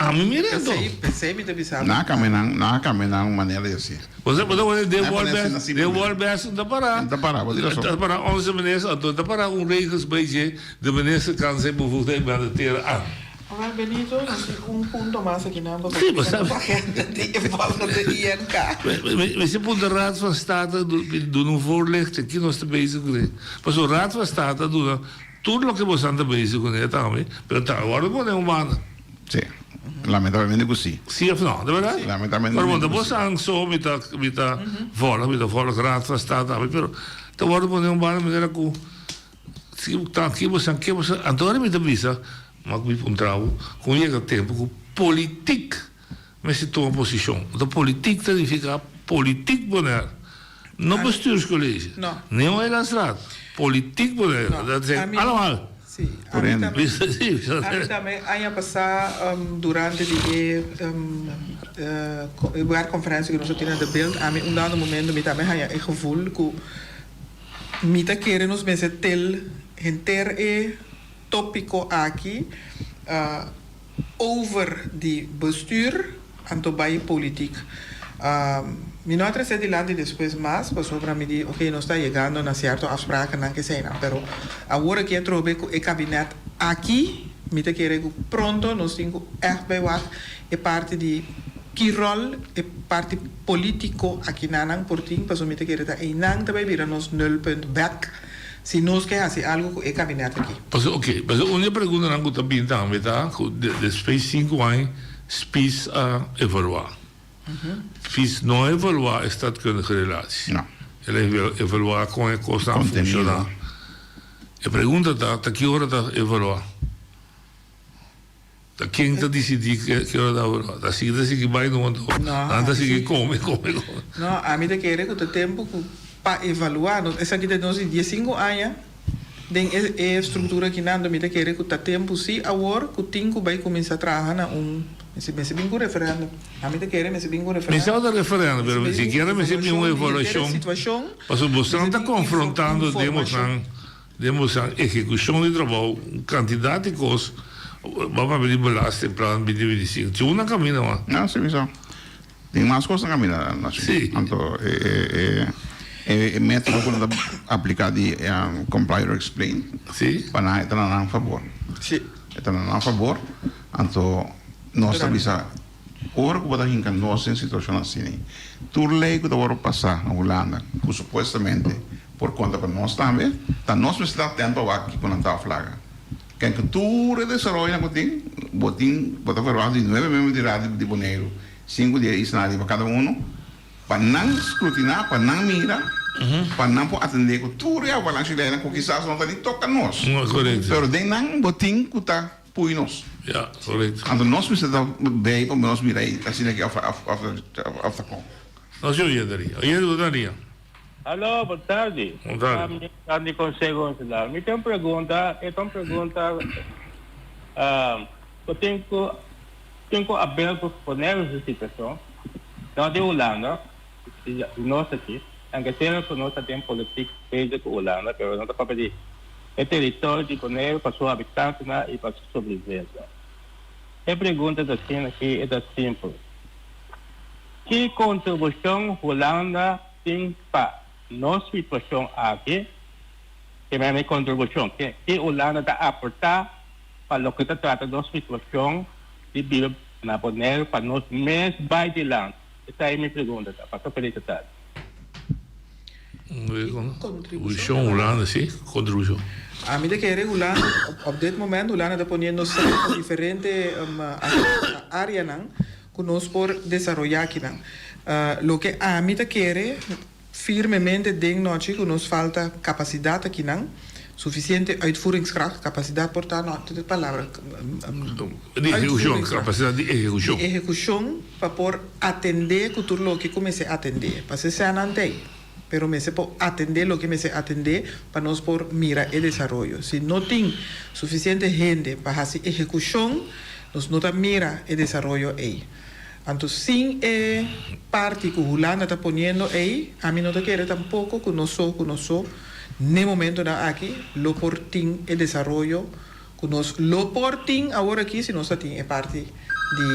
Ami mira anto. Pesei, pesei mi ta bisa bo. Nan a cambia nan, nan a cambia nan manera di haci. Bo sa, bo ta worde den Nan a wòl pone bes, asina den simplemente. wòl bes un ta pará. Un ta pará, bo tin razon. Ta pará onze minister, anto ta pará un regels bij dje, de minister kan zijn bevoegdheid mandateren aan. Awel Benito, nos tin un punto mas aki nan pa Sí, bo splika sa. nos agenda di e volgende INK. Mi si punta Raad van State duna un voorlichting, ki nos ta bezig kuné. Pasobra Raad van State a duna Tur loke bosan ta bezig ku ne tambe, pero ta wòrdu pone un banda. Sí, lamentablemente ku sí. Sí òf no? De bèrdat? Lamentablemente Pero bon, ku ta sí. bosan so mi ta mi ta vòlg, mi ta vòlg Raad van State tambe, pero ta wòrdu pone un banda manera ku si ta ki bosan ke bosan, anto ora mi ta bisa, ma ku mi puntra bo, ku yega tempu ku politik Mester tuma posishon. Anto politiek ta nifiká politiek Bonaire. No bestuurscollege. No. Ni un eilandsraad. Politiek Bonaire. No. Dat zijn Ami- allemaal. Sí, Por ami ende. tambe, Sí, ami tambe aña pasá durante di e e werkconferentie ku nos a tene na De Bilt, ami un dado momento mi tambe haña e gevoel ku mi ta kere nos mester tel henter e tópiko aki Over di bestuur anto bai politiek. Mi no a trece dilanti despues mas pasobra mi di ok nos ta yegando na cierto afsprakennan keseinan pero awor aki atrobe cu e kabinet aki mi ta kere cu pronto nos tin cu echt bai wak e parti di ki rol e parti politico akinanan por tin pasobra mi ta kere ta einan ta bai bira nos nulpunt bek. Si nos ke hasi algu ku e kabinet aki. Pasobra oke, pasobra un di e preguntanan ku ta bin tambe ta ku despues sinku aña Spies a evaluá. Spies no a evaluá e stadkundige relatie. No. El a evaluá kon e kosnan a funshoná. E pregunta ta, ta ki ora ta evaluá? Ta ken ta disidí ki ora ta evaluá? Ta sigui ta sigui bai no anto nan ta sigui kome kome kome. No, ami ta kere ku ta tempu ku pa evaluá. Nos esaki ta nos di diesinku aña den e e struktura akinan, anto mi ta kere ku ta tempu sí awor ku tin ku bai kuminsá traha na un mester mester bin ku referèndum. Ami ta kere mester bin ku referèndum. Mester ota referèndum, pero sikiera mester bin un evaluashon pasobra boso ta konfrontando den boso. Den boso ehekushon di trabou, un kantidat di kos, bo a papia di belastingplan binti binti sinku, tin un na kaminda ma. No, si mi sa. Tin mas kos na kaminda, Nacho. Si. Anto e e metodo ku nan ta apliká di comply or explain. Si. Pa nan e ta na nan fabor. Si. E ta na nan fabor, anto nos ta bisa. Ora ku bo ta hinka nos den situashon asina, tur lei ku ta wòrdu pasá na Hulanda, ku supuestamente por konta pa nos tambe, ta nos mester ta atento awak kiko nan ta aflaga. Ken ku tur e desaroyonan ku tin, bo tin, bo ta verwagt di nuebe miembro di Raad di Boneiru, sinku di e islanan riba kada uno, pa nan skrutiná, pa nan mira, pa nan por atendé ku tur e avalancha di leinan ku kisas no ta ni toka nos. Pero den nan bo tin ku ta. Pui nos. Ja, correcto. Anto nos mester ta bij pa nos mira ei asina aki of of of ta kon. Nos yo oyente ria. Oyente bo ta ria. Aló, bon tardi. Bon tardi. Mi ta di Consejo Insular. Mi tin un pregunta, e ta un pregunta ku tin ku tin ku aber ku Bonaire su situacion, no di Hulanda, di nos aki. Aunke sea ku nos ta den politik bezig ku Hulanda, pero no ta papia di e teritorio di Boneiru pa su habitantenan i pa su sobrevivensia. E pregunta ta asina aki, e ta simpel, Ki kontribushon Hulanda tin pa nos situashon aki? Ke mene kontribushon? Ke Hulanda ta aportá pa loke ta trata nos situashon di biba na Boneiru pa nos mes bai dilanti? Esei mi pregunta ta. Pasa feliz tardi. Kontribushon Hulanda, si, kontribushon. Ami ta kere Hulanda, op dit moment Hulanda ta poniendo sèn pa diferente areanan ku nos por desaroyá akinan. Loke ami ta kere firmemente den nochi ku nos falta kapasidat akinan, sufisiente uitvoeringskracht, kapasidat por ta, no, e palabra, Di ehekushon, kapasidat di ehekushon. Di ehekushon pa por atendé ku tur loke ku mester atendé. Pasobra eseinan ta ei, pero mester por atendé loke mester atendé pa nos por mira e desaroyo. Si no tin sufisiente hende pa hasi ehekushon, nos no ta mira e desaroyo ei. Anto sin e parti ku Hulanda ta poniendo ei, ami no ta kere tampoko ku nos so ku nos so n'e momentonan aki lo por tin e desaroyo ku nos lo por tin awor aki si nos ta tin e parti di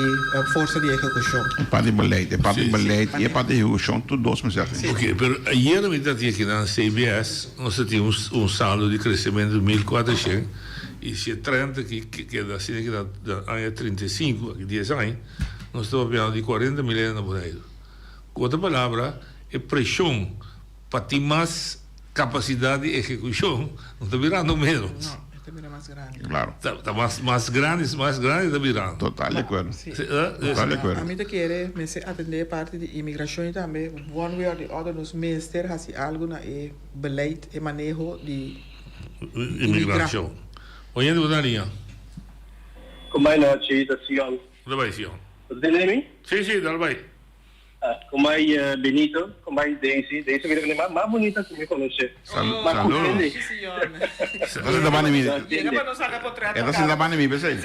forsa di ehekushon. E parti beleid, e parti beleid i e parti ehekushon tur dos mester tin. Oke, pero ayera mi ta tin aki na CBS, nos ta tin un saldo di kresementu di 1400 i si e trend aki keda asina aki na aña 35, aki dies aña, Nos ta papiando di 40.000 hende na Boneiru. Ku otro palabra, e preshon pa tin mas kapasidat di ehekushon no ta birando ménos. No, e ta bira mas grandi. Klaro. Ta mas mas grandi, mas grandi ta birando. Total di akuerdo. Total di akuerdo. Ami ta kere mester atendé e parti di imigrashon i tambe one way or the other nos mester hasi algu na e beleid, e maneho di imigrashon. Oyente bo ta na liña. Kumai nochi, ta Sion. Dal bai, Sion. Bo ta tende mi? Si, si, dal bai. Kumai Benito, kumai Daisy. Daisy mi ta kende mas bunita ku mi konosé. Salu. Ta sinta banda mi. E ta sinta banda mi p'esei.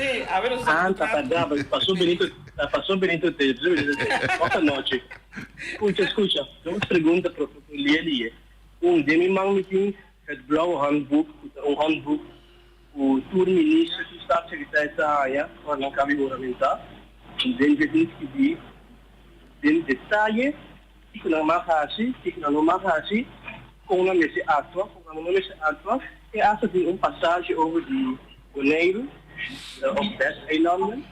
Ah, ta berdad. Paso Benito, paso Benito te, paso Benito te. Ota nochi. Skucha, skucha. Dos pregunta profesor Lielie. Un, den mi man mi tin het blauwe handboek, ku ta un handboek Ku tur minister ku staatssecretaris ta haña ora nan kabi huramentá, den dje tin skibí den detaye kiko nan mag hasi, kiko nan no mag hasi, kon nan mester aktua, kon nan no mester aktua. E asta tin un pasazje over di Boneiru òf Westeilanden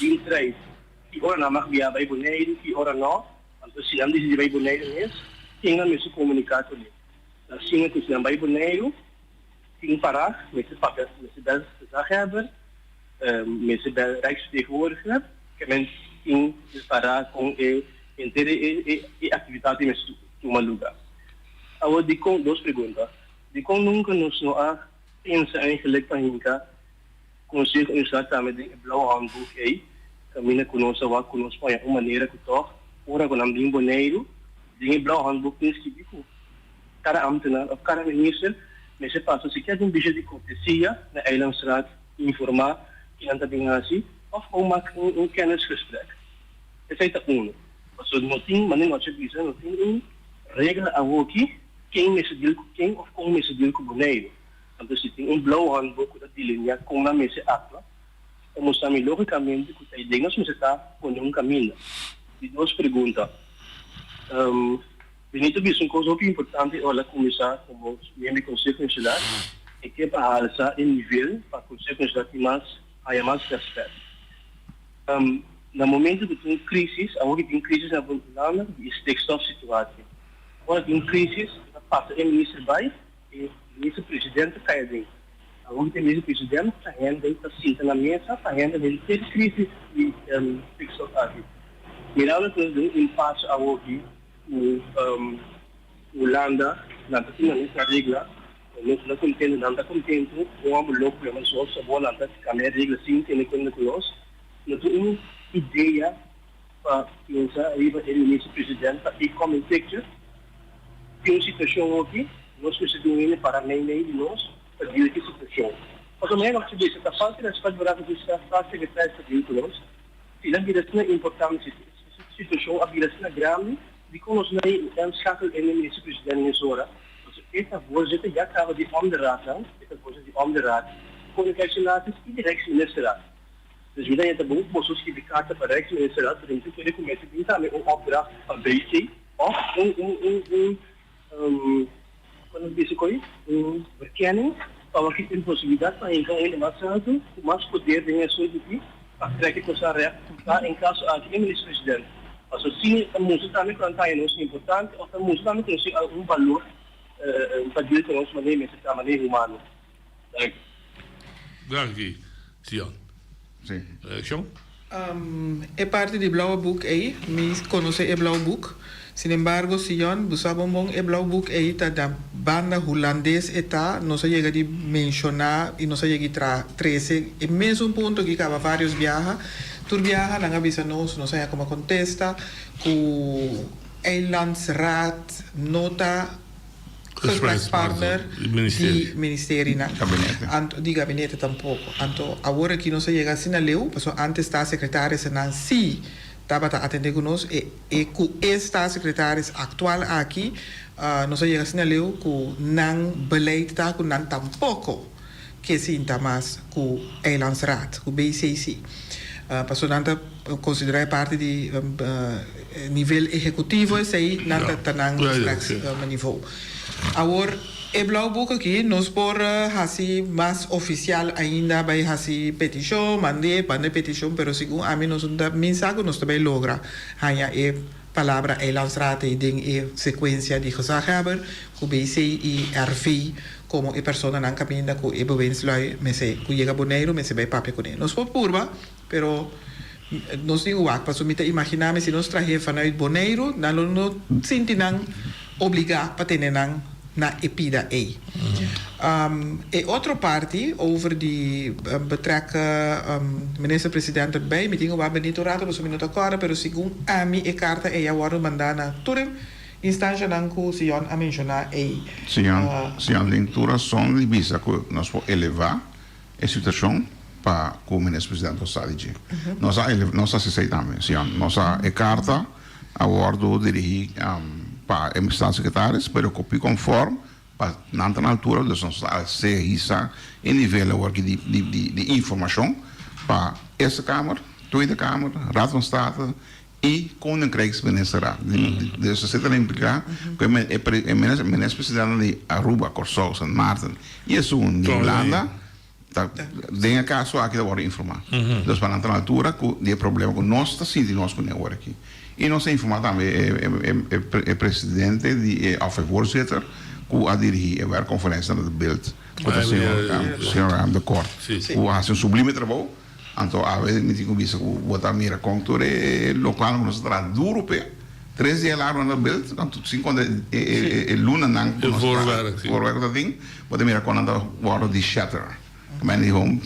den trei ki ora nan mag bia bai Boneiru, ki ora no. Anto si nan disidí bai Boneiru mes, ken nan mester komuniká kuné. Asina ku si nan bai Boneiru. Tin pará, mester papia, mester bel gezaghebber, mester bel rijksvertegenwoordiger, ke men tin pará kon e henter e e aktividat ei mester tuma luga. Awor dikon, dos pregunta, dikon nunka nos no a pensa eigenlik pa hinka Konseho Insular tambe den e blauwe handboek ei, kaminda ku nos a wak ku nos por haña un manera ku tòg ora ku nan bin Boneiru, den e blauwe handboek tin skibí ku Kada ambtenaar of kada minister mester pasa sikier den bisha di kortesia na Eilandsraad informa ki nan ta bin hasi of gewoon mak un kennisgesprek. Esei ta uno. Pasobra no tin, manera nochi a bisa, no tin un regla awoki ken mester deal ku ken of kon mester deal ku Boneiru. Anto si tin un blauw handboek ku ta delinea kon nan mester aktua, ta mustra mi logikamente ku ta e den nos mester ta pone un kaminda. Di dos pregunta. Benito bisa un kos hopi importante ora el a kuminsá komo miembro di Konseho Insular, e ke pa halsa e nivel pa Konseho Insular tin mas, haña mas rèspèt. Na momento ku tin un krísis, awor ku tin krísis na Hulanda di e stikstofsituatie, ora tin un krísis ta pasa e minister bai, e minister president ta kai aden. Awor ku tin minister president ta hende ta sinta na mesa pa hende henter krísis di stikstof aki. Mirando ku nos den un impasse awor aki, Ku Hulanda nan ta tin nan mes regla, nos no ta kontentu, nan ta kontentu, un hòmber loko ku yama George Sabor nan ta kambia e regla sin tene kuenta ku nos. No tin un idea pa pensa riba e minister president pa e come in picture. Tin un situashon aki, nos mester tin un hende para mei mei di nos pa deal ku e situashon. Pasobra manera nos ta bisa ta falta respet bo rato ku staatssecretaris ta deal ku nos, si nan bira asina importante, si e situashon a bira asina grandi. Dikon nos no a schakel in e minister president mesora? Pasobra e ta voorzitter ya kaba di onderraadnan, e ta voorzitter di onderraad, Koninkrijksrelaties i di Rijksministerraad. Dus mi ta yenta bon ku boso skibi karta pa Rijksministerraad, pero mi ta kere ku mester bin tambe un opdracht pa BC òf un un un un kon nos bisa koe un verkenning pa wak ki tin posibilidat pa hinka un hende mas altu ku mas poder den e asuntu aki pa trek e kosa règt ku ta en kaso aki e minister president. Pasobra si ta mustra tambe ku nan ta haña nos importante òf ta mustra tambe ku nos tin algun balor pa deal ku nos manera mester ta manera humano. Danki. Danki, Sion. Sí. Reaccion? E parti di blauwe boek ei, mi conoce e blauw boek. Sin embargo, Sion, bo sa bon bon e blauw boek ei ta da banda Hulandes e ta, nos a yega di menciona y nos a yega di tra trece e mesun punto aki caba varios biaha. Tur biaha nan a bisa nos, nos a haña como contesta cu Eilandsraad no ta Gesprekspartner di ministerionan. Anto di gabinete tampoko. Anto awor aki nos a yega asina leu, pasobra antes staatssecretarissen si tabata atende ku nos, e e ku e staatssecretaris aktual aki nos a yega asina leu ku nan beleid ta ku nan tampoko ke sinta mas ku Eilandsraad, ku BCC. Pasobra nan ta konsiderá e parti di nivel ehekutivo esei nan ta ta nan gespreksniveau. Awor e blauw boek aki nos por hasi mas ofisial ainda bai hasi petishon, mand'é, manda e petishon, pero segun ami nos no ta minsa ku nos ta bai logra haña e palabra Eilandsraad ei den e sekuensia di gezaghebber ku BC i RV komo e personanan kaminda ku e bewindslui mester ku yega Boneiru mester bai papia kuné. Nos por purba. Pero nos tin wak, pasobra mi ta imaginá mi si nos trah'é vanuit Boneiru, nan lo no sinti nan obligá pa tene nan na e pida ei. E otro parti over di betrek minister president erbij, mi tin ku wak Benito un rato pasobra mi no ta kòrda, pero segun ami e karta ei a wòrdu mandá na tur e instanshanan ku Sion a menshoná ei. Sion, Sion tin tur rason di bisa ku nos por elevá E situacion pa cu Minister President por sa di dje. Nos a eleva, nos a haci esey tambe, señor. Nos a, e carta a wordo dirigi pa e Staatssecretaris, pero copie conform pa nan ta na altura, dus nos a haci hisa e nivel awor aki di, di, di, di informacion pa Eerste Kamer, Tweede Kamer, Raad van State y Koninkrijksministerraad. Dus esey ta implica cu e e minister presidente di Aruba, Corsou, Sint Maarten y esun di Hulanda ta den e caso aki ta wordo informa. Dus pa nan ta na altura cu di e problema cu nos ta sinti nos cune awor aki. Y nos a informa tambe e presidente di e of e voorzitter cu a dirigi e werkconferencia na de Bilt cu ta señor De Kort cu a haci un sublime trabou. Anto awe mi tin ku bisa ku bo ta mira kon tur e lokual ku nos a traha duru p'e. Tres dia largu nan ta build, anto sin konta e lunanan ku nos a traha, voorwerk ku ta tin, bo ta mira kon nan ta wòrdu di shatter. Mende di hon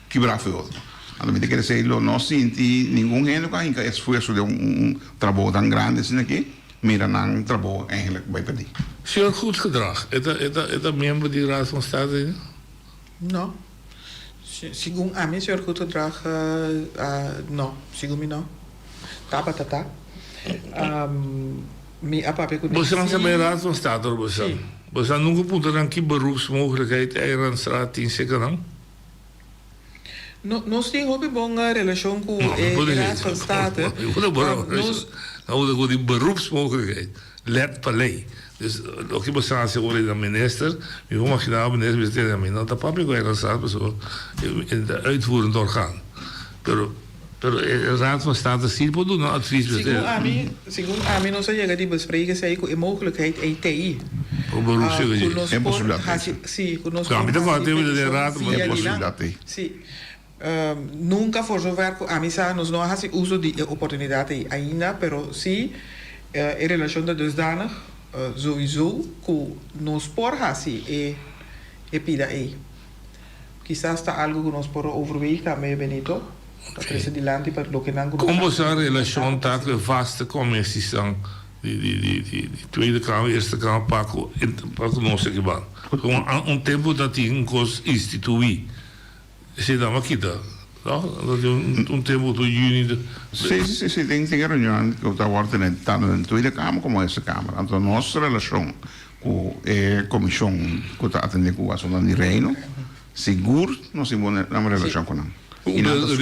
kibrá for e otro. Anto mi ta kere esei lo no sinti ningun hende ku a hinka esfuerso den un trabou tan grandi asina aki, mira nan trabou eigenlijk bai pèrdí. Señor Goedgedrag, e ta e ta miembro di Raad van State ainda? No. Segun ami, señor Goedgedrag, no. Segun mi no. Tabata ta. Mi a papia ku Boso nan sa bay Raad van State ora boso sa. Boso nan nunca puntra nan ki beroepsmogelijkheid Eilandstraat tin seca nan? No, nos tin hopi bon relacion ku e Raad van State. Nos. Nan usa ku di beroepsmogelijkheid. Let pa ley. Dus loke bo sa haci ora di na minister, mi por imagina minister bisa tene mi no ta papia cu Eilandstraat pasobra e ta uitvoerend orgaan. Pero pero e Raad van State si por duna advies bisa Segun ami, segun ami nos a yega di bespreken esey cu e mogelijkheid ey ta ey. Por beroepsmogelijkheid. Cu nos por haci, si, cu nos por haci peticion via di nan. Si. Nunca for zover cu ami sa nos no a haci uso di e oportunidad ey ainda, pero si e relacion ta dusdanig souiso cu nos por haci e e pida ey. Kisas ta algo cu nos por overweeg tambe Benito, pa trece dilanti pa loke nan cu nos Con bo sa relacion ta cu e vaste comisiesnan di di di di Tweede Kamer, Eerste Kamer pa cu pa cu nos aki ban? Un tempo ta tin un cos institui. Esei nan a kita. No? Un, un tempu ku yüni. Sí, sí, sí, sí, tin tin e reunion ku ta wòrdu tene tantu den Tweede Kamer komo Eerste Kamer. Anto nos relashon ku e komishon ku ta atendé ku asuntunan di Reino, sigur nos tin bon relashon ku nan. I nan ta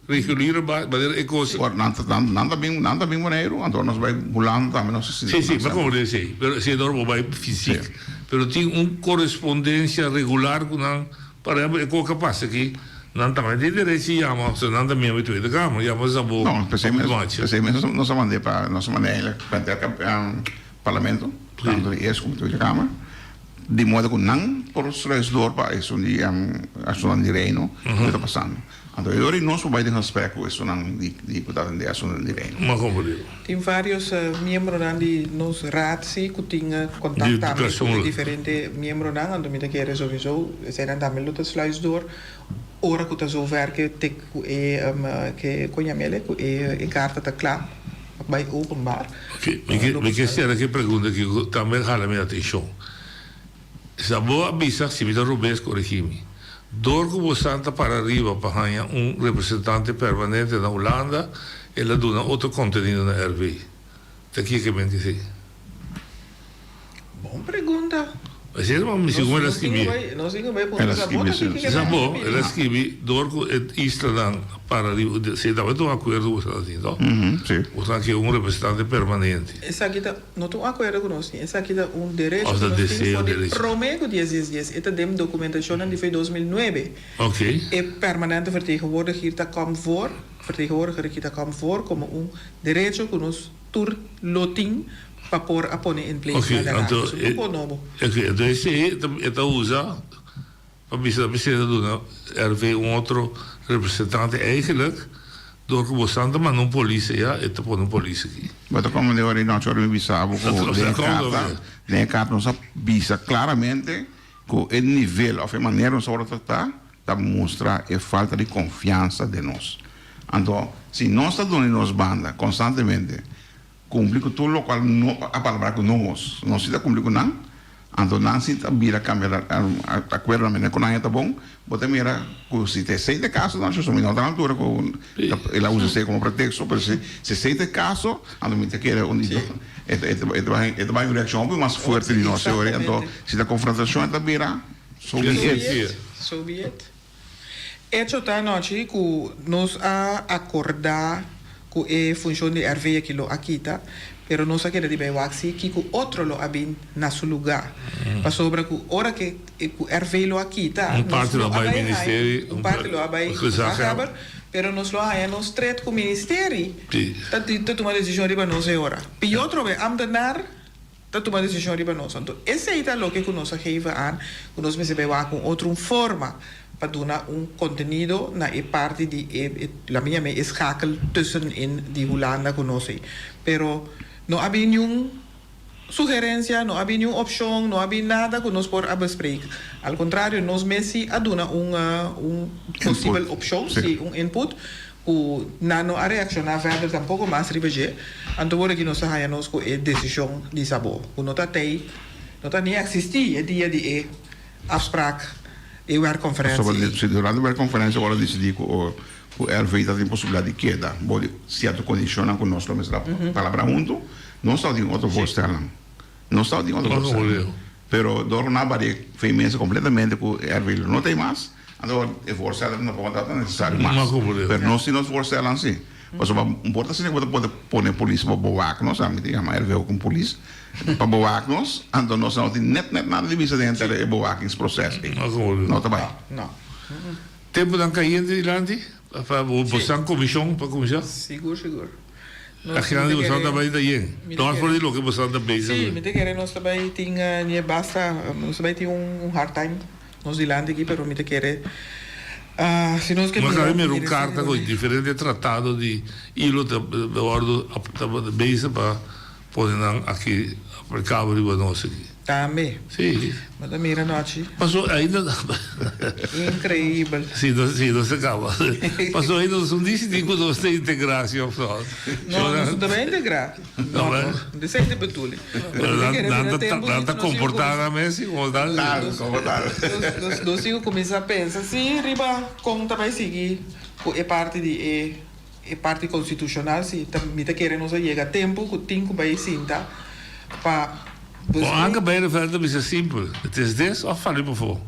Reguliere manera e kos. Ora nan ta nan ta bin nan ta bin Boneiru, anto nos bai Hulanda tambe nos ta sinti. Sí, sí, mi a komprendé esei. Pero esei no bo bai fysiek. Pero tin un korespondensia regular ku nan. Por ehempel, e kos ku a pasa aki, nan tambe tin derecho di yama, pasobra nan ta miembro di Tweede Kamer, yama Szabó No, p'esei mes, Maatje. p'esei mes nos a mand'é pa, nos a mand'é eigenlijk pa henter Parlamento, tanto di Eerste como Tweede Kamer, di modo ku nan por sluis door pa esun di asuntonan di Reino ku ta pasando. Anto e ora nos por bai den gesprek ku esunnan di diputado den asuntonan di Reino. M'a komprendé. Tin varios miembronan di nos raad si ku tin kontakt tambe ku e diferente miembronan, anto mi ta kere sowieso eseinan tambe lo ta sluis door ora ku ta zover ke te ku e ke kon yam'el ku e karta ta kla pa bai openbaar. Oke, mi ke mi ke sera ki pregunta aki ku tambe a hala mi atenshon. Sa bo a bisa, si mi ta robes korigí mi. Dor ku bosan ta para riba pa haña un representante permanente na Hulanda, el a duna otro kontenido na RV. Ta kiko e men ke si? Bon pregunta. Asina ta mi segun el a skibi. Nos tin ku bai puntra Sa bo ta kiko Sa bo, el a skibi dor ku e islanan para riba, si tabata un akuerdo ku bosan a tin, no? Bosan ke un representante permanente. Esaki ta. No ta un akuerdo ku nos tin, esaki ta un derecho ku nos tin for di promé ku dies dies dies. E ta den dokumentashonnan di 2009. E permanente vertegenwoordiger ta kòm voor, vertegenwoordiger aki ta kòm voor komo un derecho ku nos tur lo tin pa por a pone in place na Den Haag. Dus un poko nobo. Oke, anto esei e ta usa Pa bisa ta mester ta duna RV un otro representante eigenlijk door cu bosan ta manda un polis aya e ta pone un polis aki. Bo ta comprende ora di nochi ora mi bisa bo cu den e carta den e carta nos a bisa claramente cu e nivel of e manera nos a worde trata ta mustra e falta di confiansa den nos. Anto si nos ta duna di nos banda constantemente Cumpli cu tur locual no a palabra cu nos. Nos si ta cumpli cu nan, anto nan si ta bira cambia acuerdo na manera cu nan e ta bon. Bo ta mira cu si ta esey ta e caso, no mi no ta na altura cu el a usa esey como pretexto, pero si esey ta e caso, anto mi ta kere un di e ta bay un reaccion hopi mas fuerte di nos anto si ta confrontacion e ta bira, so be it. So be it. Echo ta anochi ku nos a akordá ku e funshon di RV aki lo a kita, pero nos a keda di bai wak si kiko otro lo a bin na su lugá. Pasobra ku ora ke ku RV lo a kita, Un nos parti lo lo a a bai bai haña, ministerie, un un parti lo a bai gezaghebber. gezaghebber, pero nos lo a haña nos tret ku ministerie Sí. ta ta tuma desishon riba nos e ora. Pió otro be, ambtenaar Ta tuma desishon riba nos. Anto esei ta loke ku nos a geven aan ku nos mester bai wak un otro un forma pa duna un kontenido na e parti di e la mi yama e schakel tussenin di Hulanda ku nos ei. Pero no a bin niun sugerensia, no a bin niun opshon, no a bin nada ku nos por a bespreek. Al kontrario nos mes si a duna un un posibel opshon, si un input Ku nan no a reakshoná verder tampoko mas riba dje, anto wor aki nos ta haña nos ku e desishon di Szabó, ku no ta tei, no ta ni eksistí e dia di e afsprak, e werkkonferentie Pasobra ei. si durante werkkonferentie wòrdu disidí ku ku RV ta tin posibilidat di keda bou di sierto kondishonnan ku nos lo mester a palabrá huntu, nos tabatin otro voorstelnan. Nos tabatin otro voorstelnan. Pero dor ku nan a bari fe mesa kompletamente ku RV lo no ta ei mas, Anto e voorstelnan no por tabata necesario mas. Pero nos tin nos voorstelnan si. Pasobra un por ta asina ku bo ta por pone polis pa bewak nos, ami ta yama RVO ku polis, pa bewak nos, anto nos no tin net net nada di bisa den henter e bewakingsproces ei. No ta bai. Temponan kayente dilanti pa bosan komishon pa kuminsá? Sigur sigur. Akinan di bosan ta bai ta yen. No for di loke bosan ta bezig. Si, mi ta kere nos ta bai tin basta, nos ta bai tin un hard time. Nos dilanti aki pero mi ta kere si nos ke Nos mira a mira un mira karta ku diferente tratado di ilo ta wordo ta bezig pa. pone nan aki aplicabel riba nos aki. Tambe. Sí. Bo ta mira nochi. Paso ainda. Increíbel. Sí, nos, sí, nos ta caba. Paso ainda nos no dicidí cu nos ta integra si of no. No, nos no ta bay integra. No, no. Esey ta bedoeling. Pero nan, nan ta, nan ta comporta nan mes como tal. Tal, como tal. Nos, nos tin cu cuminsa pensa si riba con ta bay sigui cu e parti di e, e parti constitucional si ta, mi ta kere nos a yega tempo cu tin cu bay sinta pa. Bon, Anke Bijleveld ta bisa simpel, het is des of sali pafó.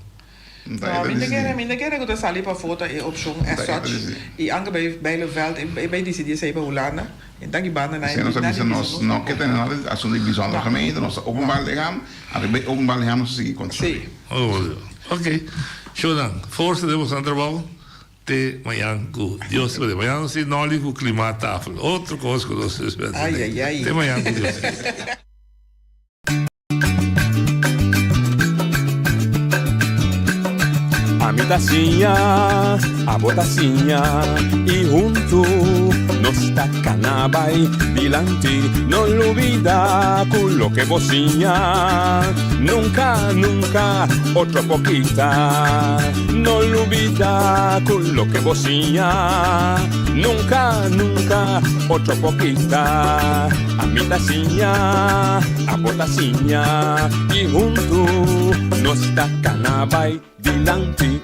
No, mi ta kere, mi ta kere ku ta sali pafó ta e opshon as such. I Anke Bijleveld e bai disidí esei pa Hulanda. E ta ki banda na e Esei nos a nada bisa, di bisa nos nos no tampoco. ke tene nada di asuntu di bijzondere gemeente, nos ta openbaar lichaam, ariba e openbaar lichaam nos ta sigui konstruí. Sí. Oh, ok. Shownan, forsa den boso trabou. Te mañan cu Dios ta pone. Mañan nos tin noli cu klimaattafel. Otro cos cu nos ta spera. Ay, ay, ay. Te mañan cu Dios ta. Ami ta siña, abo ta siña y hunto nos ta cana bay dilanti. No lubida cu loke bo siña nunca, nunca otro por kita. No lubida cu loke bo siña nunca, nunca otro por kita. Ami ta siña, abo ta siña y hunto nos ta cana bay dilanti.